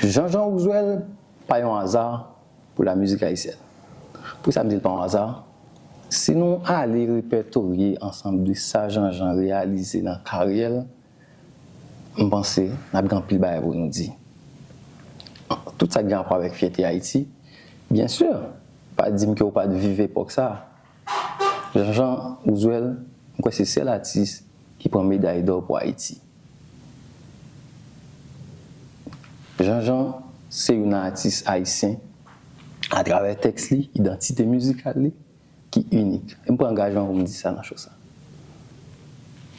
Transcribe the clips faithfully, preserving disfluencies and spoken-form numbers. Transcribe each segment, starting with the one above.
Jean-Jean Rouzwèl pa yon aza pou la mizik ayisyèn. Poukisa m di l pa yon aza? Si nou ale repètorye ansanm de sa Jean-Jean reyalize nan karyè l, m panse n ap gen anpil bagay pou nou di. Tout sa ki gen rapò avèk fyète Ayiti, byen si, pa di m ke w pa t viv epòk sa. Jean-Jean Rouzwèl, m kwè se sèl atis ki pran meday dò pou Ayiti. Jean-Jean se youn nan atis ayisyen, atravè tèks li, idantite mizikal li, ki inik. E m pran angajman pou m di sa nan show sa.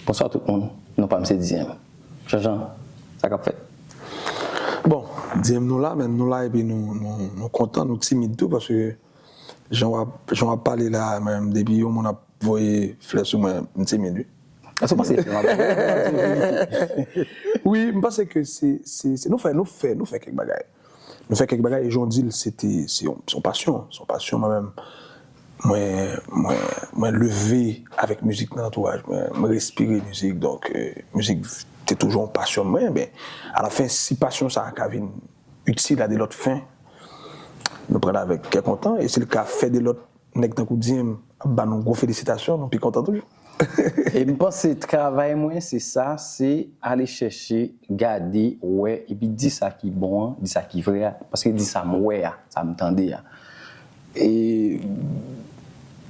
Bonswa tout moun, non pa m se D M. Jean-Jean, sa k ap fèt? Bon, D M nou la, men nou la epi nou, nou, nou kontan, nou timid tou, paske jan w ap, jan w ap pale la, mwen menm, depi yon moun ap voye flè sou mwen, m timid, wi. Èske w panse fè yon bagay? Ou pa di yon verite? Wi, m panse ke se, se, se, nou fè, nou fè, nou fè kèk bagay. Nou fè kèk bagay, e jan w di l, se te, se yon, se yon pasyon, se yon pasyon mwen menm. Mwen, mwen, mwen leve avèk mizik nan antouraj mwen, mwen respire mizik, donk, euh, mizik te toujou yon pasyon mwen, men, alafen, si pasyon sa a ka vin itil a de lòt fen, nou pran l avèk kè kontan, e si l ka fè de lòt nèg tankou D M ap ba nou gwo felisitasyon, nou pi kontan toujou. E m panse travay mwen se sa, se ale chèche, gade, wè, epi di sa ki bon an, di sa ki vrè a, paske di sa m wè a, sa m tande a. E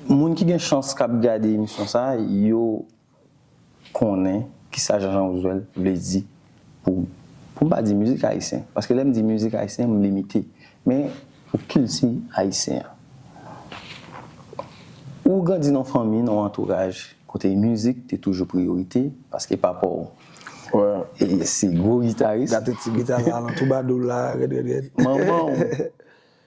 moun ki gen chans k ap gade emisyon sa, yo konnen kisa Jean-Jean Rouzwèl vle di pou, pou m pa di mizik ayisyen, paske lè m di mizik ayisyen, m limite, men pou kilti ayisyen an. Ou grandi nan yon fanmi, nan yon antouraj kote mizik te toujou priyorite, paske papa w e se gwo gitaris. Gate ti gita sa nan twoubadour la, rèd, rèd, rèd. Manman w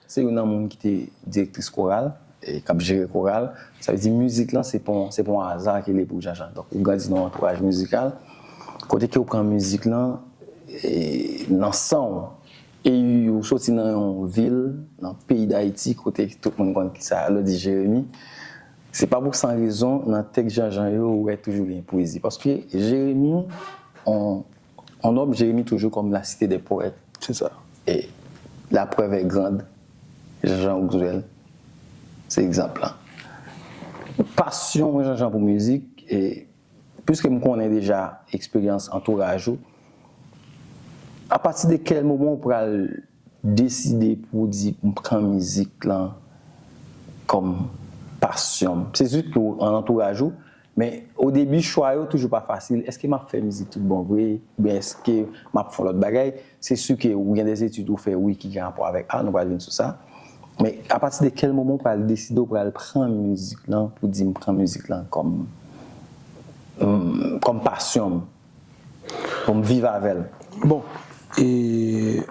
se youn nan moun ki te direktris koral, e k ap jere koral. Sa vle di mizik lan se pa yon, se pa yon aza ke li pou Jean-Jean. Donk ou grandi nan yon antouraj mizikal, kote ke w pran mizik lan e, nan san w. E ou soti nan yon vil, nan peyi Dayiti, kote tout moun konn kisa lè w di Jeremi. Se pa pou san rezon, nan tèks Jean-Jean yo, ou wè toujou gen pwezi. Paske Jeremi, on, on nòm Jeremi toujou kòm la cité des poètes. Se sa. E la preuve est grande, Jean-Jean Rouzwèl, se egzanp lan. Pasyon mwen Jean-Jean pou mizik, e piske m konnen deja eksperyans antouraj ou, apati de kèl moman ou pral deside pou w di m pran mizik lan kòm pasyon m? Se si ke w an antouraj ou, men o debi chwa yo toujou pa fasil. Èske m ap fè mizik tout bon vre? Oubyen èske m ap fè yon lòt bagay? Se si ke ou gen de etid ou fè, wi, ki gen rapò avèk a, nou pral vin sou sa. Men apati de kèl moman ou pral deside ou pral pran mizik lan pou di m pran mizik lan kòm, mm, kòm pasyon m, pou m viv avè l? Bon, e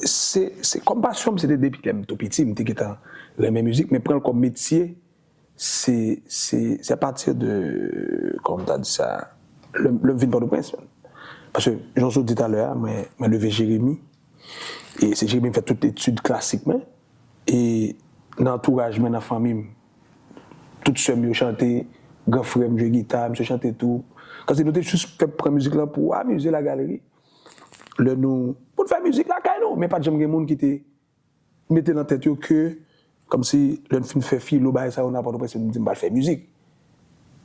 se, se kòm pasyon m, se te depi lè m tou piti, m te gentan renmen mizik, men pran l kòm metye, se, se, se apati de, kòman m ta di sa, lè, lè m vin Pòtoprens. Paske, jan w sot di talè a, mwen, mwen leve Jeremi, e se Jeremi m fè tout etid klasik mwen, e nan antouraj mwen, nan fanmi m, tout sè m yo chante, gran frè m jwe gita, misye chante tou. Kòmsi nou te jis fè pran mizik lan pou amize lagaleri. Lè nou, pou n fè mizik lakay nou, men pa t janm gen moun ki te mete nan tèt yo ke, kòmsi, lè n fin fè filo, bagay sa yo nan Pòtoprens, yo di m pral fè mizik.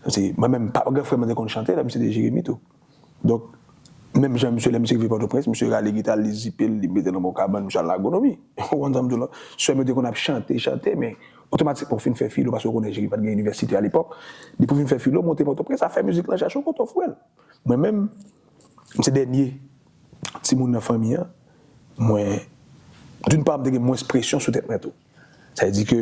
Kòmsi, mwen menm, pa, gran frè mwen te konn chante, lè misye te Jeremi tou. Donk, menm jan misye, lè misye rive Pòtoprens, misye rale gita l, li zipe l, li mete l nan yon kabann, misye al nan agwonomi. Ou konprann sa m di w la? Sè m yo te konn ap chante, chante, men otomatikman, ou fin fè filo, paske ou konnen Jeremi pa t gen inivèsite alepòk. Depi w fin fè filo, monte Pòtoprens, afè mizik lan, chache yon kote w foure l. Mwen menm, m se dènye timoun nan fanmi an, mwen, d'une part, m te gen mwens presyon sou tèt mwen tou. Sa vle di ke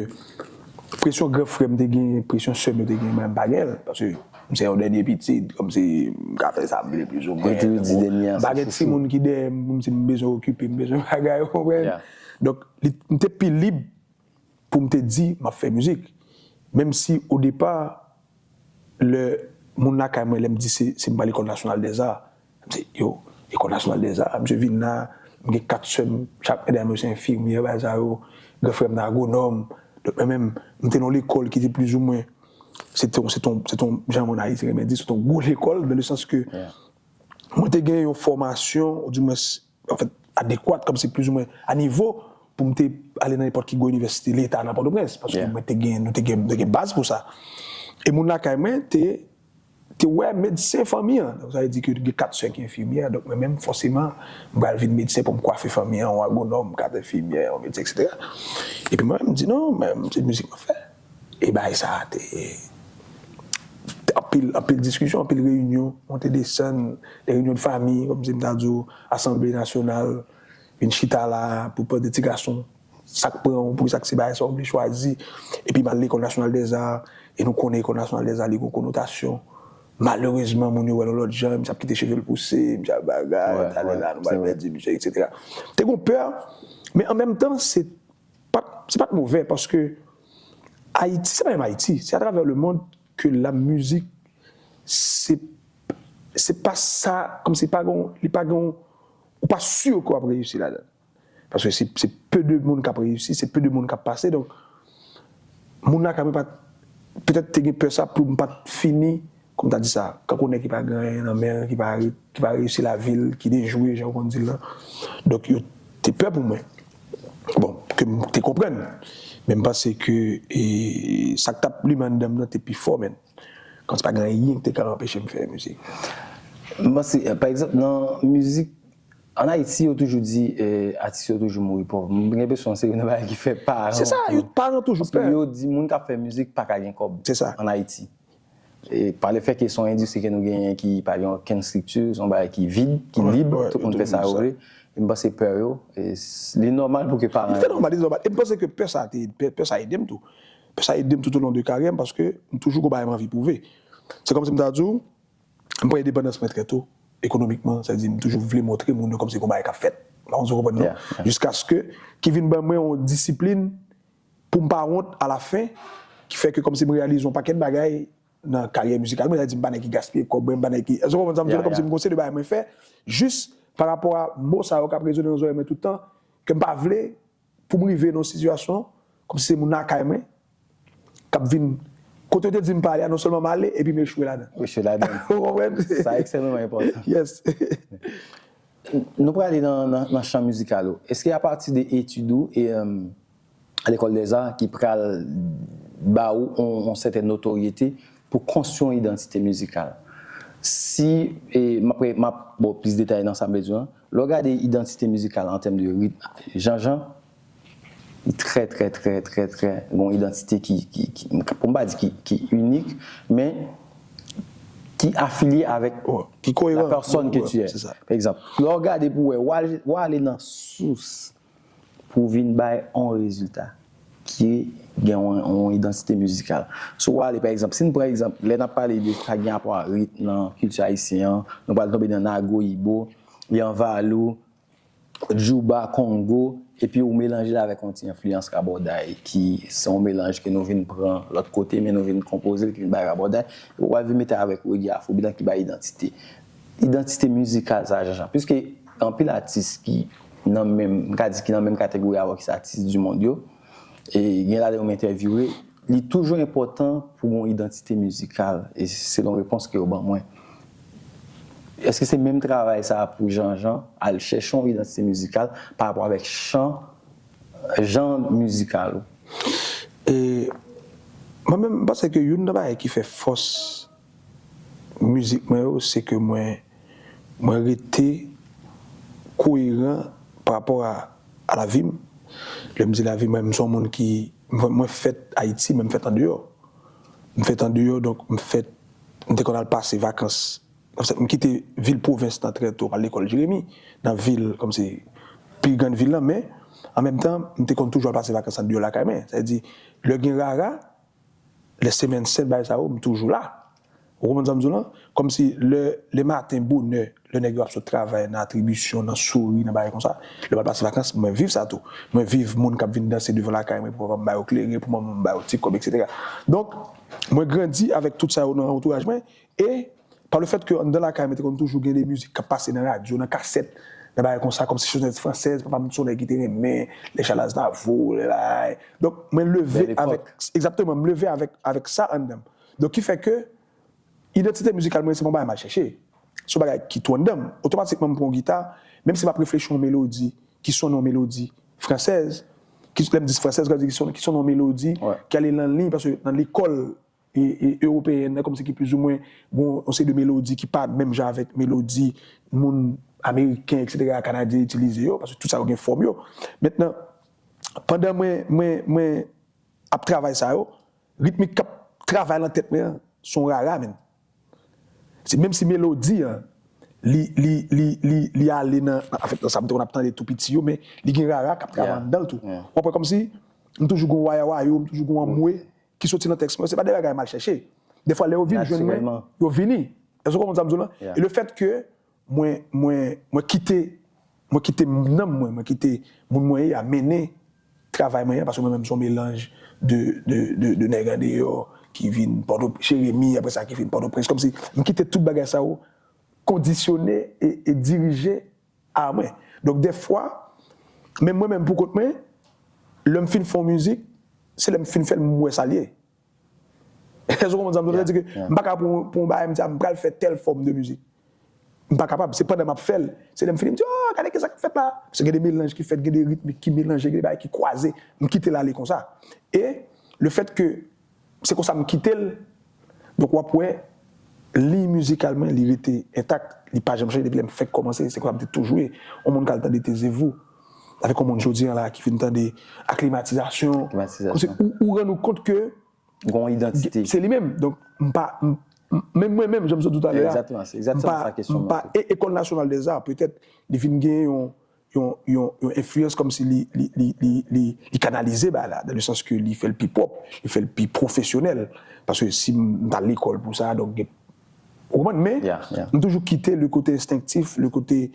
presyon gran frè m te gen, presyon sè m yo te gen, mwen, m pa gen l. Paske m se yon dènye pitit, kòmsi m ka fè sa m vle plizoumwen. Yo toujou di dènye an se chouchou. Pa gen timoun ki dèyè m, pou m di m bezwen okipe, m bezwen bagay, ou konprann? Donk, li, m te pi lib pou m te di m ap fè mizik. Menm si, o depa, lè moun lakay mwen, lè m di se, se m pral Ecole Nationale des Arts, m di, yo, Ecole Nationale des Arts, misye vin la, m gen kat sè m, chak medam yo se enfimyè, bagay sa yo, gran frè m nan agwonòm. Donk, mwen menm, m te nan yon lekòl ki te plizoumwen, se te, se te, se te, jan moun Ayiti renmen di, se te yon gwo lekòl, dans le sens que mwen te gen yon fòmasyon, ou dimwens, anfèt, adekwat, kòmsi plizoumwen a nivo pou m te ale nan nenpòt ki gwo inivèsite leta nan Pòtoprens, paske mwen te gen, nou te gen, te gen baz pou sa. E moun lakay mwen te, te wè medsen fanmi an. Donk, sa vle di ke gen kat sè ki enfimyè. Donk, mwen menm, fòseman, m pral vin medsen pou m kwafe fanmi an, yon agwonòm, kat enfimyè, yon medsen, et cetera. Epi mwen, m di non, men se mizik m ap fè. E bagay sa a te, te anpil, anpil diskisyon, anpil reyinyon, monte desann, de reyinyon de fanmi, kòmsi m ta di w, asanble nasyonal, vin chita la pou pale de ti gason, sa k pran w, poukisa k se bagay sa w vle chwazi. Epi m al Lekòl Nasyonal Dèza, e nou konnen Lekòl Nasyonal Dèza, li gen konotasyon. Malerezman, moun yo wè l yon lòt jan, misye ap kite cheve l pouse, misye ap bagay, talè la, nou pral pèdi misye, et cetera. Te gen pè, men an menm tan, se pa t, se pa t movè, paske Ayiti, se pa menm Ayiti, se atravè le mond ke la mizik, se, se pa sa, kòmsi pa gen, li pa gen, ou pa si ke w ap reyisi ladan. Paske se, se pe de moun k ap reyisi, se pe de moun k ap pase. Donk, moun lakay mwen pa t, petèt te gen pè sa pou m pa t fini, kòm ta di sa, kankou nèg ki pa gen anyen nan men l, ki pa, ki pa reyisi lavi l, ki dejwe, jan yo konn di l lan. Donk, yo te pè pou mwen. Bon, ke m te konprann. Men m panse ke, e, sa k t ap limen anndan m nan te pi fò, men. Kòmsi pa gen anyen ki te ka anpeche m fè mizik. M panse, pa egzanp, nan mizik, an Ayiti, yo toujou di, eh, atis yo toujou mouri pòv. M gen enpresyon se youn nan bagay ki fè paran. Se sa, yo, paran toujou pè. Paske yo di moun k ap fè mizik pa ka gen kòb an Ayiti. E pa le fè ke se yon endistri ke nou genyen ki pa gen okenn estrikti, se yon bagay ki vid, ki lib, tout moun fè sa yo vle. E m panse pè yo, e s-, li nòmal pou ke paran yo. Li fè nòmal, li nòmal. E m panse ke pè sa te, pè, pè sa ede m tou. Pè sa ede m tout o lon de karyè m paske m toujou gon bagay m anvi pwouve. Se kòmsi m ta di w, m pran endepandans mwen trè to, ekonomikman, sa vle di m toujou vle montre moun yo kòmsi gon bagay k ap fèt. M pa konn si w konprann non. Jiskaske ki vin ban mwen yon disiplin pou m pa wont alafen, ki fè ke kòmsi m reyalize yon pakèt bagay nan karyè mizikal mwen, sa vle di m pa nèg ki gaspiye kòb mwen, m pa nèg ki, èske w konprann sa m di w la, kòmsi m gon seri de bagay mwen fè, jis pa rapò a mo sa yo k ap rezone nan zòrèy mwen tout tan, ke m pa vle pou m rive nan yon sitiyasyon, kòmsi se moun lakay mwen, k ap vin, kote yo te di m pa ale a, non sèlman m ale, epi m echwe ladan. Ou echwe ladan. Ou konprann? Sa ekstrèmeman enpòtan. Yes. Nou prale nan, nan, nan chan mizikal ou. Èske apati de etid ou e, em, Lekòl Dèza ki pral ba ou yon, yon sètèn notoryete pou konstwi yon idantite mizikal? Si, e, m ap, m ap ba w plis detay nan sa m vle di w lan, lè w gade idantite mizikal an tèm de ritm, Janjan, li trè, trè, trè, trè, trè, gon idantite ki, ki, ki, pou m pa di ki, ki inik, men ki afilye avèk la personne que tu es. Pa egzanp, lè w gade pou w wè, w al, w ale nan sous pou w vin bay yon rezilta ki gen yon, yon idantite mizikal. Si w ale, pa egzanp, si n pran egzanp, lè n ap pale de sa gen rapò a ritm nan kilti ayisyen an, nou pral tonbe nan nago, ibo, yanvalou, djouba, kongo, epi ou melanje l avèk yon ti enfliyans rabòday ki se yon melanj ke nou vin pran lòt kote, men nou vin konpoze l, ki vin bay rabòday, epi w al vin mete avèk rege afwobeat lan ki bay idantite. Idantite mizikal sa, Janjan. Piske anpil atis ki nan menm, m ka di ki nan menm kategori avèk atis du monde yo, e gen ladan yo m entèvyouwe, li toujou enpòtan pou gon idantite mizikal, e selon repons ke yo ban mwen. Èske se menm travay sa a pou Janjan, al chèche yon idantite mizikal pa rapò avèk chan, jan mizikal ou? E mwen menm, m panse ke youn nan bagay ki fè fòs mizik mwen yo, se ke mwen, mwen rete koyeran pa rapò a, a lavi m. Lè m di lavi m, mwen, m se yon moun ki, mwen, mwen fèt Ayiti, men m fèt andeyò. M fèt andeyò, donk m fèt, m te konn al pase vakans. Kòmsi m kite vil pwovens lan trè to, m al lekòl Jeremi, nan vil, kòmsi, pi grann vil lan, men, an menm tan, m te konn toujou al pase vakans andeyò lakay mwen. Sa vle di, lè gen rara, lè semèn sent, bagay sa yo, m toujou la. Ou konprann sa m di w lan? Kòmsi lè, lè maten bonè, lè nèg yo ap sot travay nan atribisyon, nan souri, nan bagay konsa, lè m al pase vakans, mwen viv sa tou. Mwen viv moun k ap vin danse devan lakay mwen pou papa m ba yo kleren, pou manman m ba yo ti kòb, et cetera. Donk, mwen grandi avèk tout sa yo nan antouraj mwen, e pa le fèt ke anndan lakay mwen te konn toujou gen de mizik k ap pase nan radyo, nan kasèt, nan bagay konsa, kòmsi Chansonnette Française, papa m se yon nèg ki te renmen, Les Charles Aznavour, lè bagay. Donk, mwen leve avèk, egzakteman, m leve avèk, avèk sa anndan m. Donk, ki fè ke idantite mizikal mwen, se pa yon bagay m al chèche. se yon bagay ki twò anndan m. Otomatikman, m pran yon gita, menm si m ap reflechi yon melodi ki sonnen yon melodi fransèz, ki, lè m di fransèz, sa vle di ki sonnen, ki sonnen yon melodi ki ale nan liy, paske nan lekòl e, e, ewopeyèn nan, kòmsi ki plizoumwen gen yon seri de melodi ki pa menm jan avèk melodi moun ameriken, etsetera, kanadyen itilize yo, paske tout sa yo gen fòm yo. Mentnan, pandan mwen, mwen, mwen ap travay sa yo, ritmik k ap travay nan tèt mwen an, se yon rara, menm. Se menm si melodi an, li, li, li, li, li ale nan, anfèt, nan sa m te konn ap tande tou piti yo, men li gen rara k ap travay anndan l tou. W ap wè kòmsi, m toujou gen yon waya wayo, m toujou gen yon anmwe ki soti nan tèks mwen, se pa de bagay m al chèche. Defwa, lè yo vin jwenn mwen, yo vini. Èske w konprann sa m di w la? E le fèt ke mwen, mwen, mwen kite, mwen kite nanm mwen, mwen kite moun mwen ye a mennen travay mwen an, paske mwen menm se yon melanj de, de, de, de nèg andeyò ki vin Pòto, Jeremi, apre sa ki vin Pòtoprens. Kòmsi m kite tout bagay sa yo kondisyone e, e dirije a mwen. Donk, defwa, menm mwen menm pou kont mwen, lè m fin fè yon mizik, se lè m fin fè l m wè sa l ye. Èske w konprann sa m di w la? Sètadi ke m pa ka pou, pou yon bagay, m di, "Ah, m pral fè tèl fòm de mizik." M pa kapab. Se pandan m ap fè l, se lè m fini, m di, "Oh, gade ki sa k ap fèt la." Paske gen de melanj ki fèt, gen de ritmik ki melanje, gen de bagay ki kwaze. M kite l ale konsa. E le fèt ke se konsa m kite l, donk w ap wè, liy mizikal mwen, li rete entak, li pa janm chanje depi lè m fèk kòmanse, se konsa m te toujou ye. Yon moun k al tande Taisez-vous, avèk yon moun jodi an la ki fin tande Aklimatizasyon. Kòmsi ou, ou rann ou kont ke gen yon idantite. Se li menm. Donk, m pa, m, m, menm mwen menm, jan m sot di w talè a, egzakteman, se egzakteman sa kesyon m pa, e, École Nationale des Arts, petèt, li vin gen yon, yon, yon, yon enfliyans kòmsi li, li, li, li, li, li kanalize bagay la, dans le sens que li fè l pi pwòp, li fè l pi pwofesyonèl. Paske si m, m t al lekòl pou sa, donk, gen, ou konprann? Men, m toujou kite le kote enstenktif, le kote,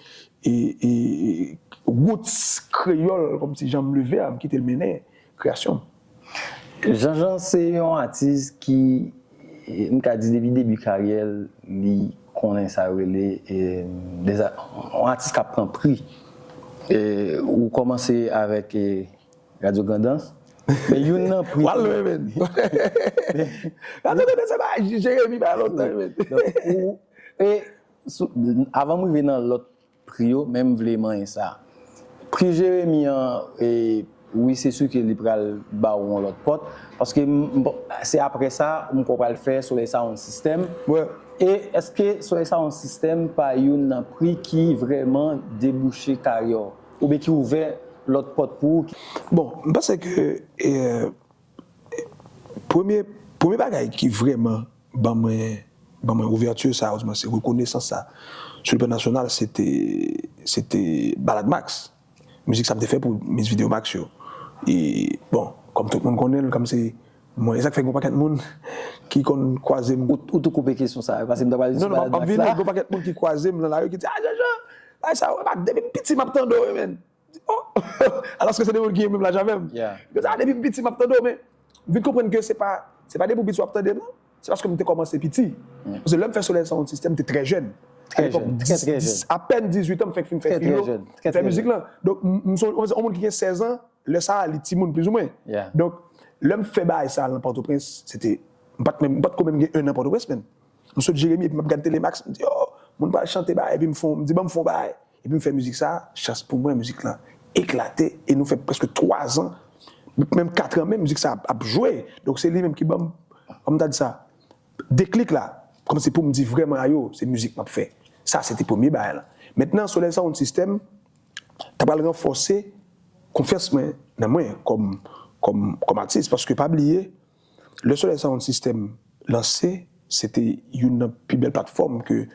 e, e, e, roots kreyòl, kòmsi jan m leve a, m kite l mennen kreyasyon m. Jean-Jean se yon atis ki, m ka di depi debi karyè l, li konnen sa yo rele, e, deza-, yon atis k ap pran pri. E, ou kòmanse avèk, e, Radyo Grandans, men youn nan pri. W al lwen, men. Radyo Grandans, se pa Jeremi, pa lontan, men. Donk, ou, e, sou, avan m rive nan lòt pri yo, men m vle manyen sa. Pri Jeremi an, e, wi, se si ke li pral ba w yon lòt pòt, paske m, m, se apre sa, m kwè w pral fè Soleil Sound System. E èske Soleil Sound System pa youn nan pri ki vrèman debouche karyè w, oubyen ki ouvè lòt pòt pou ou? Bon, m panse ke, e, Premye, premye bagay ki vrèman ban mwen, ban mwen ouvèti sa, oudimwen se rekonesans sa, sou le plan nasyonal, se te, se te Balad Max. Mizik sa m te fè pou Miss Video Max yo. E, bon, kòm tout moun konnen l, kòm se mwen, e sa k fè gen yon pakèt moun ki konn kwaze m. Ou, ou tou koupe kesyon sa, paske m ta pral di sou Balad Max la. Non, non, m ap vini, gen yon pakèt moun ki kwaze m nan lari, ki di, "Ah, Jean-Jean, bagay sa yo, depi m piti, m ap tande w, men." Di, "Oh!" Alòske se de moun ki menm laj avè m. Yo di, "Ah, depi m piti, m ap tande w, men." M vin konprann ke se pa, se pa depi w piti w ap tande m, non. Se paske m te kòmanse piti. Paske lè m fè Soleil Sound System, m te trè jèn. Alepòk, dis, dis, apèn dizuit an, m fèk fin fè filo, m fè mizik lan. Donk, m, m se yon, yon moun ki gen sèz an, lè sa a, li timoun, plizoumwen. Donk, lè m fè bagay sa a nan Pòtoprens, se te, m pa t menm, m pa t ko menm gen en an Pòtoprens, menm. M sot Jeremi, epi m ap gad Telemax, m di, "Oh, moun pral chante bagay," epi m fè, m di, "Ban m fè yon bagay." Epi m fè mizik sa, chans pou mwen, mizik lan eklate, e nou fè prèske twa zan, menm kat an menm, mizik sa ap, ap jwe. Donk, se li menm ki ban m, kòman m ta di sa, deklik la, kòmanse pou m di vrèman, "Ayo, se mizik m ap fè." Sa, se te premye bagay la. Mentnan, Soleil Sound System, ta pral ranfòse konfyans mwen nan mwen kòm, kòm, kòm atis, paske pa bliye, lè Soleil Sound System lanse, se te youn nan pi bèl platfòm ke,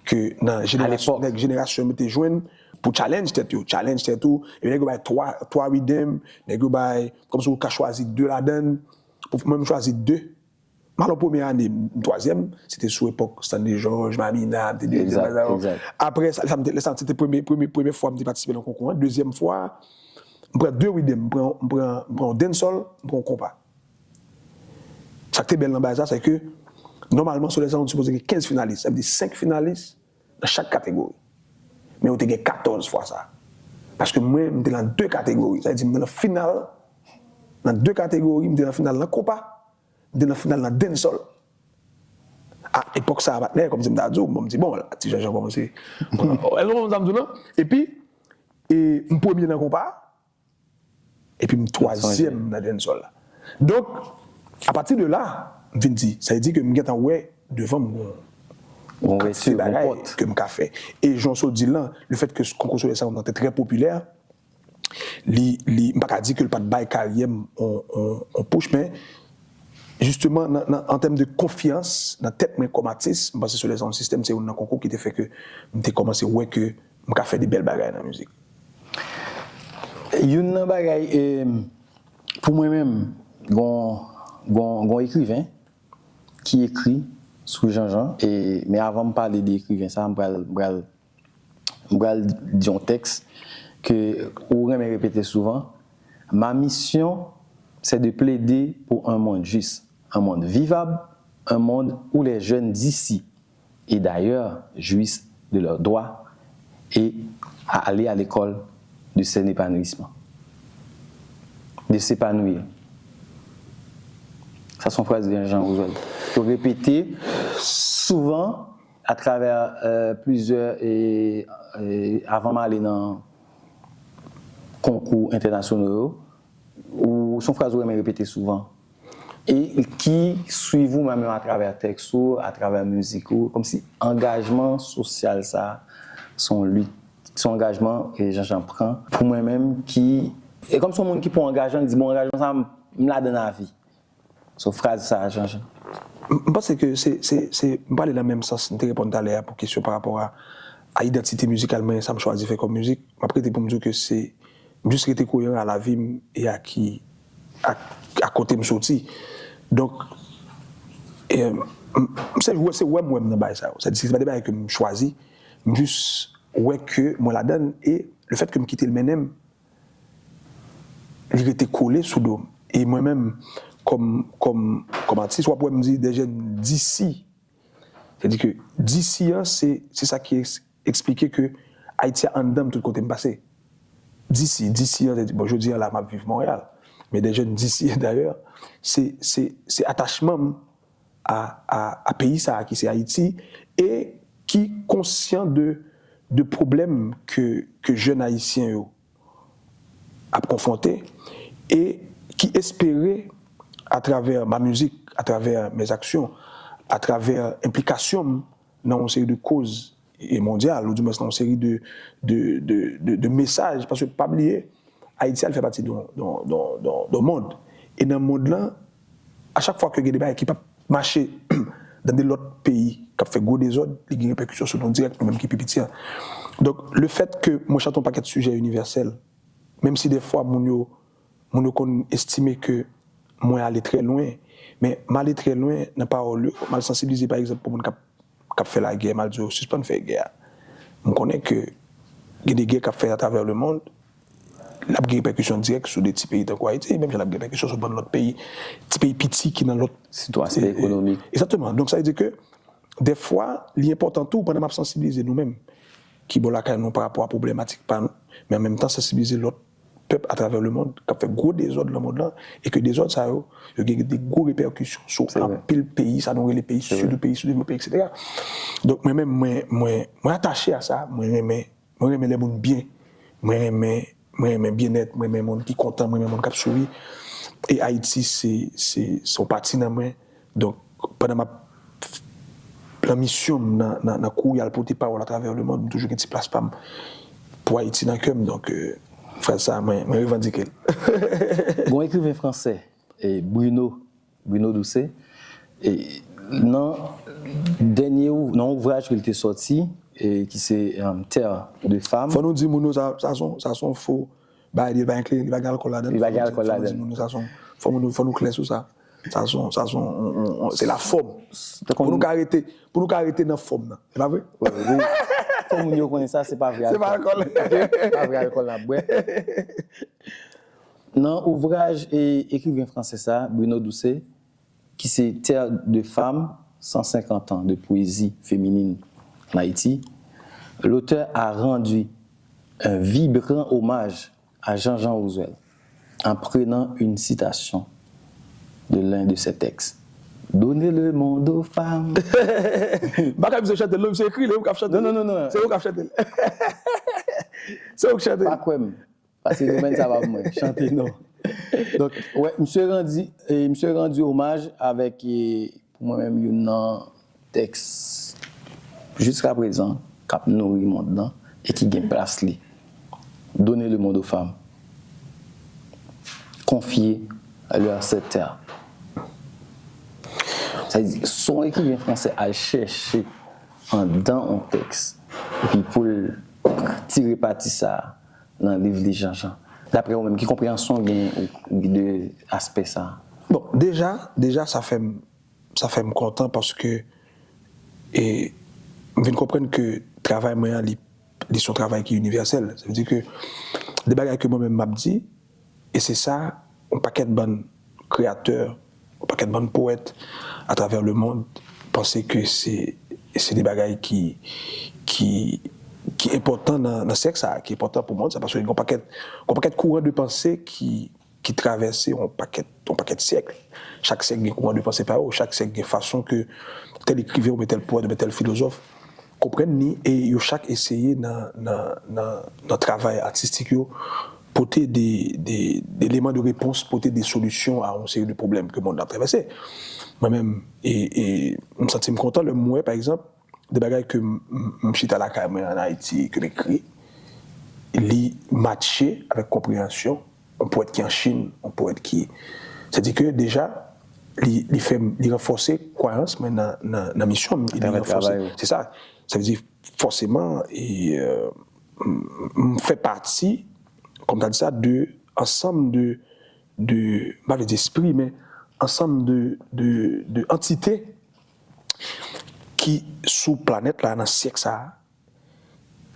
ke nan jenerasyon, nèg jenerasyon m te jwenn pou challenge tèt yo, challenge tèt ou, epi nèg yo bay twa, twa riddim, nèg yo bay, kòmsi ou ka chwazi de ladan l, pou mwen m chwazi de. M alò premye ane, m twazyèm, se te sou epòk Stanley Georges, Mamina, m te de, de bagay yo. Apre sa, sa m te, sa se te premye, premye, premye fwa m te patisipe nan konkou an. Dezyèm fwa, m pran de riddim, m pran, m pran, m pran yon dancehall, m pran yon konpa. Sa k te bèl nan bagay sa, se ke nòmalman, Soleil Sound sipoze gen kenz finalis, sa vle di senk finalis nan chak kategori. Men yo te gen katòz fwa sa. Paske mwen, m te nan de kategori, sa vle di m te nan final nan de kategori, m te nan final nan konpa, m te nan final nan dancehall. A epòk sa a, patnè, kòmsi m ta di w, bon, m di, bon, la, Ti Janjan kòmanse. Èske w konprann sa m di w lan? Epi, e, m premye nan konpa, epi m twazyèm nan dancehall la. Donk, apati de la, m vin di, sa vle di ke m gentan wè devan m gon kantite bagay ke m ka fè. E jan w sot di l lan, le fèt ke konkou Solèy Sound lan te trè popilè, li, li, m pa ka di ke l pa t bay karyè m on, on, on push, men jisteman, nan, nan, an tèm de konfyans, nan tèt mwen kòm atis, m panse Solèy Sound System se youn nan konkou ki te fè ke m te kòmanse wè ke m ka fè de bèl bagay nan mizik. Youn nan bagay, e, pou mwen menm, gon, gon, gon ekriven ki ekri sou Janjan, e, men avan m pale de ekriven sa, m pral, m pral, m pral di yon tèks ke ou renmen repete souvan. Ma mission, c'est de plaider pour un monde juste, un monde vivable, un monde où les jeunes d'ici et d'ailleurs jouissent de leurs droits et à aller à l'école de s'épanouissement. De s'épanouir. Sa se yon fraz de Jean Roosevelt. Yo repete souvan atravè, euh, plizyè, e, e, avan m ale nan konkou entènasyonal yo, ou, se yon fraz ou renmen repete souvan. E ki swiv ou menm atravè tèks ou, atravè mizik ou, kòmsi angajman sosyal sa, se yon lit, se yon angajman, e, Janjan pran. Pou mwen menm, ki, e kòm se yon moun ki pran angajman, ki di, bon, angajman sa, m, m ladan lavi. So, fraz sa, Janjan. M, m panse ke se, se, se, m prale nan menm sans m te reponn talè a pou kesyon pa rapò a, a idantite mizikal mwen, sa m chwazi fè kòm mizik. M ap rete pou m di w ke se, m jis rete koyan a lavi m e a ki, a, a kote m soti. Donk, e, m, m, se, se wè m wè m nan bagay sa yo. Sa di, se pa de bagay ke m chwazi. M jis wè ke mwen ladan l e le fèt ke m kite l mennen m, li rete kole sou do m. E mwen menm, kòm, kòm, kòm atis, w ap wè m di des jeunes d'ici. Sètadi ke d'ici an, se, se sa ki eks-, eksplike ke Ayiti a anndan m tout kote m pase. D'ici, d'ici an, sètadi, bon, jodi an la, m ap viv Monreyal. Men des jeunes d'ici et d'ailleurs, se, se, se atachman m a, a, a peyi sa a ki se Ayiti e ki konsyan de, de pwoblèm ke, ke jèn ayisyen yo ap konfwonte e ki espere, atravè ma mizik, atravè mes actions, atravè enplikasyon m nan yon seri de koz e mondyal, ou dimwens nan yon seri de, de, de, de, de mesaj, paske pa bliye, Ayiti al fè pati de yon, de yon, de yon, de yon, de yon mond. E nan mond lan, a chak fwa ke gen de bagay ki p ap mache nan de lòt peyi, k ap fè gwo dezòd, li gen repèkisyon sou nou dirèk, nou menm ki pi piti an. Donk, le fèt ke mwen chante yon pakèt sijè inivèsèl, menm si dèfwa moun yo, moun yo konn estime ke mwen ale trè lwen, men m ale trè lwen nan pawòl yo, m al sansibilize, pa egzanp, pou moun k ap k ap fè lagè, m al di yo, sispann fè gè a. M konnen ke gen de gè k ap fèt atravè lemond, l ap gen repèkisyon dirèk sou de ti peyi tankou Ayiti, menm jan l ap gen repèkisyon sou bann lòt peyi, ti peyi piti ki nan lòt. Sitwasyon ekonomik. Egzakteman. Donk, sa vle di ke, dèfwa, li enpòtan tou, pandan m ap sansibilize nou menm, ki bò lakay nou pa rapò a pwoblematik pa nou, men an menm tan sansibilize lòt pèp atravè lemond k ap fè gwo dezòd nan mond lan, e ke dezòd sa yo, yo gen de gwo repèkisyon sou anpil peyi, sa nou rele peyi sidoud, peyi soudevlope, etsetera. Donk, mwen menm, mwen, mwen, mwen atache a sa, mwen renmen, mwen renmen lè moun byen, mwen renmen, mwen renmen byennèt, mwen renmen moun ki kontan, mwen renmen moun k ap souri. E Ayiti, se, se, se yon pati nan mwen. Donk, pandan m ap nan misyon m, nan, nan, nan kouri al pote pawòl atravè lemond, m toujou gen ti plas pa m pou Ayiti nan kè m. Donk, e, fraz sa a, mwen, mwen revandike l. Gon ekriven fransè, e, Bruno, Bruno Doucet, e, nan dènye ou-, nan ouvraj ke l te sòti, e, ki se, e, Terre de Femmes. Fò nou di moun yo sa, sa se yon, sa se yon fo bagay, li pa enkli, li pa gen alkòl ladan l. Li pa gen alkòl ladan l. Fò nou di moun yo sa se yon, fò nou, fò nou klè sou sa. Sa se yon, sa se yon, yon, yon, se lafòm. Pou nou ka rete, pou nou ka rete nan fòm nan. Se pa vre? Wi, wi. Fò moun yo konnen sa, se pa vre alkòl. Se pa alkòl. Ok? Se pa vre alkòl n ap bwè. Nan ouvraj, e, ekriven fransè sa, Bruno Doucet, ki se Terre de Femmes, cent cinquante ans de poésie féminine en Haïti, l'auteur a rendu un vibrant hommage à Jean-Jean Roosevelt en prenant une citation de l'un de ses textes. Donner le monde aux femmes. M pa ka misye chante l, non, misye ekri l, e ou k ap chante l. Non, non, non, non. Se ou k ap chante l. Se ou k chante l. Pa kwè m. Paske domèn sa pa pou mwen. Chante, non. Donk, wè, misye randi, e, misye randi omaj avèk, e, pou mwen menm, youn nan tèks jiska prezan k ap nouri mond lan e ki gen plas li. Donner le monde aux femmes. Confier leur sceptre. Sa vle di, se yon ekriven fransè al chèche anndan yon tèks, epi pou l tire pati sa a nan liv li Janjan. Daprè ou menm, ki konpreyansyon w gen de aspè sa a? Bon, deja, deja sa fè m sa fè m kontan paske e, m vin konprann ke travay mwen an, li, li se yon travay ki inivèsèl. Sa vle di ke de bagay ke mwen menm m ap di, e se sa, yon pakèt bann kreyatè, yon pakèt bann powèt atravè lemond panse ke se, se de bagay ki, ki, ki enpòtan nan, nan syèk sa a, ki enpòtan pou mond sa, paske gen yon pakèt, gen yon pakèt kouran de panse ki, ki travèse yon pakèt, yon pakèt syèk. Chak syèk gen kouran de panse pa yo, chak syèk gen fason ke tèl ekriven oubyen tèl powèt oubyen tèl filozòf konprann li, e yo chak eseye nan, nan, nan, nan travay atistik yo pote de, de, de eleman de repons, pote de solisyon a yon seri de pwoblèm ke mond la ap travèse. Mwen menm, e, e, m santi m kontan lè m wè, pa egzanp, de bagay ke m, m, m chita lakay mwen an Ayiti, ke m ekri, li matche avèk konpreyansyon yon powèt ki an Chin, yon powèt ki. Sètadi ke deja, li, li fè m, li ranfòse kwayans mwen nan, nan, nan misyon m, li ranfòse. Se sa. Sa vle di, fòseman, e, euh, m, m fè pati, kòm ta di sa, de ansanm de, de, m pa vle di espri, men ansanm de, de, de antite ki sou planèt la nan syèk sa a,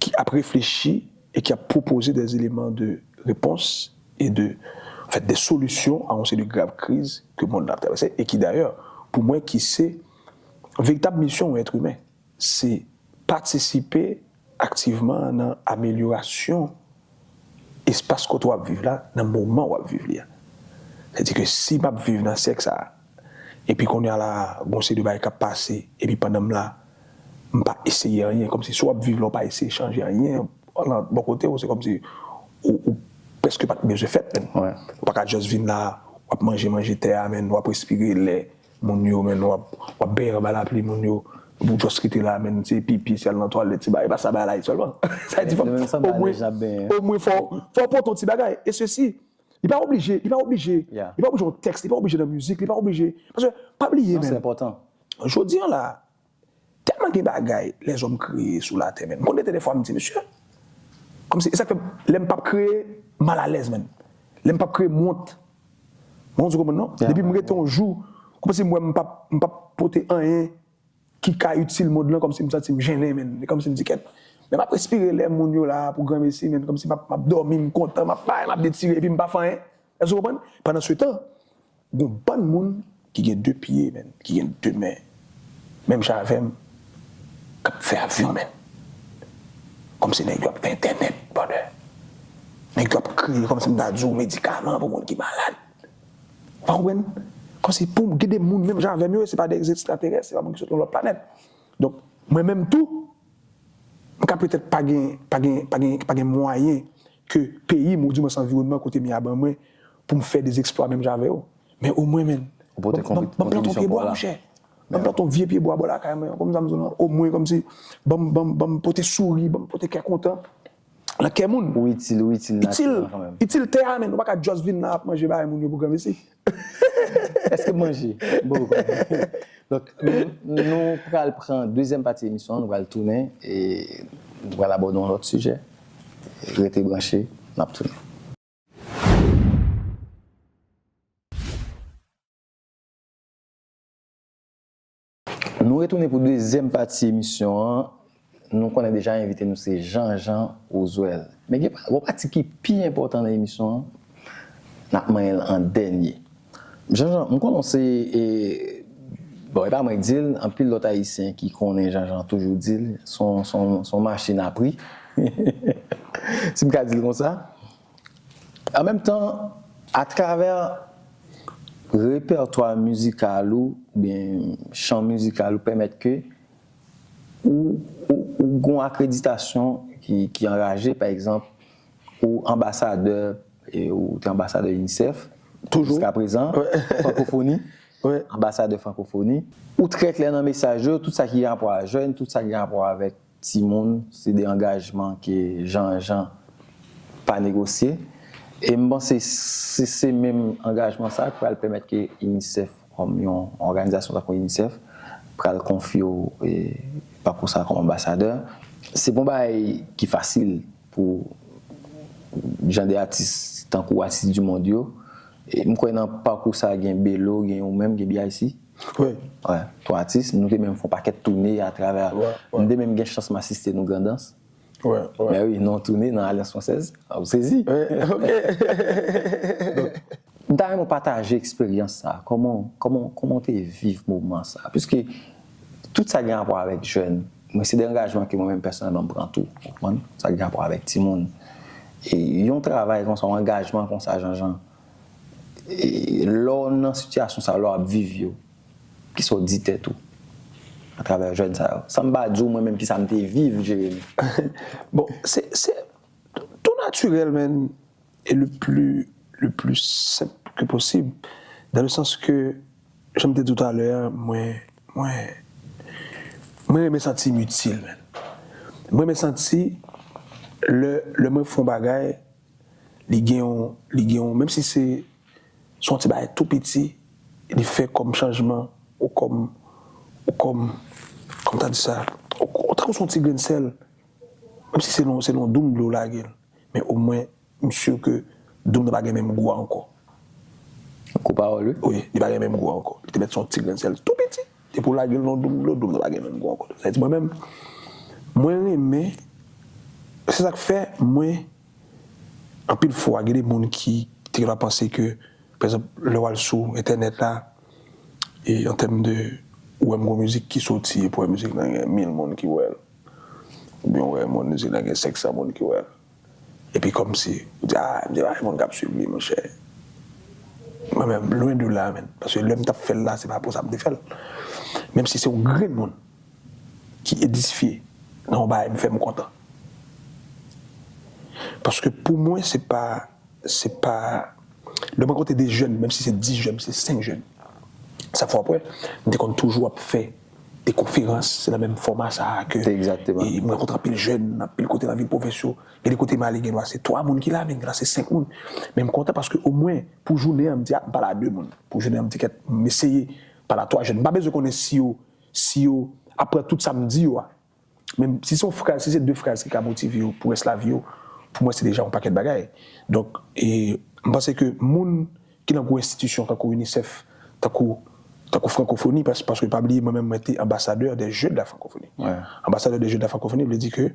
ki ap reflechi e ki ap pwopoze des éléments de réponse et de, en fait, des solutions à yon seri de grav kriz ke mond la ap travèse e ki dayè, pou mwen, ki se veritab misyon yon èt imen, se patisipe aktivman nan amelyorasyon espas kote w ap viv la, nan moman w ap viv li a. Sètadi ke si m ap viv nan syèk sa a, epi kounye a la, gon seri de bagay k ap pase, epi pandan m la, m pa eseye anyen, kòmsi si w ap viv la, w pa eseye chanje anyen, lan, bò kote w, se kòmsi ou, ou prèske pa t bezwen fèt, menm. Ou pa ka just vin la, w ap manje, manje tè a, menm, w ap respire lè moun yo, menm, w ap, w ap benyen anba lapli, moun yo, ou just rete la, menm, se pipi, se al nan twalèt, se bagay, e pa sa bagay la ye sèlman. Sa vle di, fò, omwen, omwen fò, fò w pote yon ti bagay. E sesi, li pa oblije, li pa oblije, li pa oblije yon tèks, li pa oblije nan mizik, li pa oblije. Paske, pa bliye, menm. Jodi a la, tèlman gen bagay lèzòm kreye sou latè, menm. M konn rete defwa, m di, mesye, kòmsi, e sa k fè, lè m p ap kreye, m malalèz, menm. Lè m p ap kreye, m wont. Mwen, ou konprann, non? Depi m rete yon jou, kòmsi m wè m p ap, m p ap pote anyen ki ka itil mond lan, kòmsi m santi m jennen, menm. E kòmsi m di, kèt, men m ap respire lè moun yo la pou granmesi, menm, kòmsi m ap, m ap dòmi, m kontan, m ap bay, m ap detire, epi m pa fè anyen. Èske w konprann? Pandansetan, gon bann moun ki gen de pye, menm, ki gen de men, menm jan avè m, k ap fè avyon, menm. Kòmsi nèg yo ap fè entènèt, brother. Nèg yo ap kreye, kòmsi m ta di w, medikaman pou moun ki malad. Ou pa konprann? Kòmsi pou gen de moun menm jan avè m yo, se pa de ekstraterès, se pa moun ki sot nan lòt planèt. Donk, mwen menm tou, m ka petèt pa gen, pa gen, pa gen, pa gen mwayen ke peyi m, oudimwens anviwònman kote m ye a ban mwen, pou m fè de zeksplwa menm jan avè yo. Men omwen, menm, ban m plant yon pye bwa, monchè. Ban m plant yon vye pye bwa bò lakay mwen, kòmsi m di w non, omwen kòmsi, ban m, ban m, ban m pote souri, ban m pote kè kontan. Nan kè moun. Ou itil, ou itil natirèl kanmenm. Itil tè a, menm. Ou pa ka just vin la ap manje bagay moun yo pou granmesi. Èske manje? Bon, donk, nou, nou pral pran dezyèm pati emisyon an, nou pral tounen e nou pral abòde yon lòt sijè. Rete branche, n ap tounen. Nou retounen pou dezyèm pati emisyon an. Nou konnen deja envite nou se Jean Jean Oswell. Men gen pa- yon pati ki pi enpòtan nan emisyon an, n ap manyen l an dènye. Jean Jean, m konnen w se, e, bon, e pa mwen k di l, anpil lòt Ayisyen ki konnen Jean Jean toujou di l, se yon, se yon, se yon machin a pri. Si m ka di l konsa. An menm tan, atravè Repètwa mizikal ou, oubyen chan mizikal ou pèmèt ke ou, ou, ou gen yon akreditasyon ki, ki anraje, pa egzanp, ou anbasadè, e ou te anbasadè UNICEF, Toujou. Jiska prezan, frankofoni, anbasadè frankofoni. Ou trè klè nan mesaj yo, tout sa ki gen rapò a jèn, tout sa ki gen rapò avèk timoun, se de angajman ke Jan Jan pa negosye. E m panse se, se menm angajman sa k pral pèmèt ke UNICEF, kòm yon òganizasyon tankou UNICEF, pral konfye w e pakou sa kòm anbasadè. Se pa yon bagay ki fasil pou jan de atis tankou Atis di Mond yo. E m kwè nan pakou sa gen Belo, gen ou menm, gen B I C. Wi. Wi, twa atis. Nou te menm fè yon pakèt toune atravè. Wi, wi. Nou te menm gen chans m asiste nou Grandans. Wi, wi. Men wi, nan yon toune nan Alyans Fransèz. Ou sezi. Wi, ok. M ta renmen w pataje eksperyans sa. Kòman, kòman, kòman w te viv moman sa? Piske tout sa gen rapò avèk jèn, mwen se de angajman ke mwen menm pèsonèlman m pran tou. Ou konprann? Sa gen rapò avèk timoun. E yon travay konsa, yon angajman konsa, Jan Jan, e lè w nan sitiyasyon sa, lè w ap viv yo, kisa w di tèt ou atravè jèn sa yo? San m pa di w mwen menm kisa m te viv, Jeremi. Bon, se, se tou natirèl, men, e le plus, le plus simple que possible, dans le sens que, jan m te di w talè a, mwen, mwen, mwen renmen santi m itil, men. Mwen renmen santi lè, lè mwen fè yon bagay, li gen yon, li gen yon, menm si se, se yon ti bagay tou piti, li fè kòm chanjman, ou kòm, ou kòm, kòm ta di sa, ou, ou tankou se yon ti grenn sèl, menm si se nan, se nan yon doum dlo w lage l, men omwen, m si ke doum nan pa gen menm gou a ankò. Gou pawòl, wi. Wi, li pa gen menm gou a ankò. Li te mèt se yon ti grenn sèl tou piti. Depi w lage l nan doum dlo, doum nan pa gen menm gou ankò. Sa vle di mwen menm, mwen renmen, se sa k fè mwen, anpil fwa, gen de moun ki te gentan panse ke, pa egzanp, lè w al sou entènèt la, e an tèm de, ou wè m gon mizik ki soti, epi w wè mizik nan gen mil moun ki wè l. Oubyen w wè moun, mizik nan gen senk san moun ki wè l. Epi kòmsi, ou di, ah, m di, ah, moun k ap swiv li, monchè. Mwen menm, lwen de la, men. Paske lè m t ap fè l la, se pa pou sa m te fè l. Menm si se yon grenn moun ki edifye nan yon bagay, m fè m kontan. Paske pou mwen, se pa, se pa, lè mwen kote de jèn, menm si se dis jèn, se senk jèn, sa fè w ap wè, m te konn toujou ap fè de konferans, se nan menm fòma sa a ke Egzakteman. E mwen rankontre anpil jèn, anpil kote nan vil pwovens yo. Gen de kote m ale, gen dwa se twa moun ki la, men gen dwa se senk moun. Men m kontan paske omwen, pou jounen an, m di, ah, m pale a de moun. Pou jounen an, m di, kèt, m eseye pale a twa jèn. M pa bezwen konnen si yo, si yo ap pran tout sa m di yo a. Men si se yon fraz, si se de fraz ki ka motive yo pou rès lavi yo, pou mwen, se deja yon pakèt bagay. Donk, e, m panse ke moun ki nan gwo enstitisyon tankou UNICEF, tankou, tankou frankofoni, pas-, paske pa bliye, mwen menm, mwen te anbasadè des Jeux de la francophonie. Wi. Anbasadè des Jeux de la francophonie vle di ke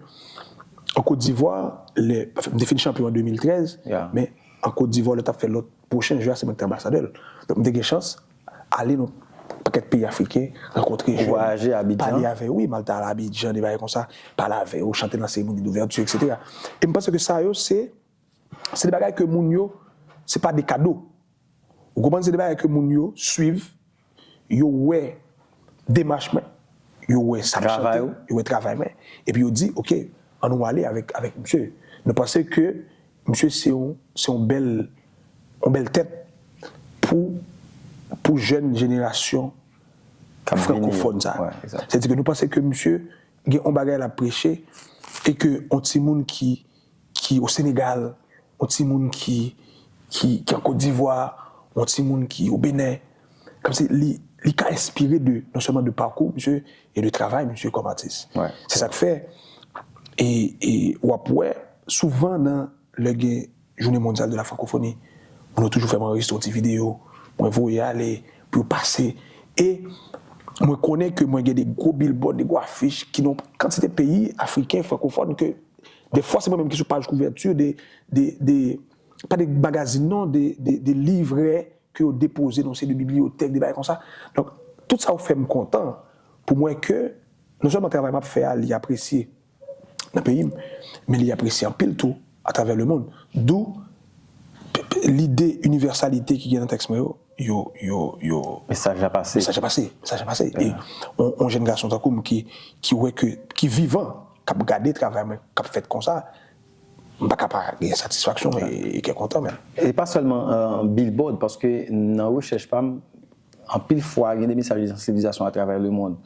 an Kot Divwa, lè, anfen, m te fin chanpyon an de mil trèz, Yeah. men an Kot Divwa, lè t ap fè lòt pwochen Jeux a, se mwen ki te anbasadè l. Donk, m te gen chans ale nan pakèt peyi afriken, rankontre jèn, Vwayaje Abidjan. Pale avè yo, wi, m al ta al Abidjan, de bagay konsa, pale avè yo, chante nan seremoni douvèti, etsetera. E m panse ke sa yo, se, se de bagay ke moun yo, se pa de kado. Ou konprann, se de bagay ke moun yo swiv, yo wè demach mwen, yo wè sa m Travay chante, ou. Yo wè travay mwen, epi yo di, ok, ann nou ale avèk, avèk misye. Nou panse ke misye se yon, se yon bèl, yon bèl tèt pou, pou jèn jenerasyon K ap vini yo. frankofòn sa. Wi, egzakte. Sètadi ke nou panse ke misye gen yon bagay l ap preche e ke yon timoun ki, ki o Senegal, yon timoun ki, ki, ki an Kot Divwa, yon timoun ki o Benen, kòmsi li, li ka enspire de, non sèlman de pakou misye, e de travay misye kòm atis. Wi. Se sa k fè, e, e w ap wè, souvan nan lè gen Jounen Mondyal de la Francophonie, moun yo toujou fè m anrejistre yon ti videyo, mwen voye ale pou yo pase. E mwen konnen ke mwen gen de gwo billboard, de gwo afich ki nan kantite peyi afriken, frankofòn, ke defwa se mwen menm ki sou paj kouvèti de, de, de, pa de magazin non, de, de, de livrè ke yo depoze nan seri de bibliyotèk, de bagay konsa. Donk, tout sa yo fè m kontan pou m wè ke non sèlman travay m ap fè a, li apresye nan peyi m, men li apresye anpil tou atravè lemonn. Dou p-, p-, lide inivèsalite ki gen nan tèks mwen yo, yo, yo, yo, Mesaj la pase. Mesaj la pase, mesaj la pase. E yon, yon jèn gason tankou m ki, ki wè ke, ki vivan, k ap gade travay mwen, k ap fèt konsa, m pa ka pa gen satisfaksyon e, e kè kontan menm. E pa sèlman uh, billboard, paske nan rechèch pa m, anpil fwa, gen de mesaj de sansibilizasyon atravè lemond.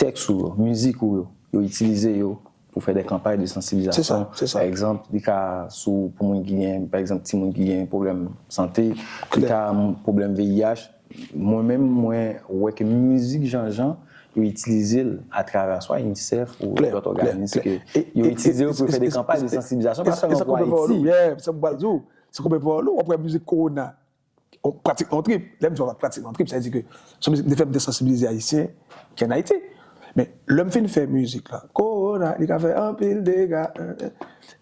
Tèks ou yo, mizik ou yo, yo itilize yo pou fè de kanpay de sansibilizasyon. Se sa, se sa. Pa egzanp, li ka sou pou moun ki gen, pa egzanp, timoun ki gen pwoblèm sante, li ka pwoblèm V I H. Mwen menm, mwen wè ke mizik Janjan, yo itilize l atravè swa UNICEF ou lòt òganis ke yo itilize yo pou fè de kanpay de sansibilizasyon, pa sèlman pou Ayiti. Se konpè pawòl ou, w ap wè mizik Kowona, pratikman yon trip. Lè m di w pratikman yon trip, sa vle di ke se yon mizik ki te fè m te sansibilize Ayisyen ki ann Ayiti. Men lè m fin fè mizik la, Kowona, li ka fè anpil dega.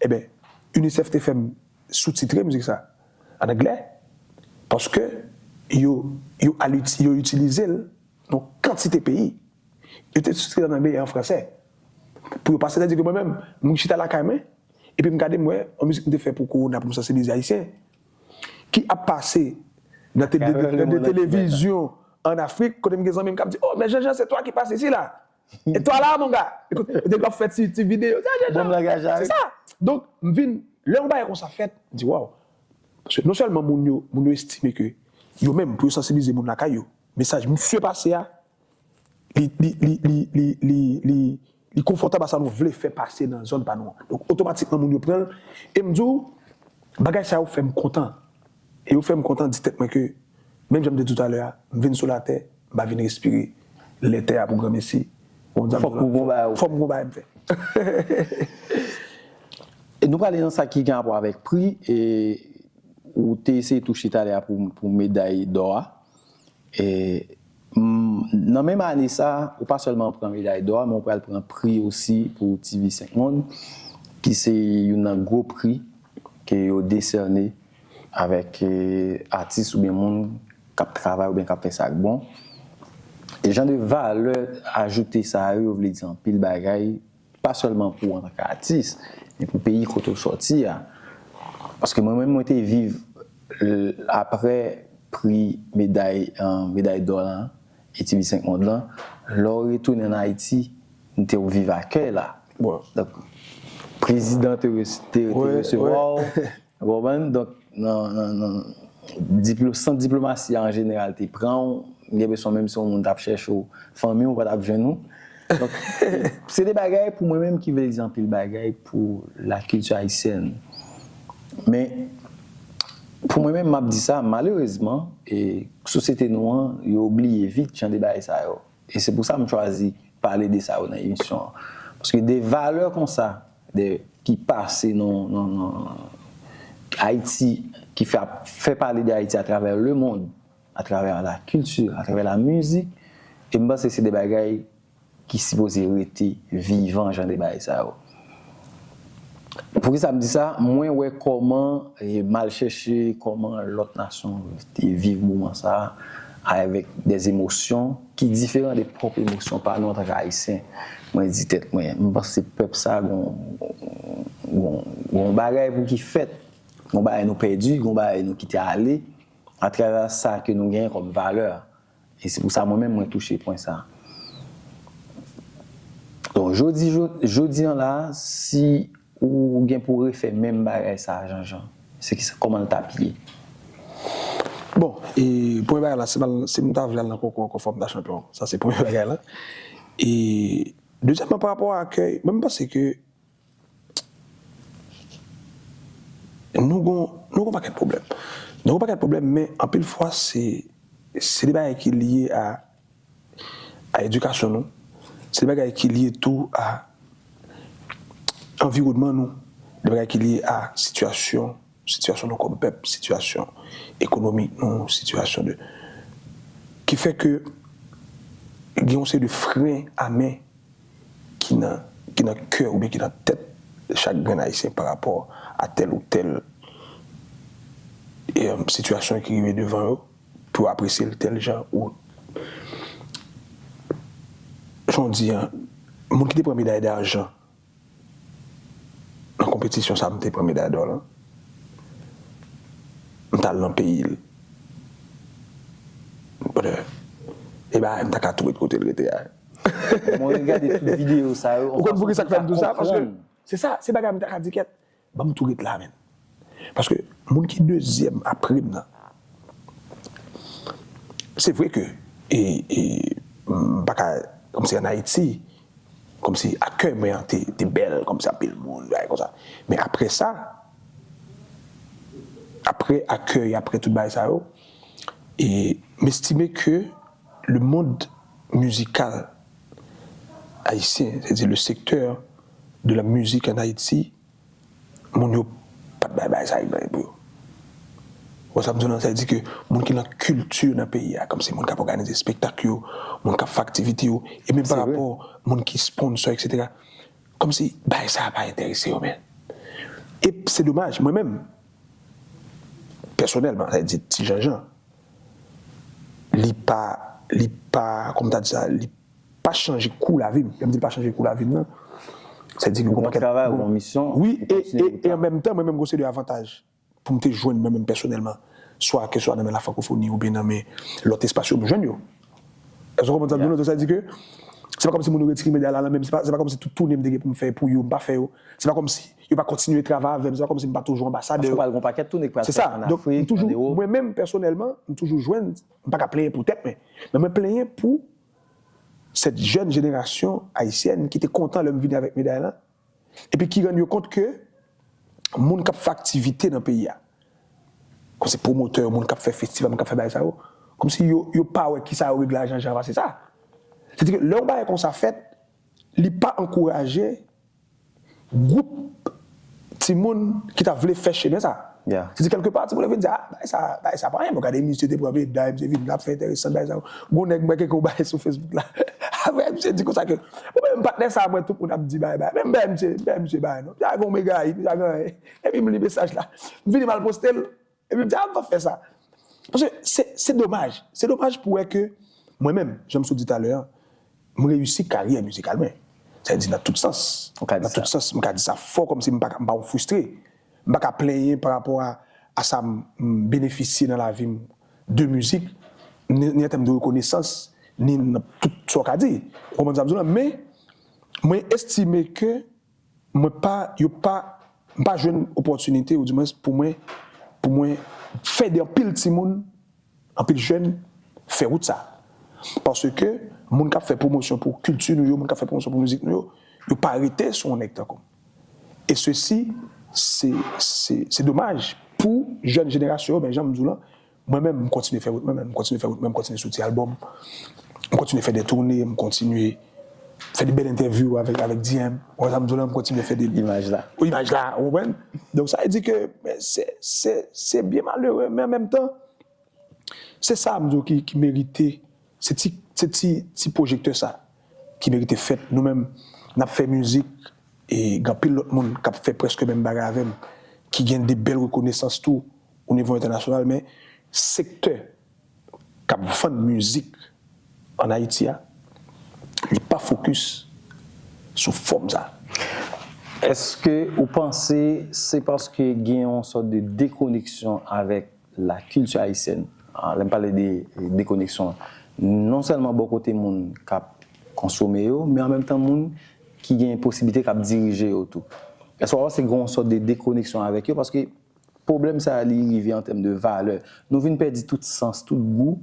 Eben, UNICEF te fè m soutitre mizik sa an anglè, paske yo, yo, al, yo itilize l nan kantite peyi. Yo te soutitre l an anglè e an fransè. Pou yo pase, sa vle di ke mwen menm, m chita lakay mwen, epi m gade m wè yon mizik m te fè pou Kowona pou m sansibilize Ayisyen, ki ap pase nan de televizyon an Afrik, kote m gen zanmi m k ap di, oh, men Janjan, se twa ki pase isi la. E twa la, mon gars. Yo te ap fè ti, ti videyo. Janjan, se sa. Donk, m vin, lè yon bagay konsa fèt, m di, waw. Paske non sèlman moun yo, moun yo estime ke yo menm, pou yo sansibilize moun lakay yo, mesaj misye pase a, li, li, li, li, li, li, li, li konfòtab a sa nou vle fè pase nan zòn pa nou an. Donk, otomatikman, moun yo pran l. E m di w, bagay sa yo fè m kontan. E yo fè m kontan di tèt mwen ke, menm jan m te di w talè a, m vin sou latè, m pa vin respire lè tè a pou granmesi. Fòk ou gon bagay ou fè. Fòk m gon bagay m fè. E nou prale nan sa ki gen rapò avèk pri, e ou te eseye touche talè a pou, pou meday dò a. E, m, nan menm ane sa, ou pa sèlman pran meday dò a, men ou pral pran pri osi pou TV Cinq Monde, ki se youn nan gwo pri ke yo desène avèk, e, atis oubyen moun k ap travay oubyen k ap fè sa k bon. E jan de valè ajoute sa yo, yo vle di anpil bagay, pa sèlman pou ou antanke atis, men pou peyi kote w sòti a. Paske mwen menm, mwen te viv, e, apre pri meday, e, meday dò la, e TV Cinq Monde lan, lè w retounen ann Ayiti, m te viv akèy la. Donk, prezidan te, te, te resevwa w, ou konprann? Donk, nan, nan, nan diplo-, sant diplomasi a an jeneral te pran w, m gen enpresyon menm si yon moun t ap chèche w, fanmi w pa t ap jwenn ou. Donk, se de bagay pou mwen menm ki vle di anpil bagay pou la kilti ayisyèn. Men, pou mwen menm, m ap di sa, malerezman, e sosyete nou an, yo bliye vit jan de bagay sa yo. E se pou sa m chwazi pale de sa yo nan emisyon an. Paske de valè konsa, de, ki pase nan, nan, nan Ayiti, ki fè, fè pale de Ayiti atravè lemond, atravè la kilti, atravè la mizik, e m panse se de bagay ki sipoze rete vivan, jan de bagay sa yo. Poukisa m di sa? Mwen wè kòman, e, m al chèche kòman lòt nasyon te viv moman sa a avèk de emosyon ki diferan de pwòp emosyon pa nou antanke Ayisyen. Mwen di tèt mwen, m panse pèp sa gon, gon, gon bagay pou ki fèt, gon bagay nou pèdi, gon bagay nou kite ale, atravè sa ke nou genyen kòm valè. E se pou sa mwen menm mwen touche pwen sa. Donk, jodi, jo-, jodi an la, si ou gen pou refè menm bagay sa, Janjan, se ki sa, kòman l t ap ye? Bon, e premye bagay la, si m al, si m ta vle al nan konkou ankò, fò m ta chanpyon. Sa se premye bagay la. E dezyèmman, pa rapò a akèy, mwen m panse ke nou gon, nou gon pakèt pwoblèm. Nou gon pakèt pwoblèm, men anpil fwa se, se de bagay ki lye a, a edikasyon nou. Se de bagay ki lye tou a anviwònman nou. De bagay ki lye a sitiyasyon, sitiyasyon nou kòm pèp, sitiyasyon ekonomik nou, sitiyasyon de, ki fè ke gen yon seri de fren a men ki nan, ki nan kè oubyen ki nan tèt chak grenn Ayisyen pa rapò a tèl ou tèl, e, sitiyasyon ki rive devan yo, pou yo apresye l tèl jan ou, jan w di an, moun ki te pran meday dajan nan konpetisyon sa a, m te pran meday dò lan, m t al nan peyi l. Brother, e bagay m ta ka tou ret kote l rete a. Mwen regade tout videyo sa yo. Ou konn poukisa k fè m di w sa? Paske se sa, se bagay m ta ka di kèt. Ban m tou ret la, menm. Paske moun ki dezyèm apre m nan, se vre ke e, e, m pa ka, kòmsi ann Ayiti, kòmsi akèy mwen an te, te bèl, kòmsi anpil moun, bagay konsa. Men apre sa, apre akèy, apre tout bagay sa yo, e m estime ke le monde musical haïtien, c'est-à-dire le secteur de la musique en Haïti, moun yo pa t bay bagay sa yo anyen pou yo. Ou wè sa m di w lan, sa vle di ke moun ki nan kilti nan peyi a, kòmsi moun k ap òganize espektak yo, moun k ap fè aktivite yo, e menm pa rapò moun ki sponsor, et cetera. Kòmsi bagay sa a pa enterese yo, men. E se domaj, mwen menm, pèsonèlman, sa vle di Ti Janjan, li pa, li pa, kòman ta di sa, li pa chanje kou lavi m. Lè m di l pa chanje kou lavi m nan, sa vle di li gon pakèt. Travay, gon misyon. Wi, e, e, e an menm tan, mwen menm, gon seri de avantaj pou m te jwenn mwen menm pèsonèlman, swa ke swa nan men la frankofoni oubyen nan men lòt espas yo, m jwenn yo. Èske w konprann sa m di w lan? Donk, sa vle di ke se pa kòmsi moun yo retire medal la nan men m, se pa, se pa kòmsi tout toune m te gen pou m fè pou yo, m pa fè yo. Se pa kòmsi yo pa kontinye travay avè m, se pa kòmsi m pa toujou anbasadè yo. Paske w pral gon pakèt toune k pral fèt an Afrik, an Ewòp. Mwen menm, pèsonèlman, m toujou jwenn, m pa ka plenyen pou tèt mwen, men mwen plenyen pou cette jeune génération haïtienne ki te kontan lè m vini avèk meday lan, epi ki rann yo kont ke moun k ap fè aktivite nan peyi a, kòmsi pwomotè yo, moun k ap fè festival, moun k ap fè bagay sa yo, kòmsi yo, yo pa wè kisa yo regle a Janjan pase sa. Sètadi ke lè yon bagay konsa fèt, li pa ankouraje gwoup timoun ki ta vle fè chemen sa. Sètadi kèlkepa, timoun yo vin di, ah, bagay sa, bagay sa pa anyen, bon, gade misye te pran meday, misye vin la ap fè enteresan, bagay sa. Gon nèg mwen ke gon bagay sou Facebook la. Apre misye di konsa ke, bon, men patnè sa mwen tout moun ap di bagay, bagay. Men m bay misye, bay misye bagay non. Sa gon mega hit, sa gen anyen. Epi m li mesaj la. M vini m al poste l. Epi m di, ah, m p ap fè sa. Paske se, se domaj. Se domaj pou wè ke mwen menm, jan m sot di talè a, m reyisi karyè mizikal mwen. Sa vle di nan tout sans. Nan tout sans, m ka di sa fò kòmsi m pa, m pa yon fristre. M pa ka plenyen pa rapò a, a sa m, m benefisye nan lavi m de mizik, ni, ni an tèm de rekonesans, ni nan tout sa w ka di. Ou konprann sa m di w lan? Men, mwen estime ke mwen pa, yo pa, m pa jwenn opòtinite, ou dimwens pou mwen, pou mwen fè de anpil timoun, anpil jèn fè wout sa. Paske moun k ap fè pwomosyon pou kilti nou yo, moun k ap fè pwomosyon pou mizik nou yo, yo pa rete sou yon nèg tankou m. E sesi, se, se, se domaj pou jèn jenerasyon yo, men jan m di w lan, mwen menm, m kontinye fè wout mwen menm, m kontinye fè wout mwen, m kontinye soti albòm, m kontinye fè de toune, m kontinye fè de bèl entèvyou avèk, avèk D M. Ou wè sa m di w lan, m kontinye fè de... Imaj la. Imaj la, ou konprann? Donk, sa vle di ke se, se, se byen malere, men an menm tan, se sa m di w ki, ki merite, se ti, se ti, ti pwojektè sa ki merite fèt. Nou menm, n ap fè mizik, e gen anpil lòt moun k ap fè prèske menm bagay avè m, ki gen de bèl rekonesans tou o nivo entènasyonal, men sektè k ap vann mizik ann Ayiti a, li pa fokis sou fòm sa. Èske ou panse se paske gen yon sòt de dekoneksyon avèk lakilti ayisyèn? Ah, lè m pale de dekoneksyon, non sèlman bò kote moun k ap konsome yo, men an menm tan moun ki gen posiblite k ap dirije yo tou. Èske w pa panse gen yon sòt de dekoneksyon avèk yo? Paske pwoblèm sa a, li rive an tèm de valè. Nou vin pèdi tout sans, tout gou,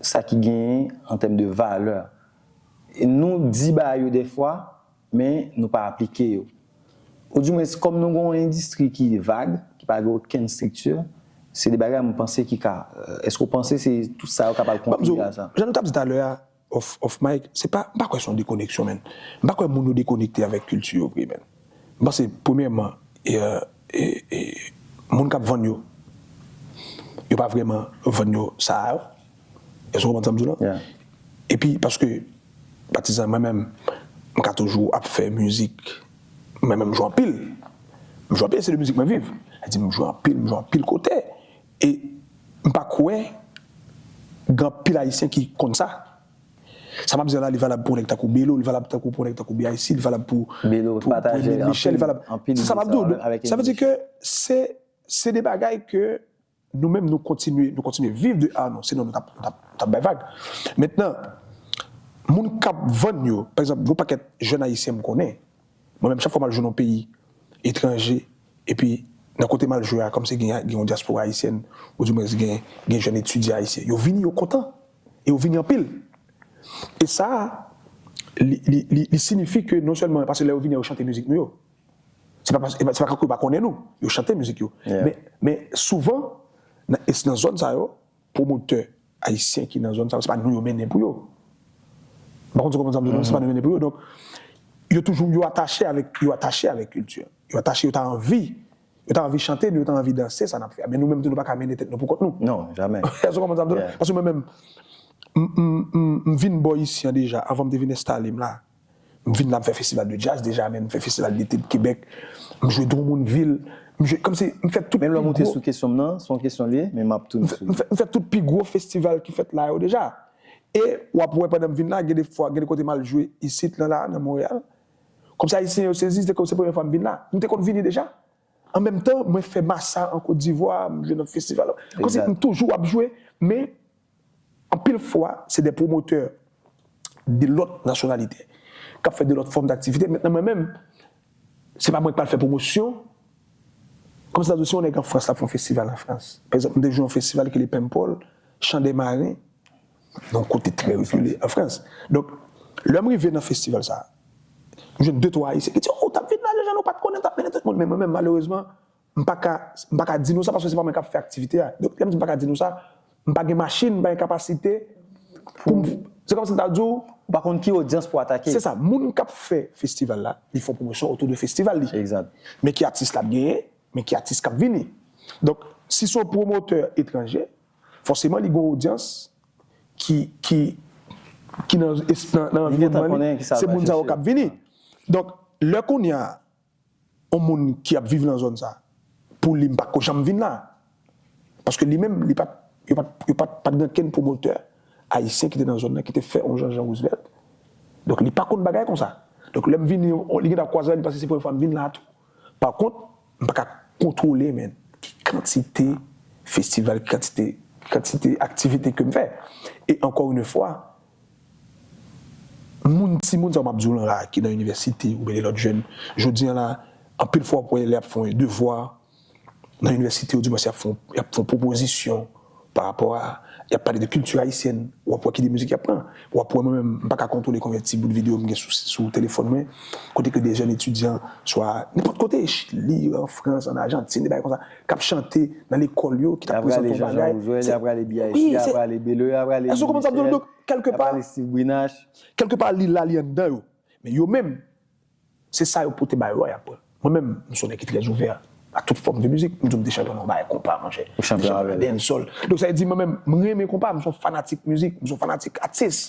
sa ki genyen an tèm de valè. E nou di bagay yo dèfwa, men nou pa aplike yo. Oudimwens, kòm nou gen yon endistri ki vag, ki pa gen okenn estrikti, se de bagay mwen panse ki ka, èske w panse se tout sa yo ka pral kontribye a sa? Jan nou t ap di talè a, off, off mic, se pa, m pa kwè se yon dekoneksyon, menn. M pa kwè moun yo dekonekte avèk kilti yo vre, menn. M panse, premyèman, e, e, e, moun k ap vann yo, yo pa vrèman vann yo sa a yo. Èske w konprann sa m di w lan? Epi, paske, patizan, mwen menm, m ka toujou ap fè mizik. Mwen menm, m jwe anpil. M jwe anpil, se de mizik mwen viv. Sa di, m jwe anpil, m jwe anpil kote. E m pa kwè gen anpil Ayisyen ki konn sa. Sa m ap di la, li valab pou yon nèg tankou Belo, li valab tankou pou yon nèg tankou B I C, li valab pou, Belo, pou, pou Emeline Michel, li valab. Se sa m ap di w. Sa vle di ke se, se de bagay ke nou menm nou kontinye, nou kontinye viv de art nou. Sinon nou t ap, nou t ap, t ap bay vag. Mentnan, moun k ap vann yo, pa egzanp, gon pakèt jèn ayisyen m konnen, mwen menm, chak fwa m al jwe nan yon peyi etranje, epi nan kote m al jwe a, kòmsi gen, gen yon dyaspora ayisyèn, oudimwens gen, gen jèn etidyan ayisyen, yo vini, yo kontan, e yo vini anpil. E sa, li, li, li, li siyifi ke non sèlman, paske lè yo vini, yo chante mizik nou yo. Se pa, se pa, se pa kankou yo pa konnen nou, yo chante mizik yo. Men, men souvan, nan, e nan zòn sa yo, pwomotè ayisyen ki nan zòn sa yo, se pa nou yo mennen pou yo. M pa konn si w konprann sa m di w, non, se pa nou yo mennen pou yo. Donk, yo toujou, yo atache avèk, yo atache avèk kilti. Yo atache, yo ta anvi, yo ta anvi chante, nou, yo ta anvi danse sa n ap fè a. Men nou menm tou, nou pa ka mennen tèt nou pou kont nou. Non, jamè. Èske w konprann sa m di w? Paske mwen menm, m, m, m, m vin bò isi an deja, anvan m te vin enstale m la. M vin la, m fè festival de djaz deja, men m fè festival dete de Kebèk. M jwe Drummondville. M jwe, kòmsi, m fè tout. Menm lè w monte sou kesyon m nan, se yon kesyon l ye, men m ap tounen sou li. M fè, m fè tout pi gwo festival ki fèt la yo deja. E w ap wè pandan m vin la, gen de fwa, gen de kote m al jwe isit lan la, nan Monreyal. Kòmsi Ayisyen yo sezi, se kòm se premye fwa m vin la. M te konn vini deja. An menm tan, mwen fè Massa an Kot Divwa, m jwe nan festival. Kòmsi m toujou ap jwe, men anpil fwa, se de pwomotè de lòt nasyonalite k ap fè de lòt fòm daktivite. Mentnan, mwen menm, se pa mwen k pral fè pwomosyon. Kòmsi ta di, si yon nèg an Frans, l ap fè yon festival an Frans. Pa egzanp, m te jwe yon festival ki rele Paimpol, Chant des Marins, nan yon kote trè rekile an Frans. Donk, lè m rive nan festival sa, m jwenn de twa Ayisyen ki di, "Oh, w t ap vin la, Jean-Jean, nou pa t konnen, w t ap mennen tout moun." Men mwen menm, malerezman, m pa ka, m pa ka di nou sa paske se pa mwen k ap fè aktivite a. Donk, lè m di m pa ka di nou sa, m pa gen machin, m pa gen kapasite pou m, se kòmsi m ta di w, ou pa konn ki odyans pou atake. Se sa, moun k ap fè festival la, li fè pwomosyon otou de festival li. Egzat. Men ki atis l ap genyen, men ki atis k ap vini. Donk, si se yon pwomotè etranje, fòseman li gen yon odyans ki, ki, ki nan, nan, nan anviwònman li, se moun sa yo k ap vini. Donk, lè kounye a, yon moun ki ap viv nan zòn sa, pou li, m pa ko janm vin la. Paske li menm, li pa t, yo pa t, yo pa t, pa t gen kenn pwomotè ayisyen ki te nan zòn nan, ki te fè yon jan Jean Roosevelt. Donk, li pa konn bagay konsa. Donk, lè m vini, li gentan kwaze, li panse se premye fwa m vin la tou. Pa kont, m pa ka kontwole, men, ki kantite festival, ki kantite, kantite aktivite ke m fè. E encore une fois, moun, timoun sa yo m ap di w lan la, ki nan inivèsite, oubyen de lòt jèn, jodi a la, anpil fwa w ap wè lè y ap fè yon devwa, nan inivèsite, oudimwens y ap fè yon, y ap fè yon pwopozisyon pa rapò a, y ap pale de kilti ayisyèn, w ap wè ki de mizik y ap pran. W ap wè mwen menm, m pa ka kontwole konbyen ti bout videyo m gen sou, sou telefòn mwen, kote ke de jèn etidyan, swa nenpòt kote, Chili, an Frans, an Ajantin, de bagay konsa, k ap chante nan lekòl yo, ki t ap prezante yon bagay. Y ap prale Jean Jean Roosevelt, y ap prale B I C, y ap prale Belo, y ap prale Eddie Mitchell, y ap prale Steve Brinache. Kèlkepa, li la, li anndan yo. Men yo menm, se sa yo pote ba yo a, y ap pran. Mwen menm, m se yon nèg ki trè ouvè a tout fòm de mizik. M di w m te chanpyon nan yon bagay konpa, monchè. M te chanpyon nan dancehall. Donk, sa vle di, mwen menm, m renmen konpa, m se yon fanatik mizik, m se yon fanatik atis.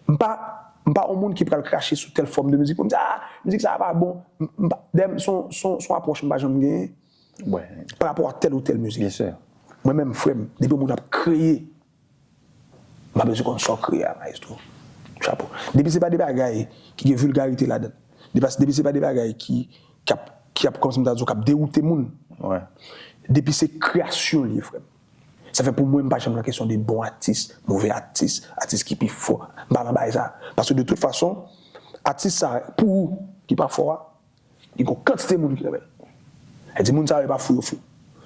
M pa, m pa yon moun ki pral krache sou tèl fòm de mizik pou m di, "Ah, mizik sa a pa bon." M, m pa, dayè, m, se yon, se yon, se yon apwòch m pa janm genyen pa rapò a tèl ou tèl mizik. Mwen menm, frè m, depi yon moun ap kreye, m pa bezwen konn sa w kreye a, maestro. Chapo. Depi se pa de bagay ki gen vilgarite ladan l. Depi, depi se pa de bagay ki, k ap, k ap, kòmsi m ta di w, k ap dewoute moun. Depi se kreyasyon l ye, frè m. Sa fè pou mwen, m pa janm nan kesyon de bon atis, move atis, atis ki pi fò. M pa nan bagay sa. Paske de tout fason, atis sa, pou ou, ki pa fò a, li gon kantite moun ki renmen l. Sa vle di moun sa yo, e pa fou yo fou.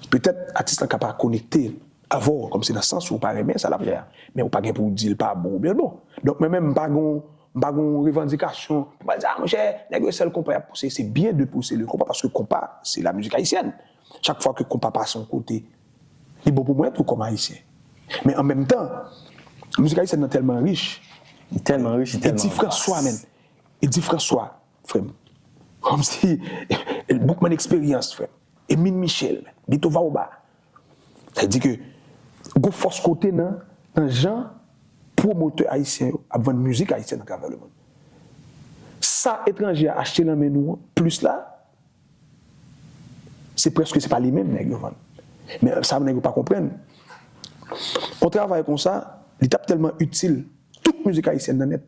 Petèt, atis lan ka pa konekte avè w, kòmsi nan sans ou pa renmen sa l ap fè a. Men ou pa gen pou w di l pa bon oubyen l bon. Donk, mwen menm, m pa gon, m pa gon revandikasyon pou m al di, "Ah, monchè, nèg yo sèl konpa y ap pouse." Se byen de pouse le konpa, paske konpa, se la mizik ayisyèn. Chak fwa ke konpa pase yon kote, li bon pou mwen tou kòm Ayisyen. Men an menm tan, mizik ayisyèn nan tèlman rich. Li tèlman rich, li tèlman vas. Eddy François, menm. Eddy François, frè m. Kòmsi, Boukman Experience, frè m. Emine Michel, Beto Vauba. Sa vle di ke gon fòs kote nan, nan jan pwomotè ayisyen yo ap vann mizik ayisyèn atravè lemonn. Sa etranje a achte nan men nou an, plis la, se prèske se pa li menm nèg yo vann. Men sa nèg yo pa konprann. Yon travay konsa, li t ap tèlman itil tout mizik ayisyèn nan nèt.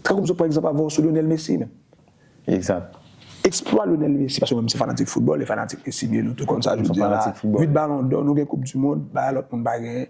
Tankou m sot pran egzanp avè w sou Lionel Messi menm. Egzat. Eksplwa Lionel Messi, paske mwen m se fanatik foutbòl, e fanatik Messi m ye, nou tou konn sa, jodi a la, uit balon dò, nou gen koup di mond, bagay lòt moun pa genyen,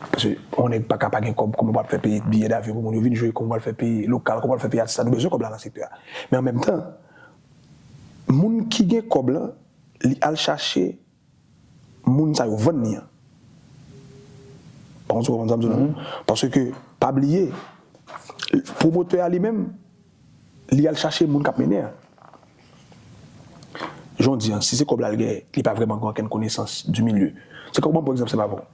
Paske yon nèg pa ka pa gen kòb, kòman w pral fè peye biyè davyon pou moun yo vin jwe, kòman w pral fè peye lokal, kòman w pral fè peye atis la, nou bezwen kòb la nan sektè a. Men an menm tan, moun ki gen kòb la, li al chache moun sa yo vann li an. Pa konn si w konprann sa m di w la. Paske, pa bliye, pwomotè a li menm, li al chache moun k ap mennen an. Jan w di an, si se kòb la l genyen, li pa vrèman gen okenn konesans du milieu. Se kòm, ban m pran egzanp senp avè w.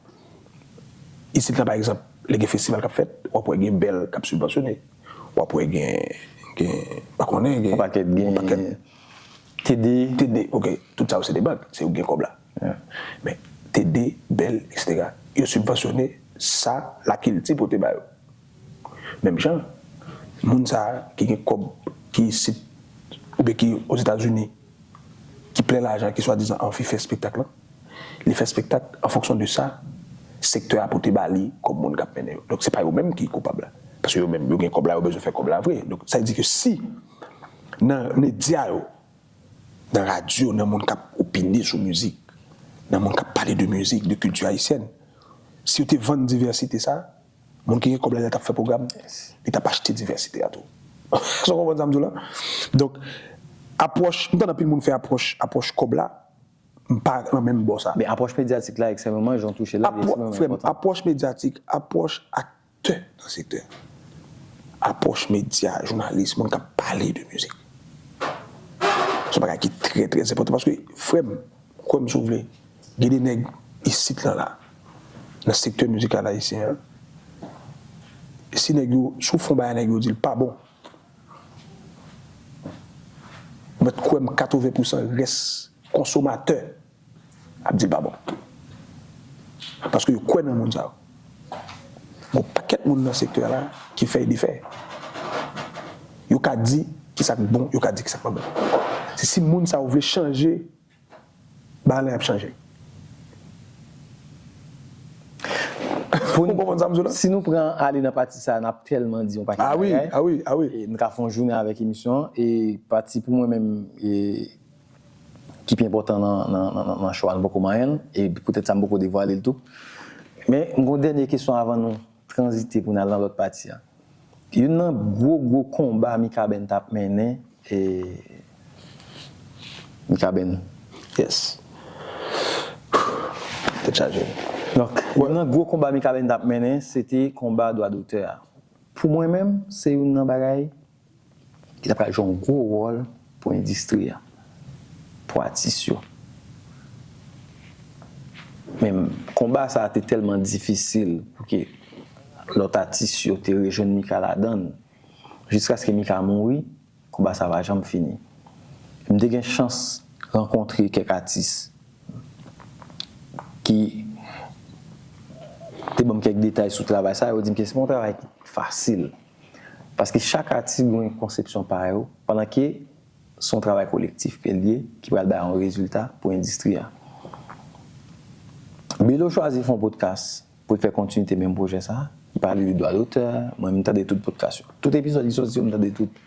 Isit la, pa egzanp, lè gen festival k ap fèt, w ap wè gen Bèl k ap sibvansyone. W ap wè gen, gen, pa konnen, gen yon pakèt, gen T D. T D, ok, tout sa yo se de bank, se yo ki gen kòb la. Men T D, Bèl, etsetera, yo sibvansyone sa lakilti pote ba yo. Menm jan, moun sa a ki gen kòb, ki isit, oubyen ki Ozetazini, ki plen lajan, ki swadizan anvi fè espektak lan, li fè espektak an fonksyon de sa sektè a pote ba li kòm moun k ap mennen yo. Donk, se pa yo menm ki koupab la. Paske yo menm, yo gen kòb la, yo bezwen fè kòb la vre. Donk, sa vle di ke si nan medya yo, nan radyo, nan moun k ap opine sou mizik, nan moun k ap pale de mizik, de kilti ayisyèn, si yo te vann divèsite sa, moun ki gen kòb la, lè l t ap fè pwogram, li t ap achte divèsite a tou. Èske w konprann sa m di w la? Donk, apwòch, m tande anpil moun fè apwòch, apwòch kòb la, m pa nan menm bò sa. Men apwòch medyatik la, ekstrèmeman, jan w touche la, li ekstrèmeman enpòtan. Apwòch medyatik, apwòch aktè nan sektè. Apwòch medya, jounalis, moun k ap pale de mizik. Se yon bagay ki trè, trè enpòtan paske, frè m, kwè m si w vle, gen de nèg isit lan la, nan sektè mizikal ayisyen an, si nèg yo, si w fè yon bagay, nèg yo di l pa bon, ou mèt kwè m katreven pousan rès konsomatè ap di l pa bon. Paske yo kwè nan moun sa yo. Gon pakèt moun nan sektè a la ki fè e defè. Yo ka di kisa k bon, yo ka di kisa k pa bon. Se si moun sa yo vle chanje, bagay la y ap chanje. Ou konprann sa m di w la? Si nou pran ale nan pati sa, n ap tèlman di yon pakèt bagay. Ah wi, ah wi, ah wi. Nou ka fè yon jounen avèk emisyon an. E pati pou mwen menm, e ki pi enpòtan nan, nan, nan, nan, nan cho a, nou poko manyen l, e poutèt sa m poko devwale l tou. Men m gon dènye kesyon avan nou tranzite pou n al nan lòt pati a. Youn nan gwo gwo konba Mikaben t ap mennen, e Mikaben. Yes. Tèt chaje. Donk, youn nan gwo konba Mikaben t ap mennen, se te konba dwa dotè a. Pou mwen menm, se youn nan bagay ki ta pral jwe yon gwo wòl pou endistri a, pou atis yo. Men konba sa a te tèlman difisil pou ke lòt atis yo te rejwenn Mika ladan l, jiskaske Mika mouri, konba sa a pa janm fini. M te gen chans rankontre kèk atis ki te ban m kèk detay sou travay sa a, yo di m ke se pa yon travay ki fasil. Paske chak atis gen yon konsepsyon pa yo, pandan ke se yon travay kolektif ke l ye, ki pral bay yon rezilta pou endistri a. Belo chwazi fè yon podcast pou l fè kontinite menm pwojè sa a, ki pale de dwa dotè, mwen m tande tout podcast yo. Tout epizòd ki sòti yo, m tande tout.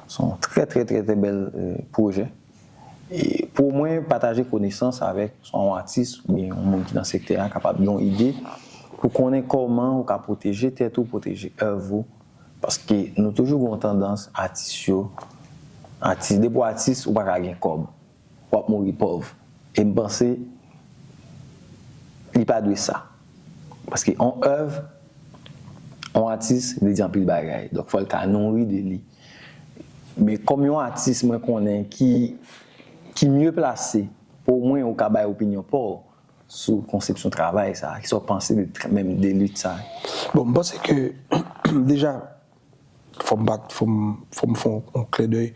Se yon trè, trè, trè, trè bèl, euh, pwojè. E pou mwen, pataje konesans avèk swa yon atis oubyen yon moun ki nan sektè a kapab gen yon ide pou konnen kòman ou ka pwoteje tèt ou, pwoteje èv ou. Paske nou toujou gen yon tandans, atis yo, atis, depi w atis, ou pa ka gen kòb. W ap mouri pòv. E m panse, li pa dwe sa. Paske yon èv, yon atis, vle di anpil bagay. Donk, fò l ka nouri de li. Men kòm yon atis, mwen konnen ki, ki mye plase, pou mwen, ou ka bay opinyon pa w sou konsepsyon travay sa, kisa w panse de, menm de lit sa? Bon, m panse ke, deja, fò m bat, fò m, fò m fè yon, yon kledèy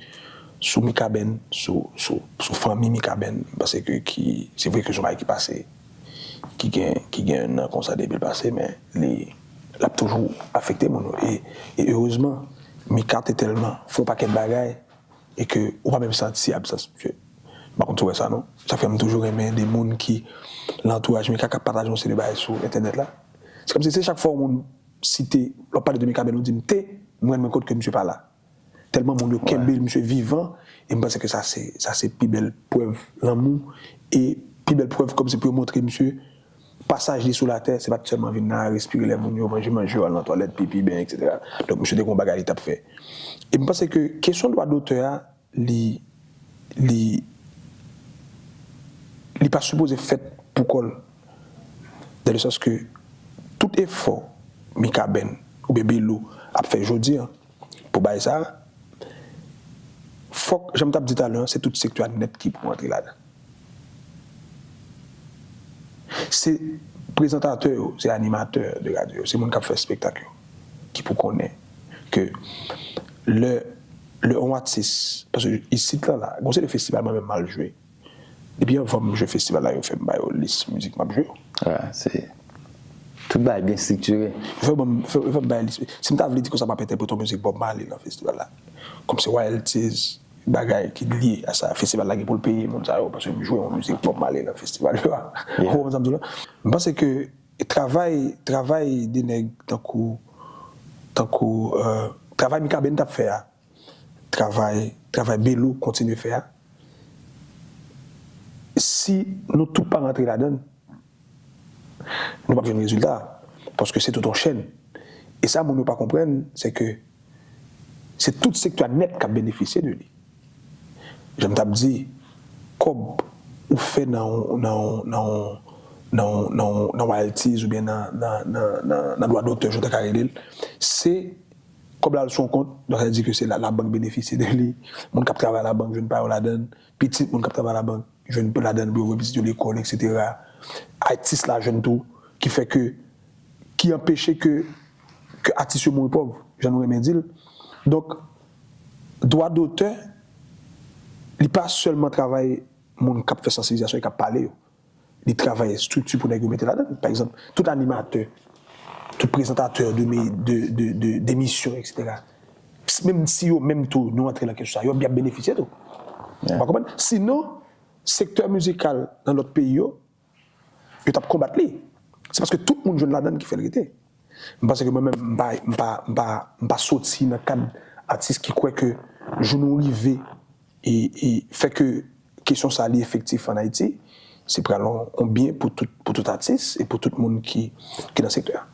sou Mikaben, sou, sou, sou fanmi Mikaben, m panse ke ki, se vre ke se yon bagay ki pase, ki gen, ki gen nan konsa depi l pase, men li, l ap toujou afekte moun yo. E, e erezman, Mika te tèlman fè yon pakèt bagay, e ke ou pa menm santi absans misye. M pa konn si w wè sa non. Sa fè m toujou renmen de moun ki nan antouraj Mika k ap pataje yon seri de bagay sou entènèt la. Se kòmsi se chak fwa yon moun site, lè w ap pale de Mikaben, ou di m te, m renmen kote ke misye pa la. Tèlman moun yo kenbe l, misye vivan, e m panse ke sa se, sa se pi bèl prèv lanmou, e pi bèl prèv kòmsi pou yo montre misye pasaj li sou latè, se pa t sèlman vin la, respire lè moun yo manje manje yo, al nan twalèt, pipi, benyen, etsetera. Donk, misye te gen yon bagay li t ap fè. E m panse ke kesyon dwa dotè a, li, li, li pa sipoze fèt pou kò l. Dans le sens ke tout efò Mikaben oubyen Belo ap fè jodi a pou bay sa, fòk, jan m t ap di talè a, se tout sektè a nèt ki pou antre ladan. Se prezantatè yo, se animatè de radyo yo, se moun k ap fè espektak yo ki pou konnen ke lè, lè yon atis, paske isit la, la, gon seri de festival mwen menm m al jwe. Depi anvan m jwe festival la, yo fè m ba yo lis mizik m ap jwe yo. Wi, se tout bagay byen estriktire. Yo fè ban m, yo fè, yo fè m bay lis. Si m ta vle di konsa m ap entèprete yon mizik Bob Marley nan festival la, kòm se royalties, bagay ki lye a sa, festival la gen pou l peye moun sa yo, paske m jwe yon mizik Bob Marley nan festival yo a. Ou konprann sa m di w la? M panse ke travay, travay de nèg tankou, tankou, euh, travay Mikaben t ap fè a, travay, travay Belo kontinye fè a, si nou tout pa rantre ladan l, nou p ap jwenn rezilta, paske se tout yon chèn. E sa moun yo pa konprann, se ke se tout sektè a nèt k ap benefisye de li. Jan m t ap di, kòb ou fè nan, nan, nan, nan, nan, nan royalties oubyen nan, nan, nan, nan, nan dwa dotè, jan w ta ka rele l, se kòb la al sou yon kont, donk sa vle di ke se la, labank benefisye de li, moun k ap travay labank jwenn pa yo ladan l, pitit moun k ap travay labank jwenn pa yo ladan l pou yo voye pitit yo lekòl, etsetera. Atis la jwenn tou, ki fè ke, ki anpeche ke, ke atis yo mouri pòv, jan nou renmen di l. Donk, dwa dotè, li pa sèlman travay moun k ap fè sansibilizasyon e k ap pale yo. li travay estrikti pou nèg yo mete ladan. Pa egzanp, tout animatè, tout prezantatè de, de, de, de, demisyon, etsetera. Menm si yo menm tou, nou antre nan kesyon sa, yo, y ap benefisye tou. Ou konprann? Sinon, sektè mizikal nan lòt peyi yo, yo t ap konbat li. Se paske tout moun jwenn ladan ki fè l rete. M panse ke mwen menm, m pa, m pa, m pa, m pa soti nan kad atis ki kwè ke jou nou rive e, e fè ke kesyon sa li efektif ann Ayiti, se pral yon, yon byen pou tout, pou tout atis e pou tout moun ki, ki nan sektè a.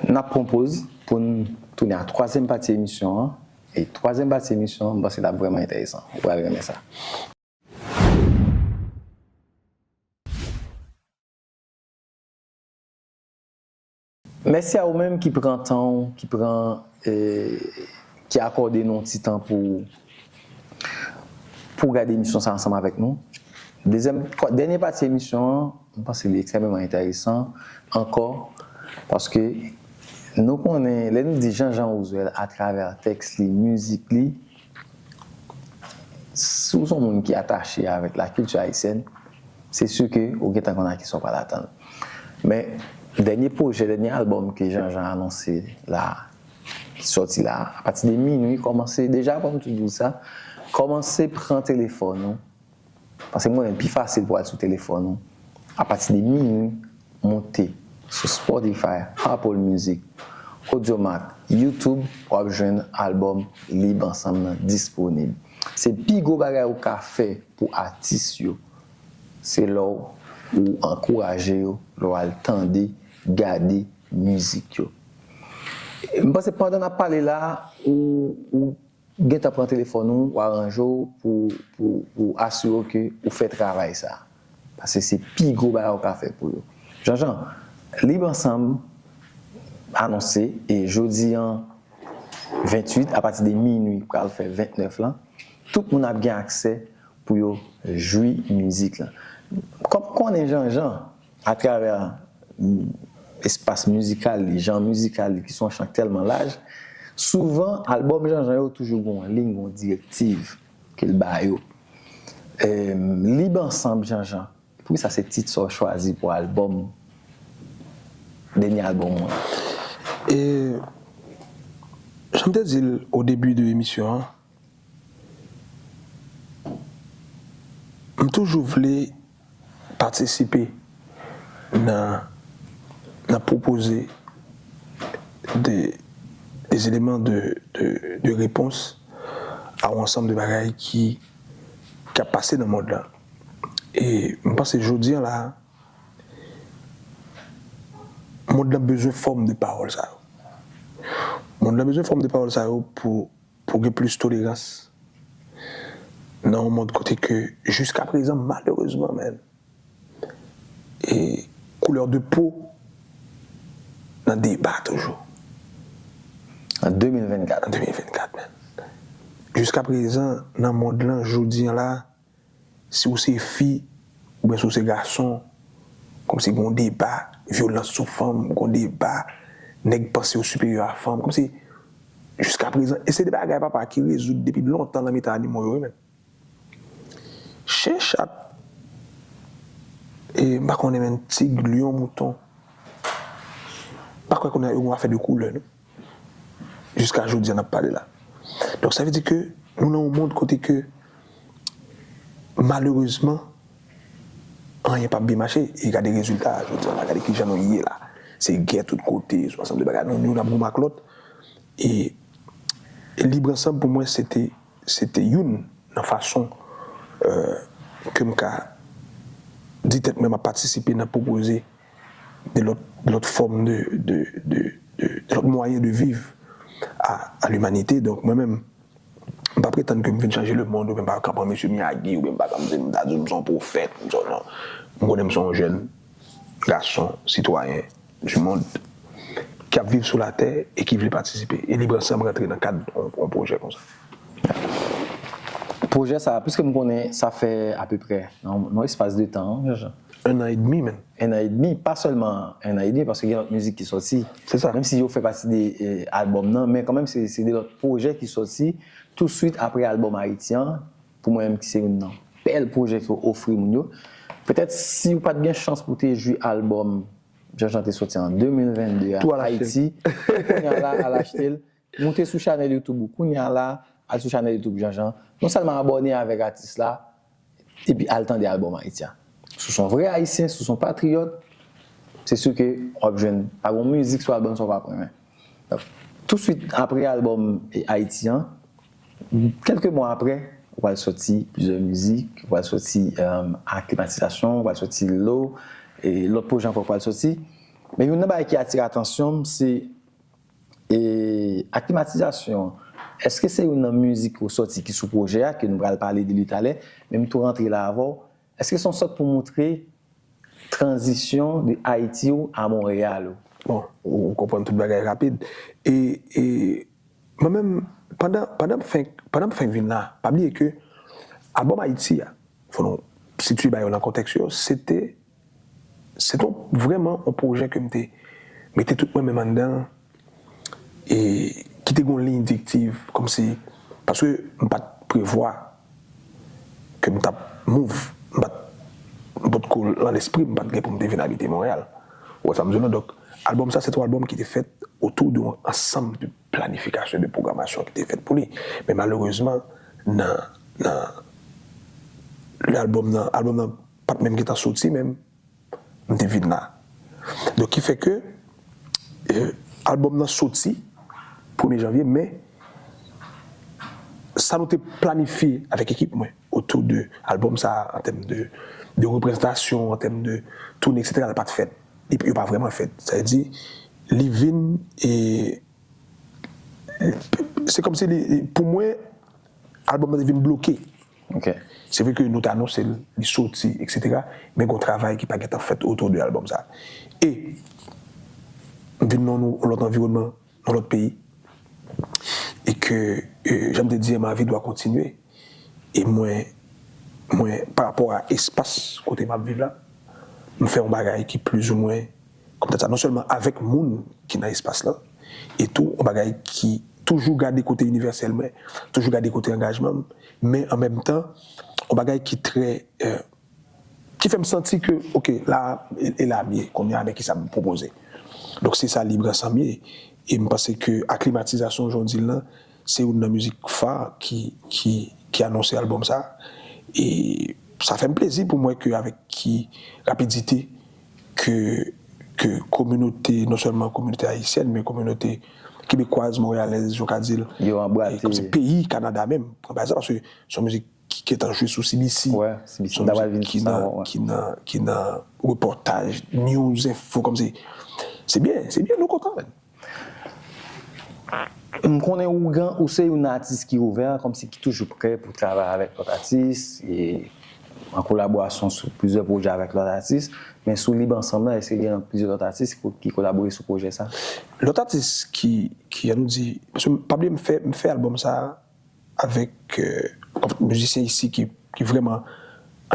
N ap pran poz pou n tounen a twazyèm pati emisyon an. E twazyèm pati emisyon an, m panse l ap vrèman enteresan. Ou pral renmen sa. Mèsi a ou menm ki pran tan w, ki pran, e, ki akòde nou ti tan pou, pou gade emisyon sa ansanm avèk nou. Dezyèm, twa, dènye pati emisyon an, m panse li ekstrèmeman enteresan ankò, paske nou konnen, lè nou di Jean Jean Roosevelt atravè tèks li, mizik li, si w se yon moun ki atache avèk lakilti ayisyèn, se si ke ou gentan konn a kisa w pral atann. Men, dènye pwojè, dènye albòm ke Jean Jean anonse la, ki sòti la, apati de minwi, kòmanse, deja, kòm m toujou di sa, kòmanse pran telefòn ou, paske m konnen l pi fasil pou w al sou telefòn ou, apati de minwi, moute sou Spotify, Apple Music, Audiomack, YouTube, w ap jwenn albòm Lib Ansanm nan disponib. Se pi gwo bagay ou ka fè pou atis yo, se lè w ankouraje yo, lè w al tande, gade mizik yo. M panse pandan n ap pale la, ou, ou gentan pran telefòn ou, ou aranje w pou, pou, pou asire w ke ou fè travay sa. Paske se pi gwo bagay ou ka fè pou yo. Jean Jean, Lib Ansanm anonse, e jodi an, venntuit, apati de minwi, pral fè ventnèf lan, tout moun ap gen aksè pou yo jwi mizik lan. Kòm konnen Jean Jean, atravè, mm, espas mizikal li, jan mizikal li, ki se yon chan k tèlman laj, souvan, albòm Jean Jean yo toujou gen yon liy, gen yon direktiv ke l ba yo. E, Lib Ansanm Jean Jean, poukisa se tit sa w chwazi pou albòm, dènye albòm ou an? E, jan m te di l o debi de emisyon an, m toujou vle patisipe nan, nan pwopoze de, des éléments de, de, de réponse à yon ansanm de bagay ki, k ap pase nan mond lan. E m panse jodi an la, mond lan bezwen fòm de pawòl sa yo. Mond lan bezwen fòm de pawòl sa yo pou, pou gen plis tolerans nan yon mond kote ke jiska prezan, malerezman, men, e koulè de po nan deba toujou. An de mil vennkat. An de mil vennkat, men. Jiska prezan, nan mond lan, jodi an la, si w se fi, oubyen si w se gason, kòmsi gen yon deba, vyolans sou fanm, gen yon deba, nèg panse yo siperyè a fanm, kòmsi, jiska prezan, e se de bagay, papa, ki rezoud depi lontan nan mitan animal yo, wi, men. Chen, chat, e m pa konnen, men, tig, lyon, mouton, m pa kwè konnen yo gen afè de koulè, non. Jiska jodi a n ap pale la. Donk, sa vle di ke nou nan yon mond kote ke, malerezman, anyen p ap byen mache. E gade rezilta a jodi a la, gade kijan nou ye la. Se gè tout kote, sou ansanm de bagay. Nou, nou n ap goumen ak lòt. E, e Lib Ansanm, pou mwen, se te, se te youn nan fason, euh, ke m ka di tèt mwen m ap patisipe nan pwopoze de lòt, de lòt fòm de, de, de, de, de lòt mwayen de viv a, a limanite. Donk, mwen menm, m pa pretann ke m vin chanje lemonn, oubyen m pa ka pran mesye Miyagi, oubyen m pa ka, m se, m ta di w m se yon pwofèt, m se, non. M konnen m se yon jèn gason, sitwayen du monde, ki ap viv sou latè e ki vle patisipe. E Lib Ansanm rantre nan kad yon, yon pwojè konsa. Pwojè sa, piske m konnen sa fè apeprè nan, nan espas de tan, Jean Jean. Un an et demi, men. Un an et demi, pa sèlman un an et demi, paske gen lòt mizik ki sòti. Se sa. Menm si yo fè pati de, eh, albòm nan, men kanmenm se, se de lòt pwojè ki sòti touswit apre albòm Ayiti an, pou mwen menm ki se youn nan bèl pwojè ke w ofri moun yo. Petèt si w pa t gen chans pou w te jwi albòm Janjan te soti an de mil venn de a Ayiti, kounye a la, al achte l. Moute sou chanèl YouTube ou kounye a la, al sou chanèl YouTube Janjan. Non sèlman abòne avèk atis la, epi al tande albòm Ayiti a. Si w se yon vrè Ayisyen, si w se yon patriyòt, se si ke w ap jwenn pa gen yon mizik sou albòm sa w p ap renmen. Donk, touswit apre albòm Ayiti an, kèlke mwa apre, ou pral sòti plizyè mizik, ou pral sòti Aklimatizasyon, ou pral sòti Lo, e lòt pwojè ankò ou pral sòti. Men youn nan bagay ki atire atansyon m, se e, Aklimatizasyon an, èske se youn nan mizik ou sòti ki sou pwojè a, ke nou pral pale de li talè, men m tou rantre la avè w, èske se yon sòt pou moutre tranzisyon de Ayiti w a Monreyal ou? Bon, ou, ou konprann tout bagay rapid. E, e mwen menm, pandan, pandan m fenk, pandan m fenk vin la, pa bliye ke albòm Ayiti a, fò nou sitiye bagay yo nan kontèks yo, se te, se te vrèman yon pwojè ke m te mete tout mwen menm anndan, e ki te gen yon liy direktiv, kòmsi, paske m pa t prevwa ke m t ap move, m pa t, m potko nan lespri m, m pa t gen pou m te vin abite Monreyal. Ou wè sa m di w la? Donk, albòm sa, se te yon albòm ki te fèt otou de yon ansanm de planifikasyon, de pwogramasyon ki te fèt pou li. Men malerezman, nan, nan, lè albòm nan, albòm nan pa t menm gentan soti menm, m te vin la. Donk, ki fè ke, e, albòm nan soti premye janvye, men sa nou te planifye avèk ekip mwen otou de albòm sa, an tèm de, de reprezantasyon, an tèm de toune, etsetera, l pa t fèt. Li, yo pa vrèman fèt. Sa vle di, li vin, e, se kòmsi li, li, pou mwen, albòm nan te vin bloke. Se vre ke nou te anonse l, li soti, etsetera, men gen yon travay ki pa gentan fèt otou de albòm sa. E m vin nan yon lòt anviwònman, nan lòt peyi. E ke, e, jan m te di, ma vie doit continuer. E mwen, mwen, pa rapò a espas kote m ap viv la, m fè yon bagay ki plizoumwen, kòm tèt sa, non sèlman avèk moun ki nan espas lan, e tou yon bagay ki toujou gade kote inivèsèl mwen, toujou gade kote angajman m, men an menm tan, yon bagay ki trè, e, ki fè m santi ke, oke, la, e, e la m ye, kounye a, men kisa m pwopoze. Donk, se sa Libre Ansanm ye. E m panse ke Aklimatizasyon, jan w di l lan, se youn nan mizik fa ki, ki, ki anonse albòm sa. E sa fè m plezi pou m wè ke avèk ki rapidite ke, ke kominote, non sèlman kominote ayisyèn, men kominote kebekwaz, monreyalèz, jan w ka di l, yo anbrase, kòmsi peyi Kanada menm, anbrase, paske se yon mizik ki gentan jwe sou C B C. Wè, C B C. Sa pral vin sou sa, wè. Ki nan, ki nan repòtaj, news, enfo, kòmsi. Se byen, se byen, nou kontan, menn. M konnen ou gen, ou se yon atis ki ouvè, kòmsi ki toujou prè pou travay avèk lòt atis, e an kolaborasyon sou plizyè pwojè avèk lòt atis, men sou Libre Ansanm lan, èske gen plizyè lòt atis ki, ki kolabore sou pwojè sa? Lòt atis ki, ki, ann nou di, paske pa bliye m fè, m fè albòm sa, avèk, e, an fèt, mizisyen isi ki, ki vrèman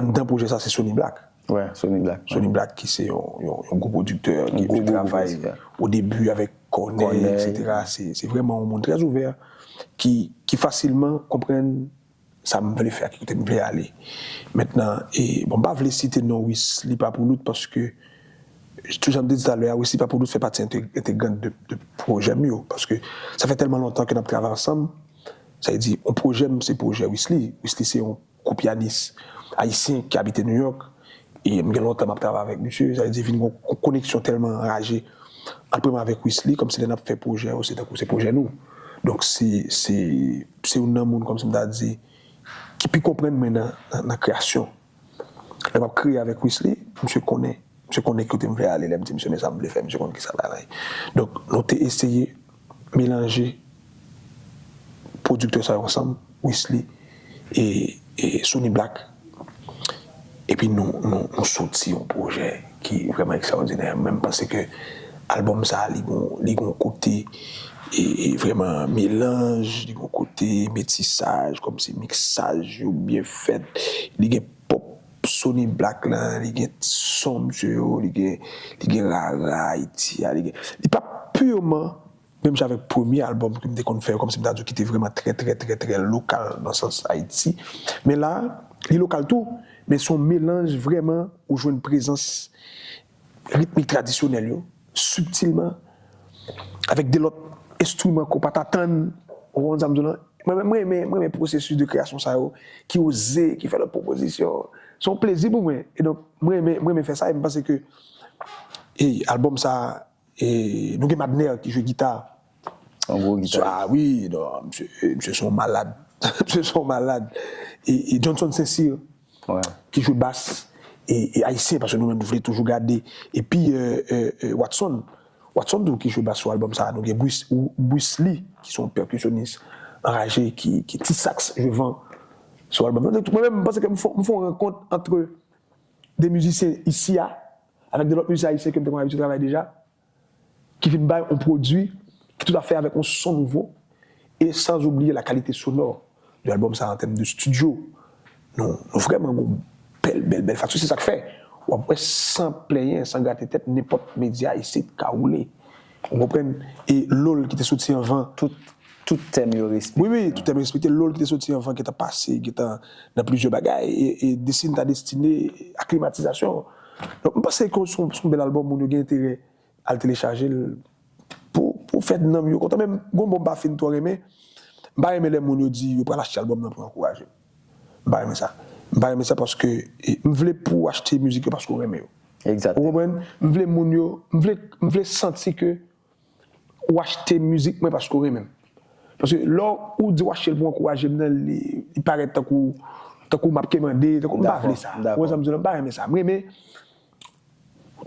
anndan pwojè sa, se Sony Black. Wè, Sony Black. Sony Black, ki se yon, yon, yon gwo pwodiktè, ki te travay o debi avèk Corneille, etsetera. Se, se vrèman yon moun trè ouvè, ki, ki fasilman konprann sa m vle fè, ki kote m vle ale. Mentnan, e, bon, m pa vle site non Wisly Papouloute, paske, tou jan m te di talè a, Wisly Papouloute fè pati entè-, entegrant de, de pwojè m yo, paske sa fè tèlman lontan ke n ap travay ansanm, Sa vle di, yon pwojè m, se pwojè Wisly. Wisly se yon gwo pyanis ayisyen ki abite New York. E m gen lontan m ap travay avèk misye. Sa vle di, vin gen yon koneksyon tèlman raje ant mwen avèk Wisly, kòmsi lè n ap fè pwojè yo, se tankou se pwojè nou. Donk, se, se, se youn nan moun, kòmsi m ta di, ki pi konprann mwen nan, nan, nan kreyasyon. Lè m ap kreye avèk Wisly, misye konnen. Misye konnen kote m vle ale. Lè m di misye, men sa m vle fè, misye konn kisa bagay la ye. Donk, nou te eseye melanje pwodiktè sa yo ansanm, Wisly e, e Sony Black. Epi nou, nou, nou soti yon pwojè ki vrèman ekstraòdinè. Mwen, m panse ke albòm sa a, li gon, li gon kote, e, e vrèman melanj, li gon kote metisaj, kòmsi miksaj yo byen fèt. Li gen pop Sony Black lan, li gen son misye yo, li gen, li gen rara Ayiti a, li gen, li pa purman menm jan avèk premye albòm ke m te konn fè yo, kòmsi m ta di w ki te vrèman trè, trè, trè, trè lokal nan sans Ayiti. Men la, li lokal tou, Men se yon melanj vrèman ou jwenn prezans ritmik tradisyonèl yo, sibtilman, avèk de lòt enstriman ke w pa t atann, ou konprann sa m di w lan? Mwen menm, mwen renmen, mwen renmen pwosesis de kreyasyon sa yo, ki oze, ki fè lòt pwopozisyon. Se yon plezi pou mwen. E donk, mwen renmen, mwen renmen fè sa, e m panse ke, e, albòm sa, e, nou gen Madner ki jwe gita. Yon gwo gitaris. Ah wi, non, misye, misye se yon malad. Misye se yon malad. E, e Johnson Saint-Cyr, ki jwe bas, e, e ayisyen, paske nou menm nou vle toujou gade. Epi, euh, euh, euh, Watson. Watson tou ki jwe bas sou albòm sa a. Nou gen Bruce, ou, Bruce Lee, ki se yon pèkisyonis anraje, ki, ki ti saks jwe van sou albòm nan. Donk, mwen menm, m panse ke m fè, m fè yon rankont ant de mizisyen isi a, avèk de lòt mizisyen ayisyen ke m te konn abitye travay deja, ki vin bay yon pwodui ki toutafè avèk yon son nouvo, e sans oublier la qualité sonore de albòm sa an tèm de studio. Nou, nou vrèman gon bèl, bèl, bèl fason. Se sa k fè w ap wè san plenyen, san grate tèt, nenpòt medya isit ka woule. Ou konprann? E Lol ki te soti anvan. Tout, tout tèm yo respekte. Wi, wi, tout tèm yo respekte. Lol ki te soti anvan, ki t ap pase, ki t nan plizyè bagay. E, e Destine ta destine, aklimatizasyon. Donk, m panse ke se yon, se yon bèl albòm, moun yo gen enterè al telechaje l pou, pou fè nanm yo kontan. Men gon bò m pa fin twò renmen. M pa renmen lè moun yo di yo pral achte albòm nan pou ankouraje m. M pa renmen sa. M pa renmen sa paske, e, m vle pou w achte mizik yo paske w renmen yo. Egzakteman. Ou konprann? M vle moun yo, m vle, m vle santi ke w achte mizik mwen paske w renmen m. Paske lè w di w achte l pou w ankouraje m nan, li, li parèt tankou, tankou m ap kemande, tankou m pa vle sa. Ou konprann sa m di w lan? M pa renmen sa. M renmen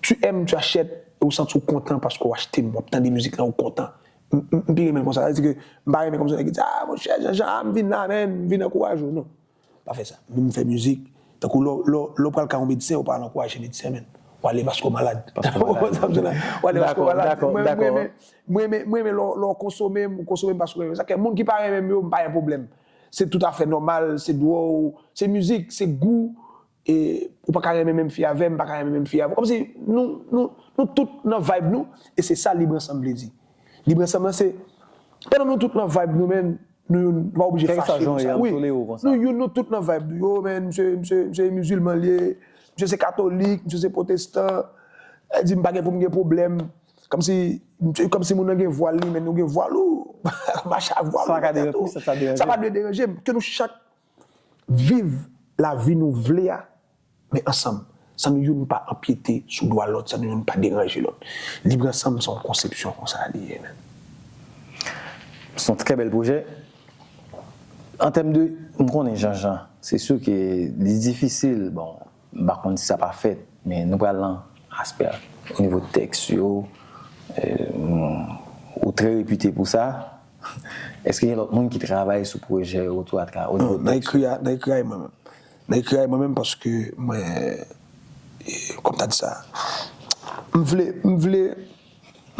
tu aimes, tu achètes, e ou santi w kontan paske w achte m, w ap tande mizik lan, ou kontan. M, m, m pi renmen l konsa. Sa vle di ke m pa renmen kòmsi yon nèg ki di, "Ah, monchè, Jean Jean, ah, m vin la, man, m vin ankouraje w." Non. Pa fè sa. Nou, m fè mizik. Tankou lè, lè, lè w pral ka yon medsen, ou pa al ankouraje medsen, man. W ale paske w malad. Paske w malad. Ou konprann sa m di w lan? W ale paske w malad. Dakò, dakò, dakò. Mwen, mwen, mwen, mwen, mwen, lè, lè w konsome m, ou konsome m paske w renmen m. Sa fè moun ki pa renmen m yo, m pa gen pwoblèm. Se toutafè nòmal, se dwòl, se mizik, se gou. E ou pa ka renmen menm fi avè m, m pa ka renmen menm fi avè w. Kòmsi nou, nou, nou tout nan vibe nou, e se sa Libre Ensemble vle di. Libre Ensemble lan se, pandan nou tout nan vibe nou, men nou youn, nou pa oblije fache konsa. Wi, nou youn, nou tout nan vibe nou. Yo, men, misye, misye, misye mizilman li ye, misye se katolik, misye se pwotestan. Sa di m pa gen pou m gen pwoblèm. Kòmsi, kòmsi moun nan gen vwal li, men nou gen vwal ou, mache ak vwal ou. Sa pa dwe deranje m. Ke nou chak viv lavi nou vle a, men ansanm, san nou youn pa anpyete sou dwa lòt, san nou youn pa deranje lòt. Libre Ensemble, se yon konsepsyon konsa li ye, man. Se yon trè bèl pwojè. An tèm de, m konnen Jean Jean, se si ke li difisil, bon, m pa konn si sa pa fèt, men nou pral nan aspè o nivo tèks yo, e, ou trè repite pou sa. Èske gen lòt moun ki travay sou pwojè yo tou atra-, o nivo tèks yo? Non, nan ekri a, nan ekri a, e mwen menm. Nan ekri a, e mwen menm paske mwen, e, kòm ta di sa, m vle, m vle,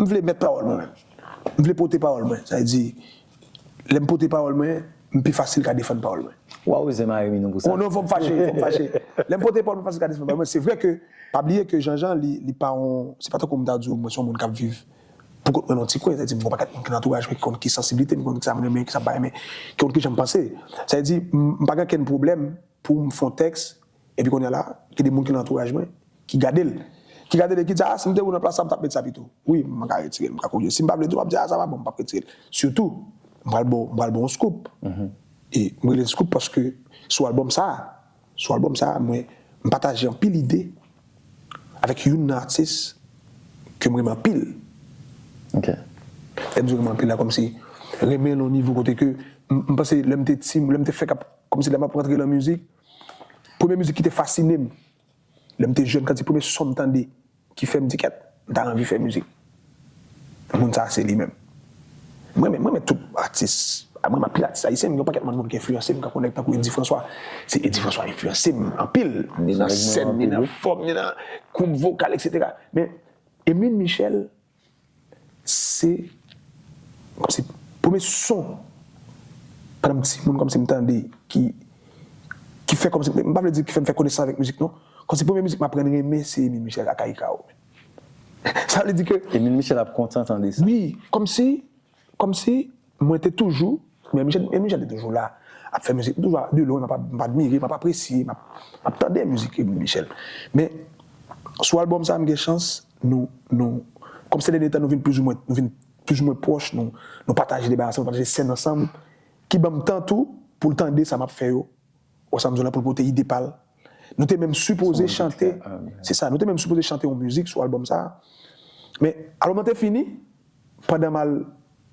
m vle mèt pawòl mwen menm. M vle pote pawòl mwen. Sa vle di, lè m pote pawòl mwen, m pi fasil ka defann pawòl mwen. Wa oze mare mi nou pou sa. Oh non, fò m fache, fò m fache. Lè m pote pawòl mwen, fasil ka defann pawòl mwen. Se vre ke, pa bliye ke Jean Jean, li, li pa yon, se pa tankou m ta di w, mwen se yon moun k ap viv pou kont mwen nan yon ti kwen. Sa vle di, m gen yon pakèt moun ki nan antouraj mwen, ki konn ki sansiblite m, ki konn ki sa m renmen, ki sa m pa renmen, ki konn ki jan m panse. Sa vle di, m, m pa gen okenn pwoblèm pou m fè yon tèks, epi kounye a la, gen de moun ki nan antouraj mwen, ki gade l. Ki gade l e ki di, "Ah, si m te ou nan plas sa, m t ap met sa pito." Wi, m ka retire l, m ka korije. Si m pa vle di w, m ap di, "Ah, sa pa bon," m p ap retire l. Sitou, m pral ba w, m pral ba w yon scoop. E m rele l scoop paske sou albòm sa a, sou albòm sa a, mwen, m pataje anpil ide avèk youn nan atis ke m renmen anpil. Ok. Lè m di renmen anpil la, kòmsi renmen l yon nivo kote ke m, m panse lè m te ti, lè m te fèk ap, kòmsi lè m ap rantre nan mizik, premye mizik ki te fasine m, lè m te jèn, kantik premye son m tande ki fè m di, "Kèt, m ta anvi fè mizik." Moun sa a se li menm. Mwen, mwen, mwen, tout atis, mwen, mwen, anpil atis ayisyen, m gen yon pakèt moun, moun ki enfliyanse m, m ka konnen tankou Eddy François. Se Eddy François enfliyanse m anpil. Ni nan sèn, ni nan fòm, ni nan gwoup vokal, etsetera. Men, Emeline Michel, se kòmsi premye son, pandan m timoun, kòmsi m tande, ki, ki fè kòmsi, m pa vle di ki fè m fè konesans avèk mizik, non. Kòmsi premye mizik m aprann renmen, se Emeline Michel ak Aïka, wi. Sa vle di ke Emeline Michel ap kontan tande sa. Wi, kòmsi, kòmsi mwen te toujou Men Michel, men Michel te toujou la, ap fè mizik. M toujou de lwen, m ap, m ap admire, m ap apresye, m ap, m ap tande mizik Michel. Men sou albòm sa, m gen chans, nou, nou, kòm se dènye tan, nou vin plizoumwen, nou vin plizoumwen pwòch, nou, nou pataje de bagay ansanm, nou pataje sèn ansanm, ki ban m tan tou pou l tande sa m ap fè yo. Wè sa m di w la, pou l pote ide pa l. Nou te menm sipoze chante, se sa, nou te menm sipoze chante yon mizik sou albòm sa. Men albòm lan te fini, pandan m al,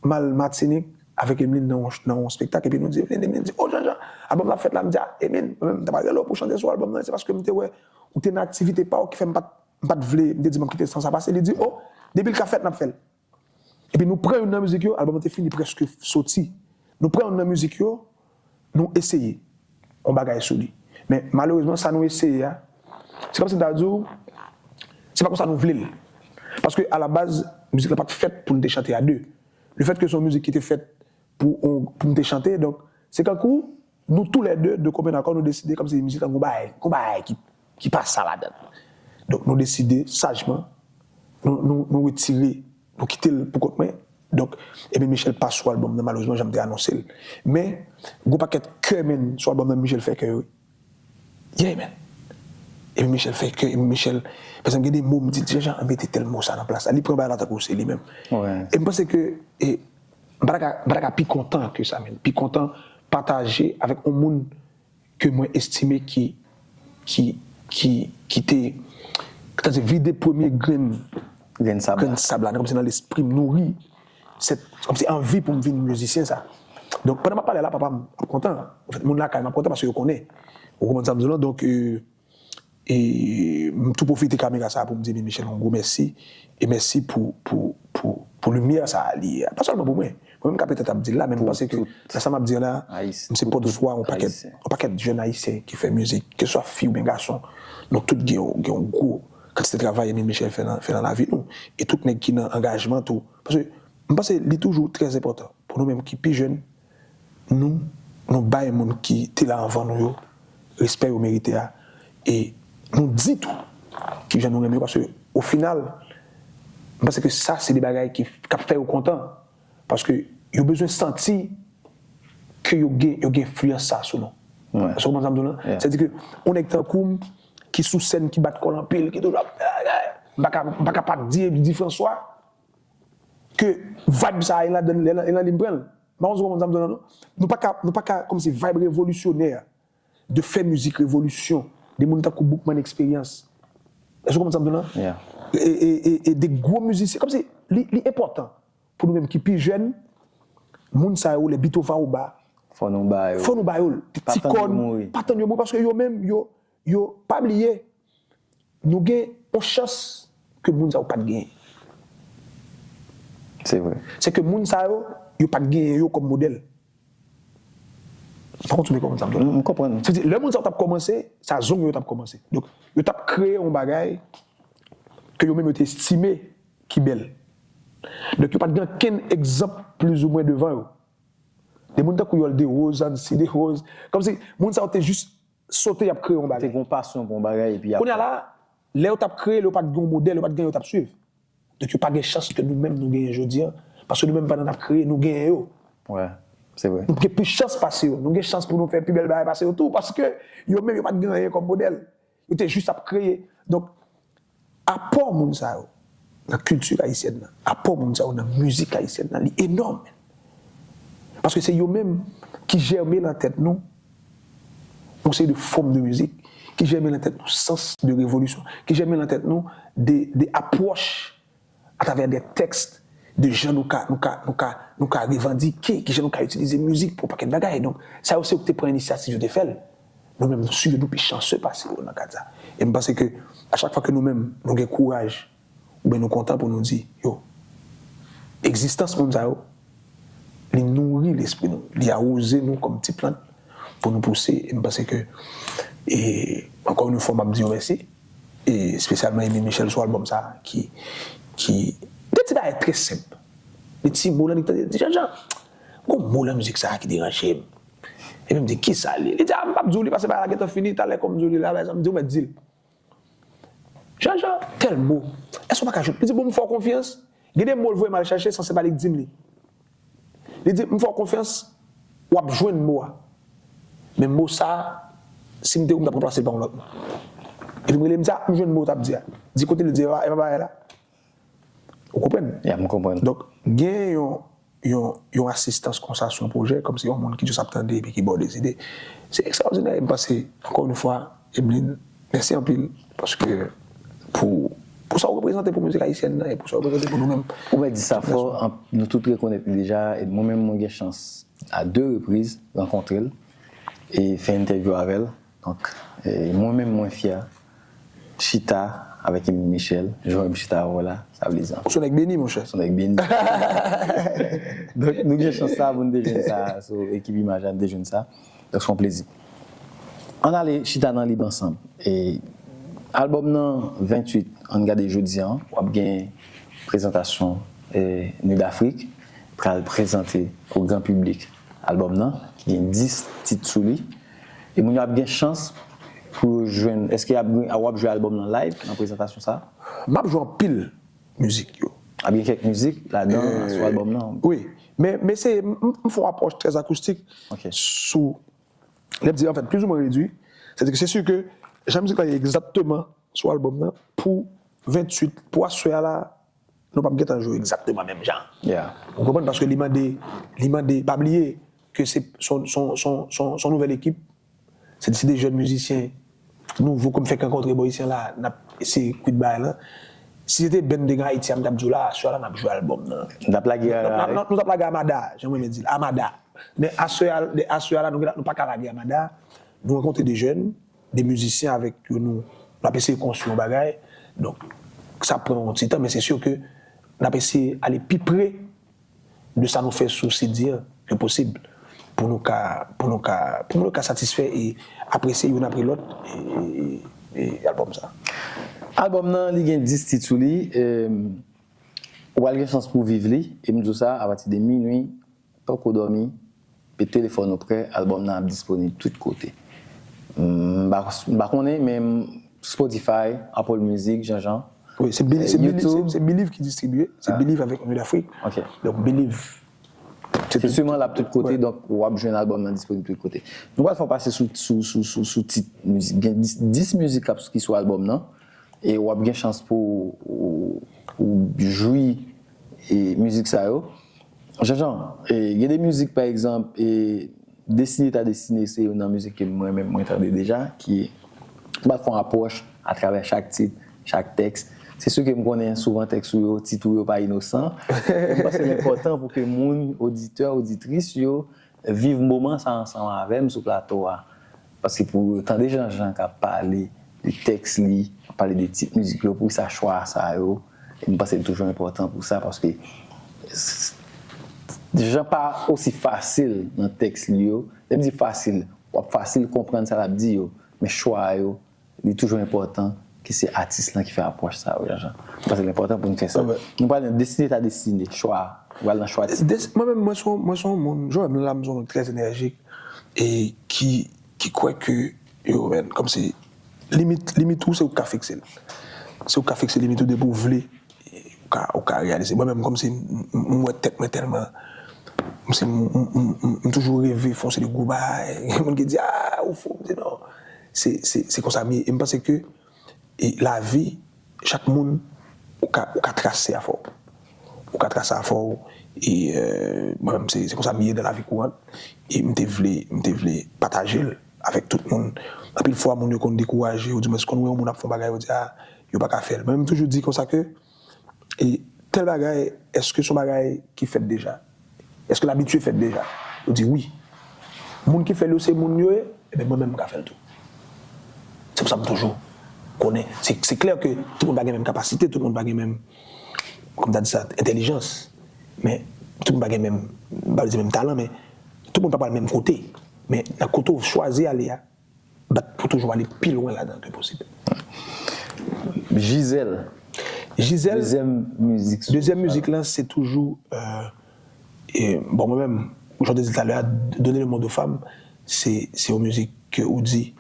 m al Matinik avèk Emeline nan yon, nan yon espektak, epi nou di, Emeline, Emeline di, "O, Jean Jean, albòm la ap fèt la." M di, "A, Emeline, mwen menm, m t ap rele w pou chante sou albòm nan, se paske m te wè ou te nan aktivite pa w ki fè m pa t, m pa t vle, m te di m ap kite san sa pase." Li di, "O, depi l ka fèt, n ap fè l." Epi nou pran youn nan mizik yo, albòm lan te fini prèske soti. Nou pran youn nan mizik yo, nou eseye yon bagay sou li. Men malerezman, sa nou eseye a, se kòmsi m ta di w, se pa konsa nou vle l. Paske alabaz, mizik la pa t fèt pou n te chante a de. Lefètke se yon mizik ki te fèt pou, pou n te chante, donk, se kankou nou toulède, de komen akò, nou deside kòmsi mizik la gon bagay, gon bagay ki, ki pa sa ladan l. Donk, nou deside sajman, nou, nou, nou retire, nou kite l pou kont mwen. Donk, Emeline Michel pa sou albòm nan, malerezman, jan m te anonse l. Men, gon pakèt kè, men, sou albòm nan, Michel fè kè yo. Yeah, man. Emeline Michel fè kè, Emeline Michel, pa egzanp, gen de mo, m di, Jean Jean, mete tèl mo sa nan plas la. Li pran bagay la tankou se li menm. E m panse ke, e, m pa ta ka, m pa ta ka pi kontan ke sa, men. Pi kontan pataje avèk yon moun ke mwen estime ki, ki, ki, ki te, ki te vide premye grenn, grenn sab la, kòmsi nan lespri m, nouri sèt, kòmsi anvi pou m vin mizisyen sa. Donk, pandan m ap pale la, papa m ap kontan. Anfèt, moun lakay m ap kontan paske yo konnen. Ou konprann sa m di w lan? Donk, e, e m tou pwofite kamera sa pou m di Emeline Michel yon gwo mèsi. E mèsi pou, pou, pou, pou limyè sa a li ye a. Pa sèlman pou mwen. Mwen menm ka petèt ap di l la, men m panse ke nan sa m ap di a la, m se pòtvwa yon pakèt, yon pakèt jèn ayisyen ki fè mizik, keseswa fi oubyen gason. Nou tout gen yon, gen yon gwo kantite travay Emeline Michel fè nan, fè nan lavi nou. E tout nèg ki nan angajman tou. Paske m panse li toujou trè enpòtan pou nou menm ki pi jèn, nou, nou bay moun ki te la anvan nou yo respè yo merite a. E nou di tou kijan nou renmen yo, paske o final, m panse ke sa se de bagay ki, k ap fè yo kontan. Paske yo bezwen santi ke yo gen, yo gen enfliyans sa sou nou. Èske w konprann sa m di w lan? Sètadi ke yon nèg tankou m, ki sou sèn, ki bat kò l anpil, ki toujou ap, m pa ka, m pa ka pa di, di François, ke vibe sa a, e ladan, e nan, e nan li m pran l. M pa konn si w konprann sa m di w lan, non? Nou pa ka, nou pa ka, kòmsi vibe revolisyonè, de fè mizik revolisyon, de moun tankou Boukman Experience. Èske w konprann sa m di w lan? E, e, e, e de gwo mizisyen, kòmsi li, li enpòtan pou nou menm ki pi jèn, moun sa yo, les Beethoven Aouba, fò nou ba yo, fò nou ba yo l. Ti kòn, pa tann yo mouri, paske yo menm, yo, yo, pa bliye, nou gen yon chans ke moun sa yo pa t genyen. Se vre. Se ke moun sa yo, yo pa t genyen yo kòm modèl. M pa konn si w konprann sa m di w lan. M konprann. Se di, lè moun sa yo t ap kòmanse, sa zong yo t ap kòmanse. Donk, yo t ap kreye yon bagay ke yo menm yo te estime ki bèl. Donk, yo pa t gen okenn egzanp plizoumwen devan yo. De moun tankou Yol Derose, Ancy Derose. Kòmsi moun sa yo te jis sote, y ap kreye yon bagay. Te gen yon pasyon pou yon bagay, epi y ap... Kounye a la, lè yo t ap kreye l, yo pa t gen yon modèl, yo pa t gen yon yo t ap swiv. Donk, yo pa gen chans ke nou menm nou genyen jodi a. Paske nou menm, pandan n ap kreye, nou genyen yo. Wi, se vre. Nou gen plis chans pase yo. Nou gen chans pou nou fè pi bèl bagay pase yo tou, paske yo menm, yo pa t gen anyen kòm modèl. Yo te jis ap kreye. Donk, apò moun sa yo nan kilti ayisyèn nan, apò moun sa yo nan mizik ayisyèn nan, li enòm. Paske se yo menm ki jèmen nan tèt nou yon seri de fòm de mizik, ki jèmen nan tèt nou sans de revolisyon, ki jèmen nan tèt nou de, de apwòch atravè de tèks, de jan nou ka, nou ka, nou ka, nou ka revandike, ki jan nou ka itilize mizik pou yon pakèt bagay. Donk, sa yo se yo ki te pran inisyativ, yo te fè l. Nou menm, nou swiv yo, nou pi chanse pase yo nan kad sa. E m panse ke a chak fwa ke nou menm, nou gen kouraj, oubyen nou kontan pou nou di, yo, egzistans moun sa yo, li nouri lespri nou, li awoze nou kòm ti plant pou nou pouse. E m panse ke, e, ankò yon fwa, m ap di yo mèsi. E espesyalman Emeline Michel sou albòm sa a, ki, ki, de ti bagay trè senp. De ti mo lan, li tande, di, Jean Jean, gon mo lan mizik sa a ki deranje m. Epi m di, kisa l ye? Li di, a, m p ap di w li, paske bagay la gentan fini, talè kòm m di w li la, bagay sa, m di, ou mèt di l. Jean Jean, tèl mo. Èske w pa ka jwenn? Li di, bon, m fè w konfyans. Gen de mo l voye m al chache, san se pa li k di m li. Li di, m fè w konfyans. w ap jwenn mo a. Men mo sa a, si m te ou, m t ap ranplase l pa yon lòt mo. Epi m rele m di, "A, m jwenn mo w t ap di a." Di kote l di, "E pa, e pa bagay la." Ou konprann? Ya, m konprann. Donk, gen yon, yon, yon asistans konsa sou yon pwojè, kòmsi yon moun ki jis ap tande epi ki ba w de zide. Se ekstraòdinè. E m panse, ankò yon fwa, Emeline, mèsi anpil, paske pou, pou sa w reprezante pou mizik ayisyèn nan, e pou sa w reprezante pou nou menm. Ou mèt di sa fò, an- nou tout rekonèt li deja, e mwen menm, mwen gen chans a de repriz rankontre l e fè entèvyou avè l. Donk, e mwen menm, mwen fyè chita avèk Emeline Michel, jan m chita avè w la, sa vle di anpil. Ou se yon nèg beni, monchè. Son nèg beni. Donk, nou gen chans sa pou nou te jwenn sa, sou ekip Imaj la, nou te jwenn sa. Donk, se yon plezi. Ann ale chita nan lib ansanm. E albòm nan, venntuit, ann gade jodi a, w ap gen prezantasyon e Nid Afrik pral prezante o gran piblik albòm nan, ki gen dis tit sou li. E moun yo ap gen chans pou yo jwenn, èske y ap, w ap jwe albòm nan live nan prezantasyon sa? M ap jwe anpil mizik yo. Ap gen kèk mizik ladan sou albòm nan? Wi, men, men se, m, m fè yon apwòch trè akoustik Ok. sou, lè m di, anfèt, plizoumwen redui. Sètadi ke se si ke jan mizik la ye egzakteman sou albòm nan, pou venntuit, pou aswè a la, nou p ap gentan jwe egzakteman menm jan. Yeah. Ou konprann? Paske li mande, li mande, pa bliye ke se son, son, son, son, son nouvèl ekip. Se, se de jèn mizisyen nouvo ke m fèk rankontre bò isi a la, n ap eseye kwit bagay lan. Si se te band de Ayiti a, m t ap di w la, aswè a la, n ap jwe albòm nan. N ap lage Nou, nou, nou, nou t ap lage Amada, jan mwen renmen di l, Amada. Men aswè a, de aswè a la, nou, gen la, nou pa ka lage Amada. Nou rankontre de jèn, de mizisyen avèk yo nou, nou ap eseye konstwi yon bagay. Donk, sa pran yon ti tan, men se si ke n ap eseye ale pi pre de sa nou fè sou C D an ke posib pou nou ka, pou nou ka, pou nou ka satisfè e apresye youn apre lòt e, e, e albòm sa. Albòm nan, li gen dis tit sou li. E, ou pral gen chans pou viv li. E m di w sa, apati de minui, tankou w dòmi, met telefòn ou prè, albòm nan ap disponib tout kote. M pa, m pa konnen, men Spotify, Apple Music, jan jan. Wi, se Believe, Eh, se Believe, YouTube. se, se Believe ki distribye. Se Ah. Believe avèk Nid Afrik. Ok. Donk, Believe. Se siman l ap tout kote, Ouais. Donk w ap jwenn albòm nan disponib tout kote. Nou pral fè w pase sou, sou, sou, sou, sou tit mizik. Gen dis, dis mizik k ap, ki sou albòm nan. E w ap gen chans pou, pou, pou jwi e mizik sa yo. Jan jan, e, gen de mizik, pa egzanp, e, Destine ta destine, se youn nan mizik ke mwen menm mwen tande deja, ki m ap fè yon apwòch atravè chak tit, chak tèks. Se si ke m konnen souvan tèks ou yo, tit ou yo pa inosan. M panse l enpòtan pou ke moun, oditè, oditris yo, viv moman sa ansanm avè m sou plato a. Paske pou yo tande jan jan k ap pale de tèks li, pale de tit mizik yo, pou sa chwa sa yo, e m panse l toujou enpòtan pou sa, paske s- jan pa osi fasil nan tèks li yo. Lè m di fasil, w ap fasil konprann sa l ap di yo, men chwa yo, li toujou enpòtan ke se atis lan ki fè apwòch sa yo, jan jan. M panse l enpòtan pou n fè sa. Wè. Nou pral nan destine ta destine, chwa. Nou pral nan chwa tit. Des- Mwen menm, mwen se yon, mwen se yon moun, jan w wè m la, m se yon moun trè enèjik e ki, ki kwè ke, yo, men, kòmsi limit, limit ou, se ou k ka fikse l. Se ou k ka fikse limit ou depi ou vle, ou ka, ou ka reyalize. Mwen menm, kòmsi m, m, m wè tèt mwen tèlman, m, se, m, m, m, m, m toujou reve fè yon seri de gwo bagay. Gen moun ki di, "Ah, ou fou." M di, "Non." Se, se, se konsa m ye. E m panse ke e lavi, chak moun, ou ka, ou ka trase afè w. Ou ka trase afè w. E, euh, mwen menm, se, se konsa m ye nan lavi kourant. E m te vle, m te vle pataje l avèk tout moun. Anpil fwa, moun yo konn dekouraje, ou di mwen, si konn wè yon moun ap fè yon bagay, yo di, "Ah, yo pa ka fè l." Mwen menm, m toujou di konsa ke, e tèl bagay, èske se yon bagay ki fèt deja? Èske l abitye fèt deja? Yo di wi. Moun ki fè l yo se moun yo ye, ebyen mwen menm m ka fè l tou. Se pou sa m toujou konnen. Se, se klè ke tout moun pa gen menm kapasite, tout moun pa gen menm, kòm ta di sa, entèlijans. Men tout moun pa gen menm, m pa vle di menm talan, men tout moun pa pral menm kote. Men nan kote w chwazi ale a, bat pou toujou ale pi lwen ladan ke posib. Gisèle. Gisèle, Dezyèm mizik. Dezyèm mizik lan, se toujou, euh, e, bon, mwen menm, jan w te di talè a, Donner le monde aux femmes, se, se yon mizik ke ou di,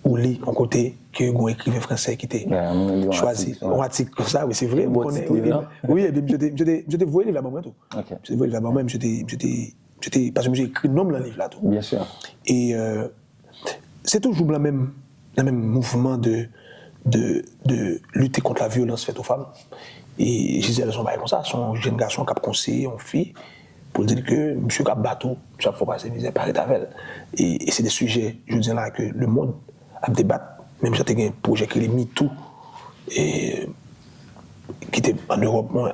ou li yon kote, ke yon ekriven fransè ki te Yeah, mwen li yon chwazi. atik, ouais. Yon atik konsa, wi, se vre, Gen m bon konnen, tit wi, li, non? Wi, epi misye te, misye te, misye te voye liv la ban mwen tou. Ok. Misye te voye liv la ban mwen, misye te, misye te se te, paske misye ekri non m nan liv la tou. Byen si. E euh, se toujou nan menm, nan menm mouvman de, de, de lite kont la vyolans fèt o fanm. E Gisèle se yon bagay konsa, se yon jèn gason k ap konseye yon fi pou l di l ke misye k ap bat ou, misye ap fè w pase mizè, pa ret avè l. E, e se de sijè, jodi a la, ke lemonn ap debat, menm jan te gen pwojè ki rele MeToo, e, ki te an Ewòp, bon,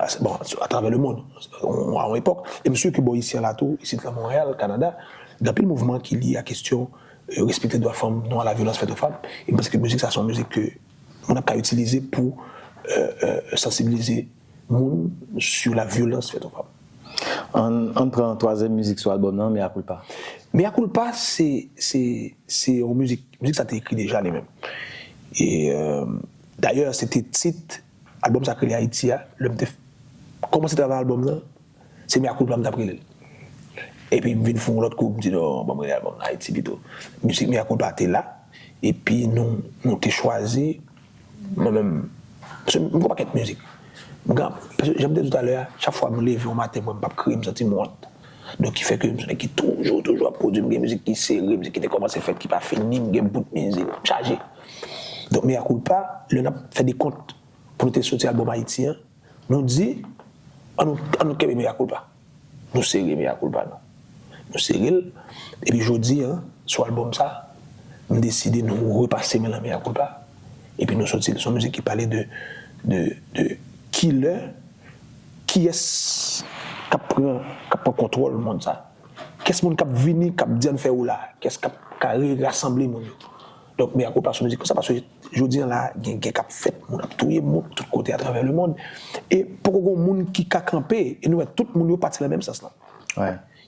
atravè lemonn, a yon epòk. E m si ke bò isi a la tou, isit la Monreyal, Kanada, gen anpil mouvman ki lye a kesyon euh, respekte dwa fanm, non a la vyolans fèt o fanm. E m panse ke mizik sa se yon mizik ke moun ap ka itilize pou euh, euh, sansibilize moun sou la vyolans fèt o fanm. Ann ann pran twazyèm mizik sou albòm nan, Mea Culpa. Mea Culpa se se se yon mizik, mizik sa te ekri deja li menm. E euh, dayè se te tit albòm sa k rele Ayiti a, lè m te kòmanse travay albòm nan, se Mea Culpa m t ap rele l. Epi m vin fè yon lòt kou, m di non, ban m rele albòm nan Ayiti pito. Mizik Mea Culpa te la, epi nou, nou te chwazi, mwen menm, paske m gon pakèt mizik. M gen, paske jan m te di w talè a, chak fwa m leve yon maten, mwen m p ap kriye, m santi m wont. Donk ki fè ke m se nèg ki toujou, toujou ap pwodui, m gen mizik ki sere, mizik ki te kòmanse fèt, ki pa fini, m gen bout mizik, m chaje. Donk Mea Culpa, lè n ap fè dekont pou nou te soti albòm Ayiti an, nou di, ann nou, ann nou kenbe Mea Culpa. Nou sere Mea Culpa nou. Nou sere l. Epi jodi a, sou albòm sa, m deside nou repase men lan Mea Culpa. Epi nou soti l. Se yon mizik ki pale de, de, de kilè, kiyès k ap pran, k ap pran kontwòl mond sa. Kès moun k ap vini, k ap di ann fè oula? Kès k ap ka rasanble moun yo? Donk, Mea Culpa se yon mizik konsa, paske jodi a la, gen gè k ap fèt, moun ap touye moun tout kote atravè lemonn. E poko gen yon moun ki ka kanpe, e nou wè tout moun yo pati nan menm sans lan.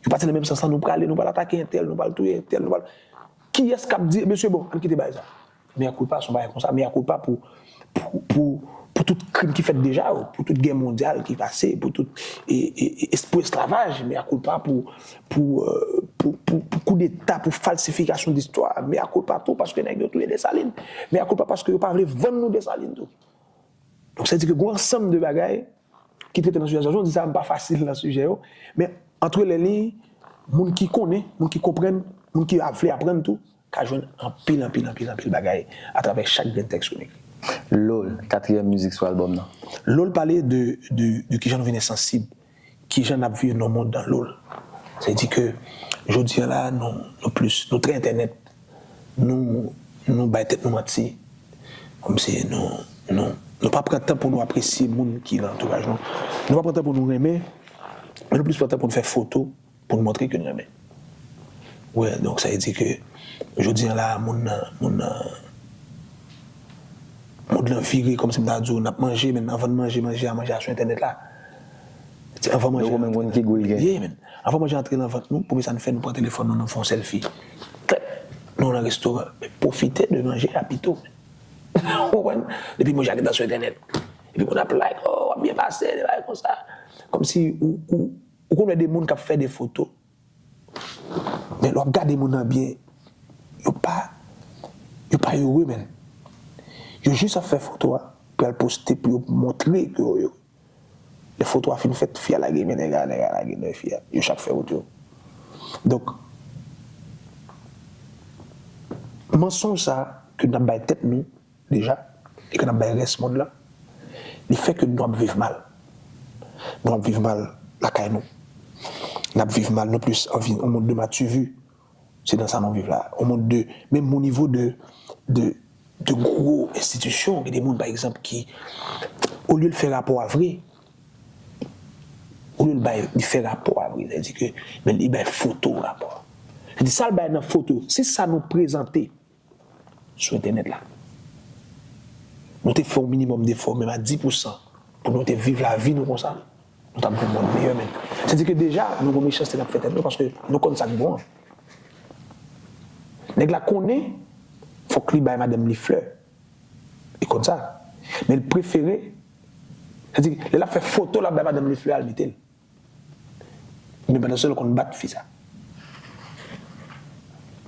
Yo pati nan menm sans lan, nou prale, nou pral atake entèl, nou pral touye entèl, nou pral. Kiyès k ap di, mesye, bon, ann kite bagay sa? Mea Culpa se yon bagay konsa, Mea Culpa pou, pou, pou, pou tout krim ki fèt deja yo, pou tout gè mondyal ki pase, pou tout e, e, e, pou esklavaj, Mea Culpa pou, pou, euh, pou, pou, pou koudeta, pou falsifikasyon distwa, Mea Culpa tou, paske nèg yo touye Desalin, Mea Culpa paske yo pa vle vann nou Desalin tou. Donk, sa di ke gen yon ansanm de bagay ki trete nan sijè sa. Jan w di sa, m pa fasil nan sijè yo, men antre lè li, moun ki konnen, moun ki konprann, moun ki ap vle aprann tou, ka jwenn anpil, anpil, anpil, anpil bagay atravè chak grenn tèks ke m ekri. Lol, katriyèm mizik sou albòm nan. Lol pale de, de, de kijan nou vin ensansib, kijan n ap viv nan mond nan lol. Sa vle di ke jodi a la, nou, nou plis, nou trè entènèt, nou, nou bay tèt nou manti, kòmsi nou, nou, nou pa pran tan pou nou apresye moun ki nan antouraj nou. Nou pa pran tan pou nou renmen, men nou plis pran tan pou nou fè foto, pou n montre ke n renmen. Wè, donk sa vle di ke jodi a la, moun nan, moun nan, mond lan vire kòmsi m ta di w, n ap manje, men anvan n manje, manje a, manje a sou entènèt la. Anvan manje a antre nan vant nou, premye sa n fè, nou pran telefòn nou, nou fè yon sèlfi. Klèk, nou nan restoran. Men pwofite de manje a pito. Ou konprann? Depi manje a gentan sou entènèt. Epi moun ap like, oh, w ap byen pase, de bagay konsa. Kòmsi ou, ou, ou konn wè de moun k ap fè de foto. Men lè w ap gade moun nan byen, yo pa, yo pa ere, menn. Yo jis ap fè foto a pou y al poste, pou yo montre ke yo ere. Lè foto a fin fèt, fi a lage men nèg la, nèg la lage men fi a. Yo chak fè wout yo. Donk, mansonj sa ke n ap bay tèt nou, deja, e ke n ap bay rès mond lan, li fè ke nou ap viv mal. Nou ap viv mal lakay nou. N ap viv mal, nou plis anvi yon mond de mativi. Se nan sa nou viv la. Yon mond de, menm o nivo de, de, de gwo enstitisyon, gen de moun, pa egzanp, ki, olye l fè rapò a vre, olye l bay, li fè rapò a vre, sa vle di ke, men li bay foto rapò a. Sa vle di sa l bay nan foto, se sa nou prezante sou entènèt la. Nou te fè yon minimòm defò, menm a dis pousan, pou nou te viv lavi nou konsa, nou t ap gen yon mond meyè, menn. Sa vle di ke deja, nou gon mechanste n ap fè tèt nou, paske nou konn sa k bon an. Nèg la konnen, fòk li bay madanm li flè. Li konn sa. Men l prefere, sa vle di, lè l ap fè foto, l ap bay madanm li flè a, l mete l. Men pandan se tan, l konn bat fi sa.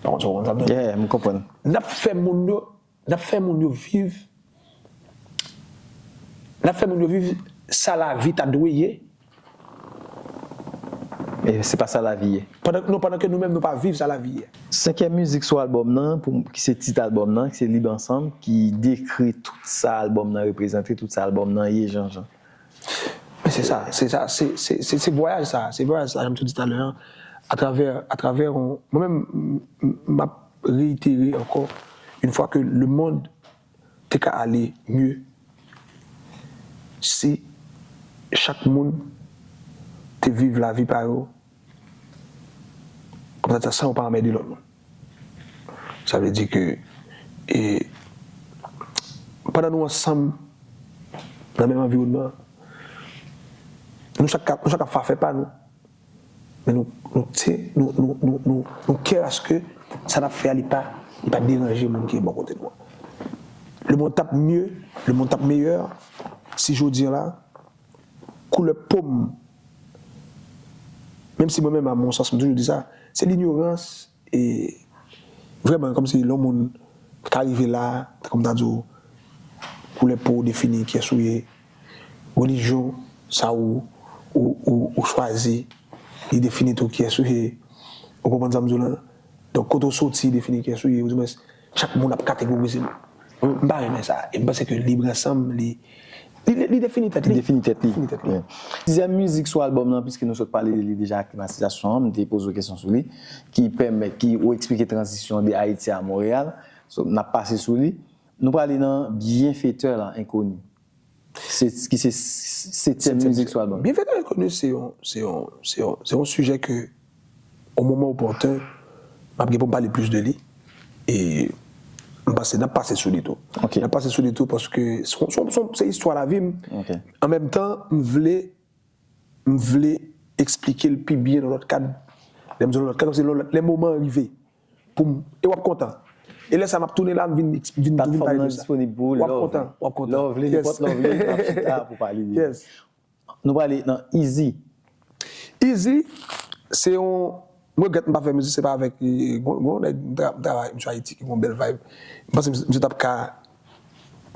Pa konn si w konprann sa m di w. Yeah, m konprann. N ap fè moun yo, n ap fè moun yo viv, n ap fè moun yo viv sa lavi ta dwe ye. E se pa sa lavi ye. Pandan, non, pandan ke nou menm nou pa viv sa lavi ye. Senkyèm mizik sou albòm nan, pou, ki se tit albòm nan, ki se Lib Ansanm, ki dekri tout sa albòm nan reprezante, tout sa albòm nan ye, jan jan. Men se sa, se sa, se se- se- se vwayaj sa, se vwayaj sa, jan m te di talè an, atravè, atravè, yon- mwen menm, m- m- m ap reyitere ankò, yon fwa ke lemonn te ka ale mye si chak moun te viv lavi pa yo, kòmsa san yo pa anmède lòt moun. Sa vle di ke e, pandan nou ansanm nan menm anviwònman, nou chak ka- nou chak ap fè afè pa nou. Men nou nou te nou nou nou nou nou kè aske sa n ap fè a li pa li pa deranje moun ki bò kote nou an. Le monde t ap mye, le monde t ap meyè si jodi a la koulè po m, menm si mwen menm a mon sans m toujou di sa, se linyorans e vrèman kòmsi lè yon moun ka rive la, tankou m ta di w, koulè po w defini kiyès ou ye, relijyon sa ou ou ou ou chwazi li defini tou kiyès ou ye. Ou konprann sa m di w lan? Donk kote w soti defini kiyès ou ye, oudimwens chak moun ap kategorize m. M pa renmen sa. E m panse ke Lib Ansanm li li li defini tèt li. Li defini tèt li. Defini tèt li. Sizyèm mizik sou albòm nan, piske nou sot pale de li deja, aklimatizasyon an, m te poze w kesyon sou li, ki pèmèt, ki ou eksplike tranzisyon de Ayiti a Monreyal. So, n ap pase sou li. Nou prale nan Byenfetè la, Enkoni. Se ki se setyèm mizik sou albòm. Byenfetè Enkoni se yon se yon se yon se yon sijè ke o moman opòten m ap gen pou m pale plis de li. E m panse n ap pase sou li tou. N ap pase sou li tou paske se se se istwa lavi m. An menm tan m vle m vle eksplike l pi byen nan lòt kad. Lè m di nan lòt kad, se lè moman an rive pou m e w ap kontan. E lè sa m ap tounen la, m vin vin vin pale de sa. W ap kontan, w ap kontan. Lè w vle, nenpòt lè w vle, n ap chita pou pale de li. Nou prale nan Izi. Izi, se yon. Mwen regrèt m pa fè mizik, se pa avèk. Gon nèg m travay, misye Ayiti ki gon bèl vibe. M panse misye t ap ka.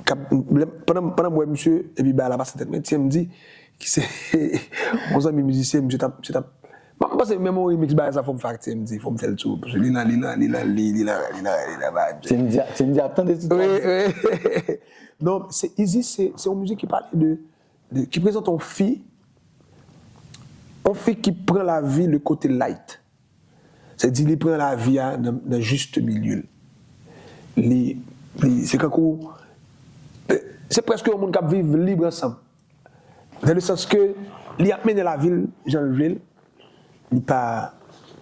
Pandan m wè misye, epi bagay la pase nan tèt mwen, T M D, ki se yon zanmi mizisyen, misye t ap. Misye t ap M panse menm yon remix bagay sa fò m fè ak T M D, fò m fè l tou. Paske li nan, li nan, li nan, li, li nan, li nan, li nan bagay. T M D, T M D ap tande tout sa. Wi, wi. Non, se Izi, se se yon mizik ki pale de, de ki prezante yon fi, yon fi ki pran lavi le kote light. Se di li pran lavi a nan nan jis milye l. Li, li se kankou se prèske yon moun k ap viv lib ansanm. Dans le sens ke li ap mennen lavi l jan l vle l, li pa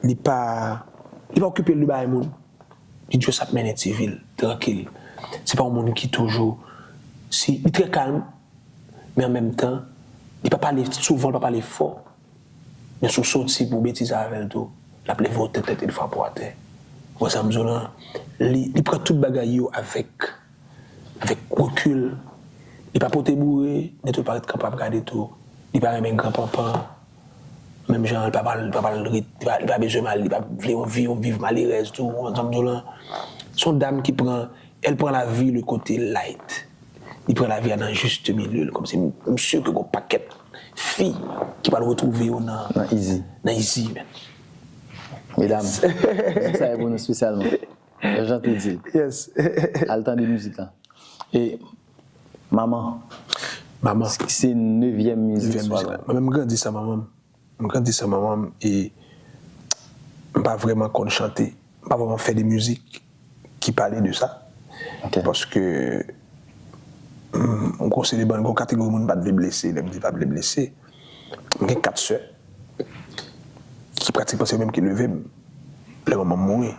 li pa li pa okipe l de bagay moun. Li just ap mennen ti vi l trankil. Se pa yon moun ki toujou si li trè kalm, men an menm tan li pa pale souvan, li pa pale fò. Men si w soti pou betize avè l tou, l ap leve w tèt tèt e l frape w atè. Ou wè sa m di w lan? Li li pran tout bagay yo avèk avèk rekil. Li pa pote boure, men tou l pa ret kanpe ap gade tou. Li pa renmen gran panpan. Menm jan li pa pral li pa pral ret, li pa li pa bezwen mal, li pa vle yon vi yon viv malerèz tou, ou konprann sa m di w lan? Se yon dam ki pran, elle prend la vie le côté light. Li pran lavi a nan jis milye l, kòmsi m m si ke gon pakèt fi ki pral retwouve yo nan Nan Izi. Nan Izi, men. Medam, mizik sa e pou nou espesyalman. Jan te di l. Yes. Al tande mizik la. E Manman. Manman. Se nevyèm mizik sou albòm. Mwen menm m grandi san manman m. M grandi san manman m e m pa vrèman konn chante. M pa vrèman fè de mizik ki pale de sa. Paske m gon seri de bann, gon kategori moun m pa t vle blese, lè m di pa t vle blese. M gen kat sè ki pratikman se yo menm ki leve m lè manman m mouri.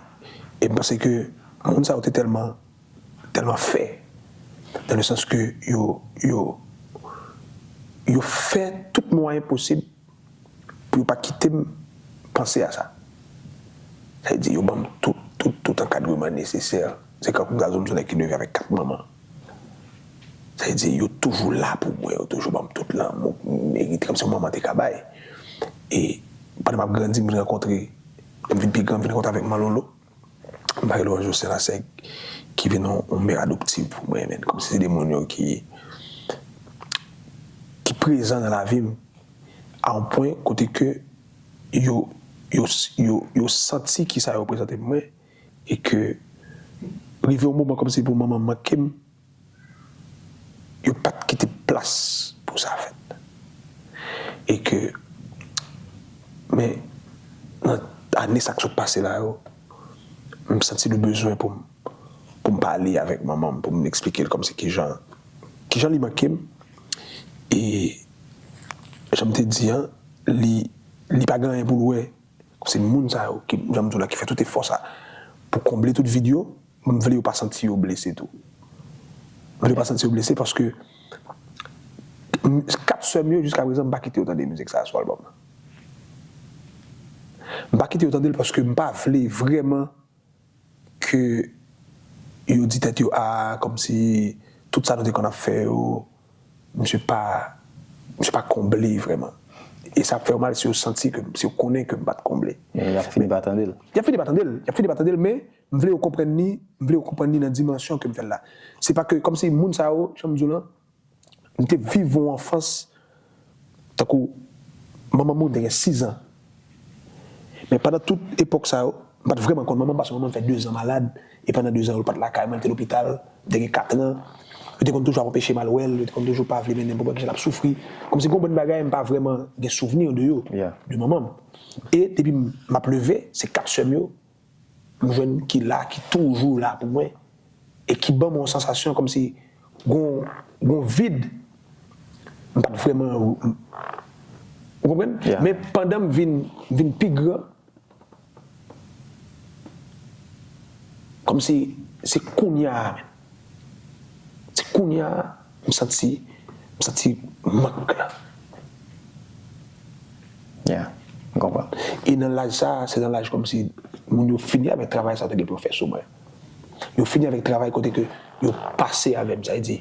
E m panse ke moun sa yo te tèlman tèlman fè, dans le sens ke yo yo yo fè tout mwayen posib pou yo pa kite m panse a sa. Sa vle di yo ban m tout tout tout ankadreman nesesè. Se kankou m ta di w m se yon nèg ki leve avèk kat manman. Sa vle di yo toujou la pou mwen, yo toujou ban m tout lanmou m merite kòmsi yon manman te ka bay. E pandan m ap grandi, m vin rankontre, lè m vin pi gran, m vin rankontre avèk Manlolo. M pa rele w Anjou Senlasèg ki vin yon yon mè adoptiv pou mwen, men kòmsi se de moun yo ki ki prezan nan lavi m a yon pwen kote ke yo, yo, yo, yo santi kisa yo reprezante pou mwen, e ke rive yon moman kòmsi pou manman m manke m, yo pa t kite plas pou sa fèt. E ke, men, nan ane sa k sot pase la yo, m santi le bezwen pou m, pou m pale avèk manman m, pou m eksplike l kòmsi kijan, kijan li manke m. E jan m te di an, li, li pa gen anyen pou l wè. Se moun sa yo, ki, jan m di w la, ki fè tout efò sa pou konble tout vid yo, m vle yo pa santi yo blese tou. M vle yo pa santi yo blese paske m, kat sè m yo, jiska prezan, m pa kite yo tande mizik sa a sou albòm nan. M pa kite yo tande l paske m pa vle vrèman ke yo di tèt yo, a, kòmsi tout sa nou te konn ap fè yo, misye pa, misye pa konble vrèman. E sa ap fè yo mal si yo santi ke, si yo konnen ke m pa t konble. Men y ap fini pa tande l. Y ap fini pa tande l. Y ap fini pa tande l, men m vle yo konprann li, m vle yo konprann li nan dimansyon ke m fè l la. Se pa ke, kòmsi moun sa yo, jan m di w lan, m te viv yon anfans, tankou manman m mouri, m te gen sis an. Men pandan tout epòk sa yo, m pa t vrèman konn manman m, paske manman m fè de zan malad, e pandan de zan yo, l pa t lakay mwen, l te lopital, m te gen kat an. Yo te konn toujou ap anpeche m al wè l, yo te konn toujou pa vle mennen m pou m wè kijan l ap soufri. Kòmsi gen yon bann bagay m pa vrèman gen souvni de yo, de manman m. E depi m, m ap leve, se kat sè m yo, m jwenn ki la, ki toujou la pou mwen, e ki ban mwen yon sansasyon kòmsi gon, gon vid. M pa t vrèman, ou konprann? Men pandan m vin, vin pi gran, kòmsi se kounye a, men. Se kounye a, m santi, m santi mank la. Yeah, m konprann. E nan laj sa, se nan laj kòmsi moun yo fini avèk travay sa yo te gen pou yo fè sou mwen. Yo fini avèk travay kote ke yo pase avè m, sa vle di,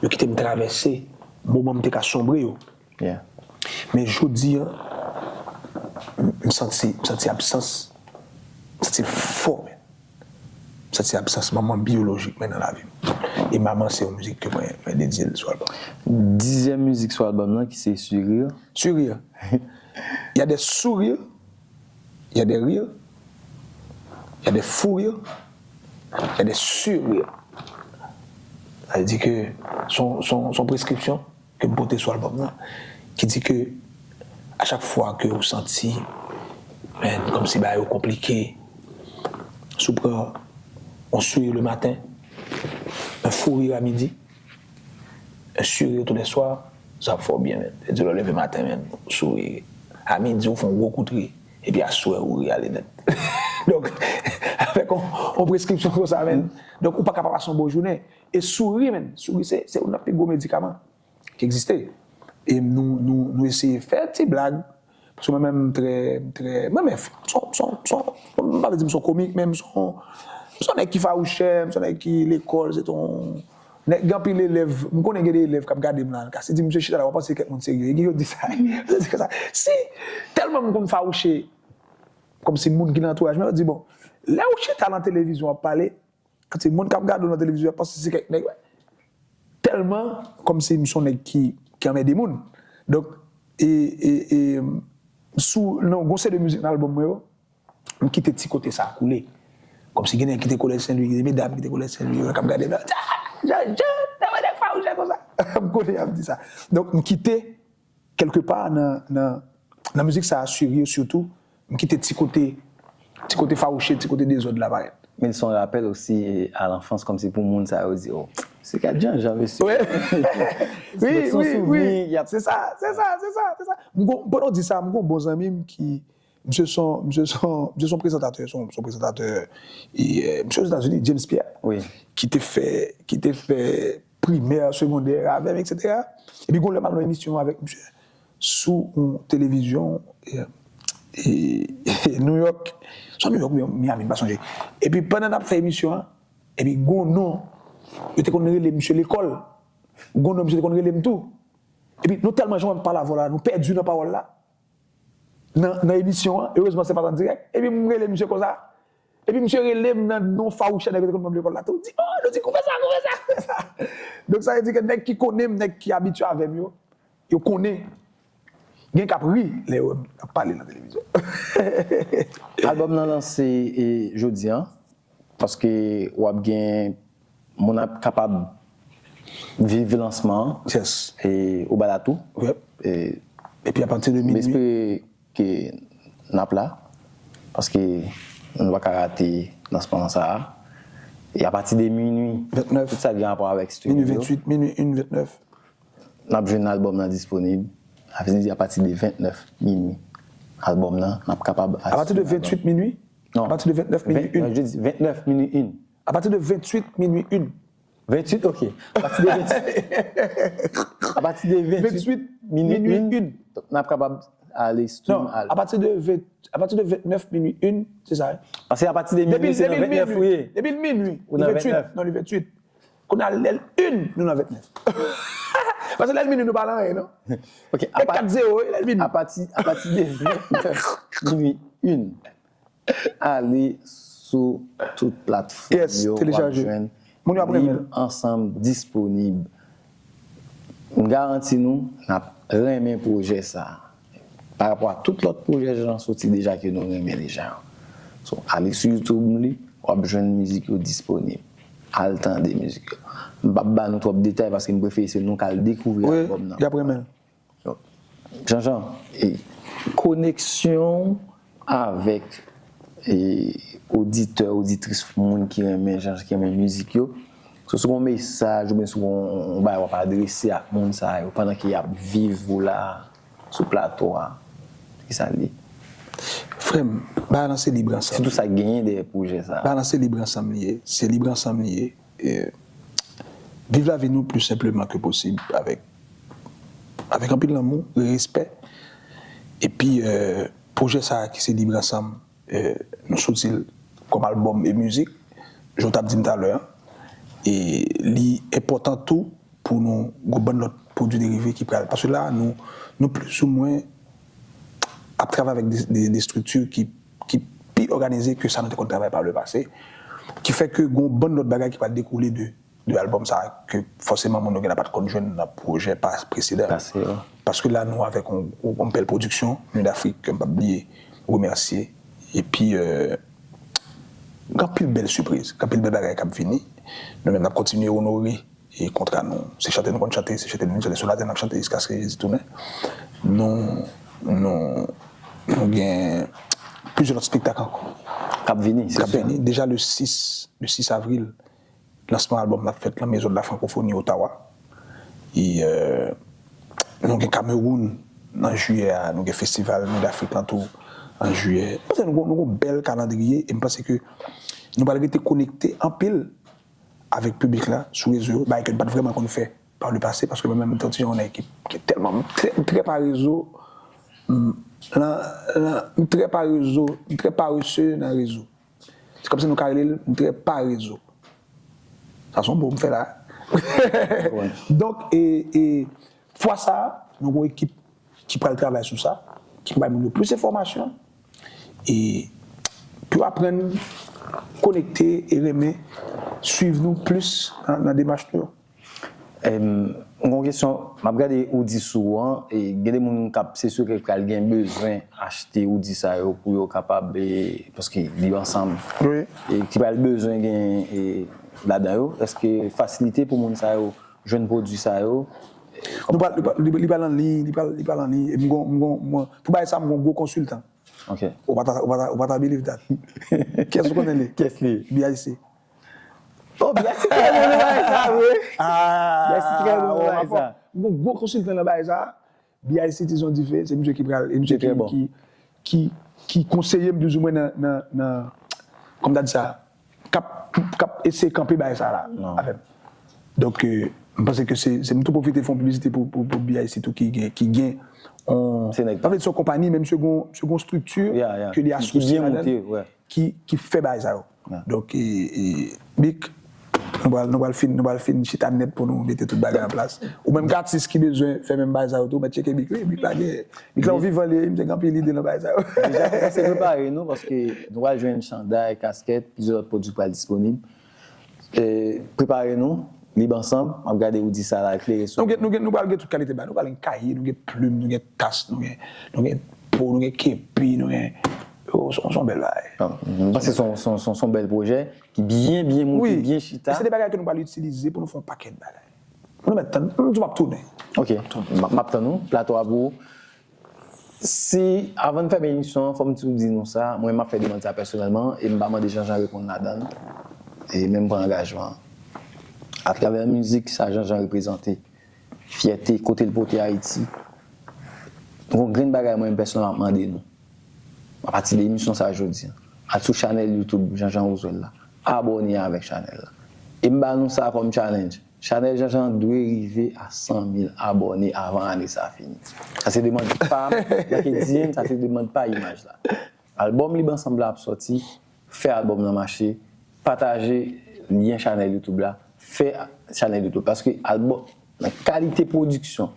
yo kite m travèse moman m te ka sonbre yo. Men jodi a, m, m santi, m santi absans, m santi l fò, men. M santi absans manman biyolojik mwen nan lavi m. E Maman se yon mizik ke mwen, mwen dedye l sou albòm. Dizyèm mizik sou albòm nan ki se Sourire. Sourire. Il y a des sourires, il y a des rires, il y a des fous rires, il y a des sourires. Sa vle di ke se yon, se yon, se yon preskripsyon ke m pote sou albòm nan, ki di ke a chak fwa ke ou santi, men, kòmsi bagay yo konplike, si w pran yon sourire le matin, un fou rire à midi, un sourire tous les soirs, sa ap fè w byen, men. Se di lè w leve maten, men, ou souri. A midi, ou fè yon gwo kout ri. Epi aswè, ou ri ale nèt. Donk, avèk yon, yon preskripsyon konsa, men. Donk, ou pa ka pa pase yon bon jounen. E souri, men. Souri, se, se youn nan pi gwo medikaman ki egziste. E nou, nou, nou eseye fè ti blag. Paske mwen menm, m trè, m trè, mwen menm, m se yon, m se yon, m se yon, m pa vle di m se yon komik, men m se yon, m se yon nèg ki fawouchè, m se yon nèg ki lekòl, se t on nèg, gen anpil elèv, m konnen gen de elèv k ap gade m la, ka se di misye chita la, w ap panse se kèk moun serye, gen yo di sa, yo di konsa. Si tèlman m konn fawouche, kòmsi moun ki nan antouraj mwen, yo di, bon, lè ou chita nan televizyon w ap pale, kantite moun k ap gade w nan televizyon, yo panse se kèk nèg, tèlman kòmsi m se yon nèg ki, ki anmède moun. Donk, e, e, e, sou, nan yon seri de mizik nan albòm mwen yo, m kite ti kote sa a koule. Kòmsi gen nèg ki te kolèj Sen Lwi, gen medam ki te kolèj Sen Lwi, yo k ap gade m la, Jan, Jan, Jan, nan mwen nèg fawouchè konsa. M konnen y ap di sa. Donk, m kite kèlkepa nan, nan, nan mizik sa a, Sourire sitou, m kite ti kote, ti kote fawouche, ti kote dezòd la parèt. Men se yon rapèl osi, e, à l'enfance, kòmsi pou moun sa yo di, oh, se gad Jan, Jan, mesye. Wi, wi, wi, wi. Se sa, se sa, se sa, se sa. M gon, pandan w di sa, m gon bon zanmi m ki, misye se yon, misye se yon, misye se yon prezantatè, se yon, se yon prezantatè, e, e, misye Ozetazini, James Pierre, ki te fè, ki te fè primè, segondè avè m, etsetera. Epi gon lè m al nan emisyon avèk misye sou yon televizyon, e, e, New York, swa New York oubyen Miami, m pa sonje. Epi pandan n ap fè emisyon an, epi gon non, yo te konn rele misye lekòl. Gon non misye te konn rele m tou. Epi nou tèlman jan w ap pale avè w la, nou pèdi nan pawòl la. Nan, nan emisyon an, erezman se pa t an dirèk. Epi m rele misye konsa. Epi misye rele m nan non fawouchè nèg yo te konn ban m lekòl la tou. Di, oh, nou di, kou fè sa, kou fè sa, kou fè sa. Donk, sa vle di ke nèg ki konnen m, nèg ki abitye avè m yo, yo konnen Gen k ap ri lè yo wè m ap pale nan televizyon. Albòm nan lanse e, jodi an, paske w ap gen moun ap kapab viv lansman an Yes. e, ou ba la tou. Yep. E, Epi apati de m minui, espere ke n ap la, paske nou pa ka rate lansman sa a. E apati de minui, Vennèf. Tout sa ki gen rapò avèk Minui streaming yo, venntuit, minui en, vennèf. N ap jwenn albòm nan disponib. Sa vle di apati de vennèf minui, albòm nan, n ap kapab Apati de venntuit minui? Non. Apati de vennèf minui Ven- en. Non, je di vennèf minui en. Apati de venntuit minui en. Venntuit, ok. Apati de venntuit. Apati de venntuit Venntuit minui minui en, en. N ap kapab ale stream. Non, Ale. Apati de ven, apati de vennèf minui en, se sa. Paske apati de Depi minui, se nan depi vennèf ou ye. minui, depi minui, Ou nan venntuit. vennèf. Non, li venntuit. Kounye a lè l en, nou nan vennèf. Paske lè l minui, nou pa nan anyen, non? Ok, E kat zewo, wi, lè l minui. Apati, apati de vennèf minui en, ale sou tout platfòm Yes, yo, w ap telechaje. Jwenn Moun yo ap renmen l. Lib Ansanm disponib. M garanti nou, n ap renmen pwojè sa a. Pa rapò a tout lòt pwojè jan soti deja ke nou renmen deja yo. So, ale sou YouTube li, w ap jwenn mizik yo disponib. Al tande mizik yo. M p ap ba nou twòp detay paske m prefere se nou k al dekouvri Wi, albòm nan. Y ap renmen l. Jean Jean, e, koneksyon avèk e, oditè, oditris, moun ki renmen jan, ki renmen mizik yo. So, si w gen yon mesaj oubyen si w gen yon bagay w ap adrese ak moun sa yo pandan ke y ap viv ou la sou plato a, ki sa l ye? Frè m, bagay lan se Lib Ansanm. Sitou sa k genyen dèyè pwojè sa. Bagay lan se Lib Ansanm li ye. Se Lib Ansanm li ye. E, viv lavi nou pli senpleman ke posib avèk, avèk anpil lanmou, respè. Epi, e, pwojè sa a ki se Lib Ansanm, e, nou soti l kòm albòm e mizik, jan w t ap di m talè a. E li enpòtan tou pou nou gon bann lòt pwodui derive ki pral. Paske la, nou, nou plizoumwen ap travay avèk de, de, de estrikti ki, ki pi òganize ke sa nou te konn travay pa le pase. Ki fè ke gon bann lòt bagay ki pral dekoule de, de albòm sa a, ke fòseman moun yo genlè pa t konn jwenn nan pwojè pa, presedan. Pase yo. Paske la, nou avèk yon, yon bèl pwodiksyon, Nid Afrik, ke m p ap bliye remèsye. Epi, e, gen anpil bèl sipriz, gen anpil bèl bagay k ap vini. Nou menm, n ap kontinye onore e kontra nou. Se chante nou konn chante, se chante nou chante, sou latè n ap chante jiskaske Jezi tounen. Nou, nou, nou gen plizyè lòt espektak ankò. K ap vini, se K ap vini. Deja le sis, le sis avril, lansman albòm n ap fèt lan Maison de la Francophonie Ottawa. E, e, nou gen Kamewoun nan jiyè a, nou gen festival Nid Afrik lan tou an jiyè. M panse nou gon, nou gon bèl kalandriye e m panse ke nou pral rete konekte anpil avèk piblik la sou rezo yo, bagay ke n pa t vrèman konn fè pa le pase, paske mwen menm, m te yon ti jan nan ekip ki tèlman, m trè, m trè pa rezo, m, lan, lan, m trè pa rezo, m trè parese nan rezo. Se kòmsi nou ka rele l, m trè pa rezo. Sa se yon mo m fè la. Donk, e, e, fwa sa a, nou gon ekip ki pral travay sou sa, ki pou bay moun yo plis enfòmasyon, e pou yo aprann konekte e renmen swiv nou plis nan, nan demach nou yo. Em, m gon kesyon, m ap gade oudi sou ou an, e gen de moun k ap, se si ke pral gen bezwen achte oudi sa yo pou yo kapab, e, paske li ansanm, Wi. E ki pral bezwen gen, e, ladan yo, èske fasilite pou moun sa yo jwenn pwodui sa yo? Nou pral, li pral, li, li pral an liy, li pral, li pral an liy. E m gon, m gon, mwen, pou bagay sa, m gon gwo konsiltan. Ok. Ou pa ta, ou pa ta, ou pa ta believe that. Kiyès ou konnen li? Kiyès li? B I C. Oh, B I C te gen nan bagay sa, vre? Ah, B I C te gen nan bagay sa. M gon gwo konsiltan nan bagay sa. B I C Tizon Dife, se misye ki pral, e misye Li trè ki, bon. ki, ki, ki konseye m plizoumwen nan, nan, nan, kòm ta di sa, k ap, k ap eseye kanpe bagay sa la Non. avè m. Donk, euh, m panse ke se, se m tou pwofite fè yon piblisite pou, pou, pou B I C tou ki gen, ki gen on, Se nèg pa vle di se yon konpayi, men misye gon, misye gon estrikti Ya, ya. ke li Ki, ki asosye byen ladan l, monte, wè. ki, ki fè bagay sa yo. Ya. Donk, e, e, Big, nou pral, nou pral fin, nou pral fin chita nèt pou nou mete tout bagay an plas. Ou menm k atis ki bezwen fè menm bagay sa yo tou, mèt tcheke Big, wi, Big la gen, Big la yon vivan li ye, misye gen anpil ide nan bagay sa yo. Deja kòmanse prepare nou, paske nou pral jwenn chanday, kaskèt, plizyè lòt pwodui pral disponib. E, prepare nou, Lib Ansanm, m ap gade ou di sa la, klere sou. Nou gen, nou gen, nou pral gen tout kalite bagay. Nou pral gen kaye, nou gen plim, nou gen tas, nou gen, nou gen po, nou gen kepi, nou gen, yo, se yon, se yon bèl bagay. Ah, m panse se yon, se yon, se yon, se yon bèl pwojè ki byen, byen moute, wi, byen chita. E se de bagay ke nou pral itilize pou nou fè yon pakèt bagay. Nou mèt tann, m di w m ap tounen. Ok, m ap, m ap tann ou, plato a pou ou. Si, avan n fèmen emisyon an, fò m tou di nou sa, mwen m ap fè demann sa pèsonèlman, e m pa mande Jean Jean reponn ladan l, e menm pran angajman an. Atravè mizik sa Jean Jean reprezante, fyète, kote l pote Ayiti, gon grenn bagay mwen menm pèsonèlman ap mande nou. Apati de emisyon sa jodi an, al sou chanèl YouTube Jean Jean Roosevelt la, abòne avèk chanèl la. E m ba nou sa kòm challenge. Chanèl Jean Jean dwe rive a san mil abòne avan ane sa fini. Sa se demann pa m, nan ke di m, sa se demann pa Imaj la. Albòm Lib Ansanm la ap sòti, fè albòm nan mache, pataje lyen chanèl YouTube la, fè chanèl YouTube. Paske albòm, nan kalite pwodiksyon,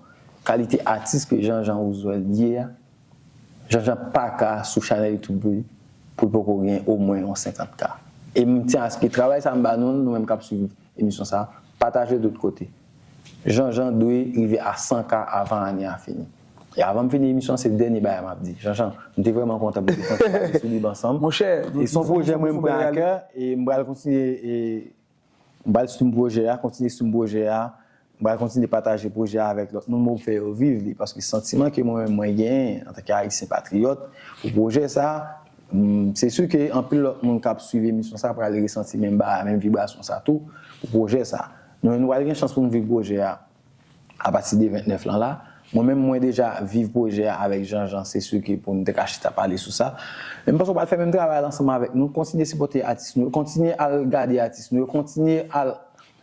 kalite atis ke Jean Jean Roosevelt ye a, Jean Jean pa ka sou chanèl YouTube li pou l poko gen omwen yon senkant K. E m tyen aske travay sa m ba nou, nou menm k ap swiv emisyon sa, pataje l tout kote. Jean Jean dwe rive a san K avan ane a fini. E avan m fini emisyon, se dènye bagay m ap di. Jean Jean, m te vrèman kontan pou te kontinye sou Lib Ansanm. Monchè, e se yon pwojè mwen m pran a kè, e m pral kontinye, e m pral swim pwojè a, kontinye swim pwojè a, m pral kontinye pataje pwojè a avèk lòt moun, mwen fè yo viv li, paske santiman ke mwen menm mwen genyen antanke Ayisyen patriyòt pou pwojè sa, mm, se si ke anpil lòt moun k ap swiv emisyon sa pral resanti menm bagay, menm vibrasyon sa tou pou pwojè sa. Nou menm nou pral gen chans pou nou viv pwojè a apati de vennèf lan la. Mwen menm, mwen deja viv pwojè a avèk Jean Jean, se si ke pou nou te ka chita pale sou sa. Men m panse w pral fè menm travay la ansanm avèk nou. Kontinye sipòte atis nou yo, kontinye al gade atis nou yo, kontinye al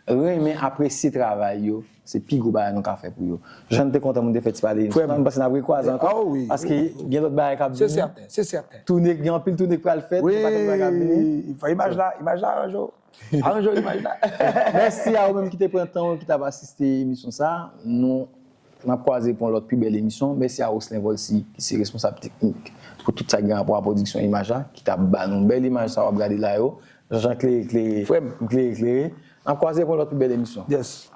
renmen, apresye travay yo. Se pi gwo bagay nou ka fè pou yo. Jean, m te kontan pou n te fè ti pale. Frè m, m panse n ap rekwaze ankò. Ah wi, paske gen lòt bagay k ap vini. Se sèten, se sèten. Toune, gen anpil toune k pral fèt, gen pakèt bagay k ap vini. Wi, fò imaj la, imaj la aranje w. Aranje w imaj la. Mèsi a ou menm ki te pran tan ou, ki t ap asiste emisyon sa. Nou, n ap kwaze pou yon lòt pi bèl emisyon. Mèsi a Roslin Volcy, ki se responsab teknik pou tout sa ki gen rapò a pwodiksyon imaj la, ki t ap ba nou bèl imaj sa w ap gade la yo. Jean Jean klere, klere. Frè m. M klere, klere. N ap kwaze pou yon lòt pi bèl emisyon. Yes.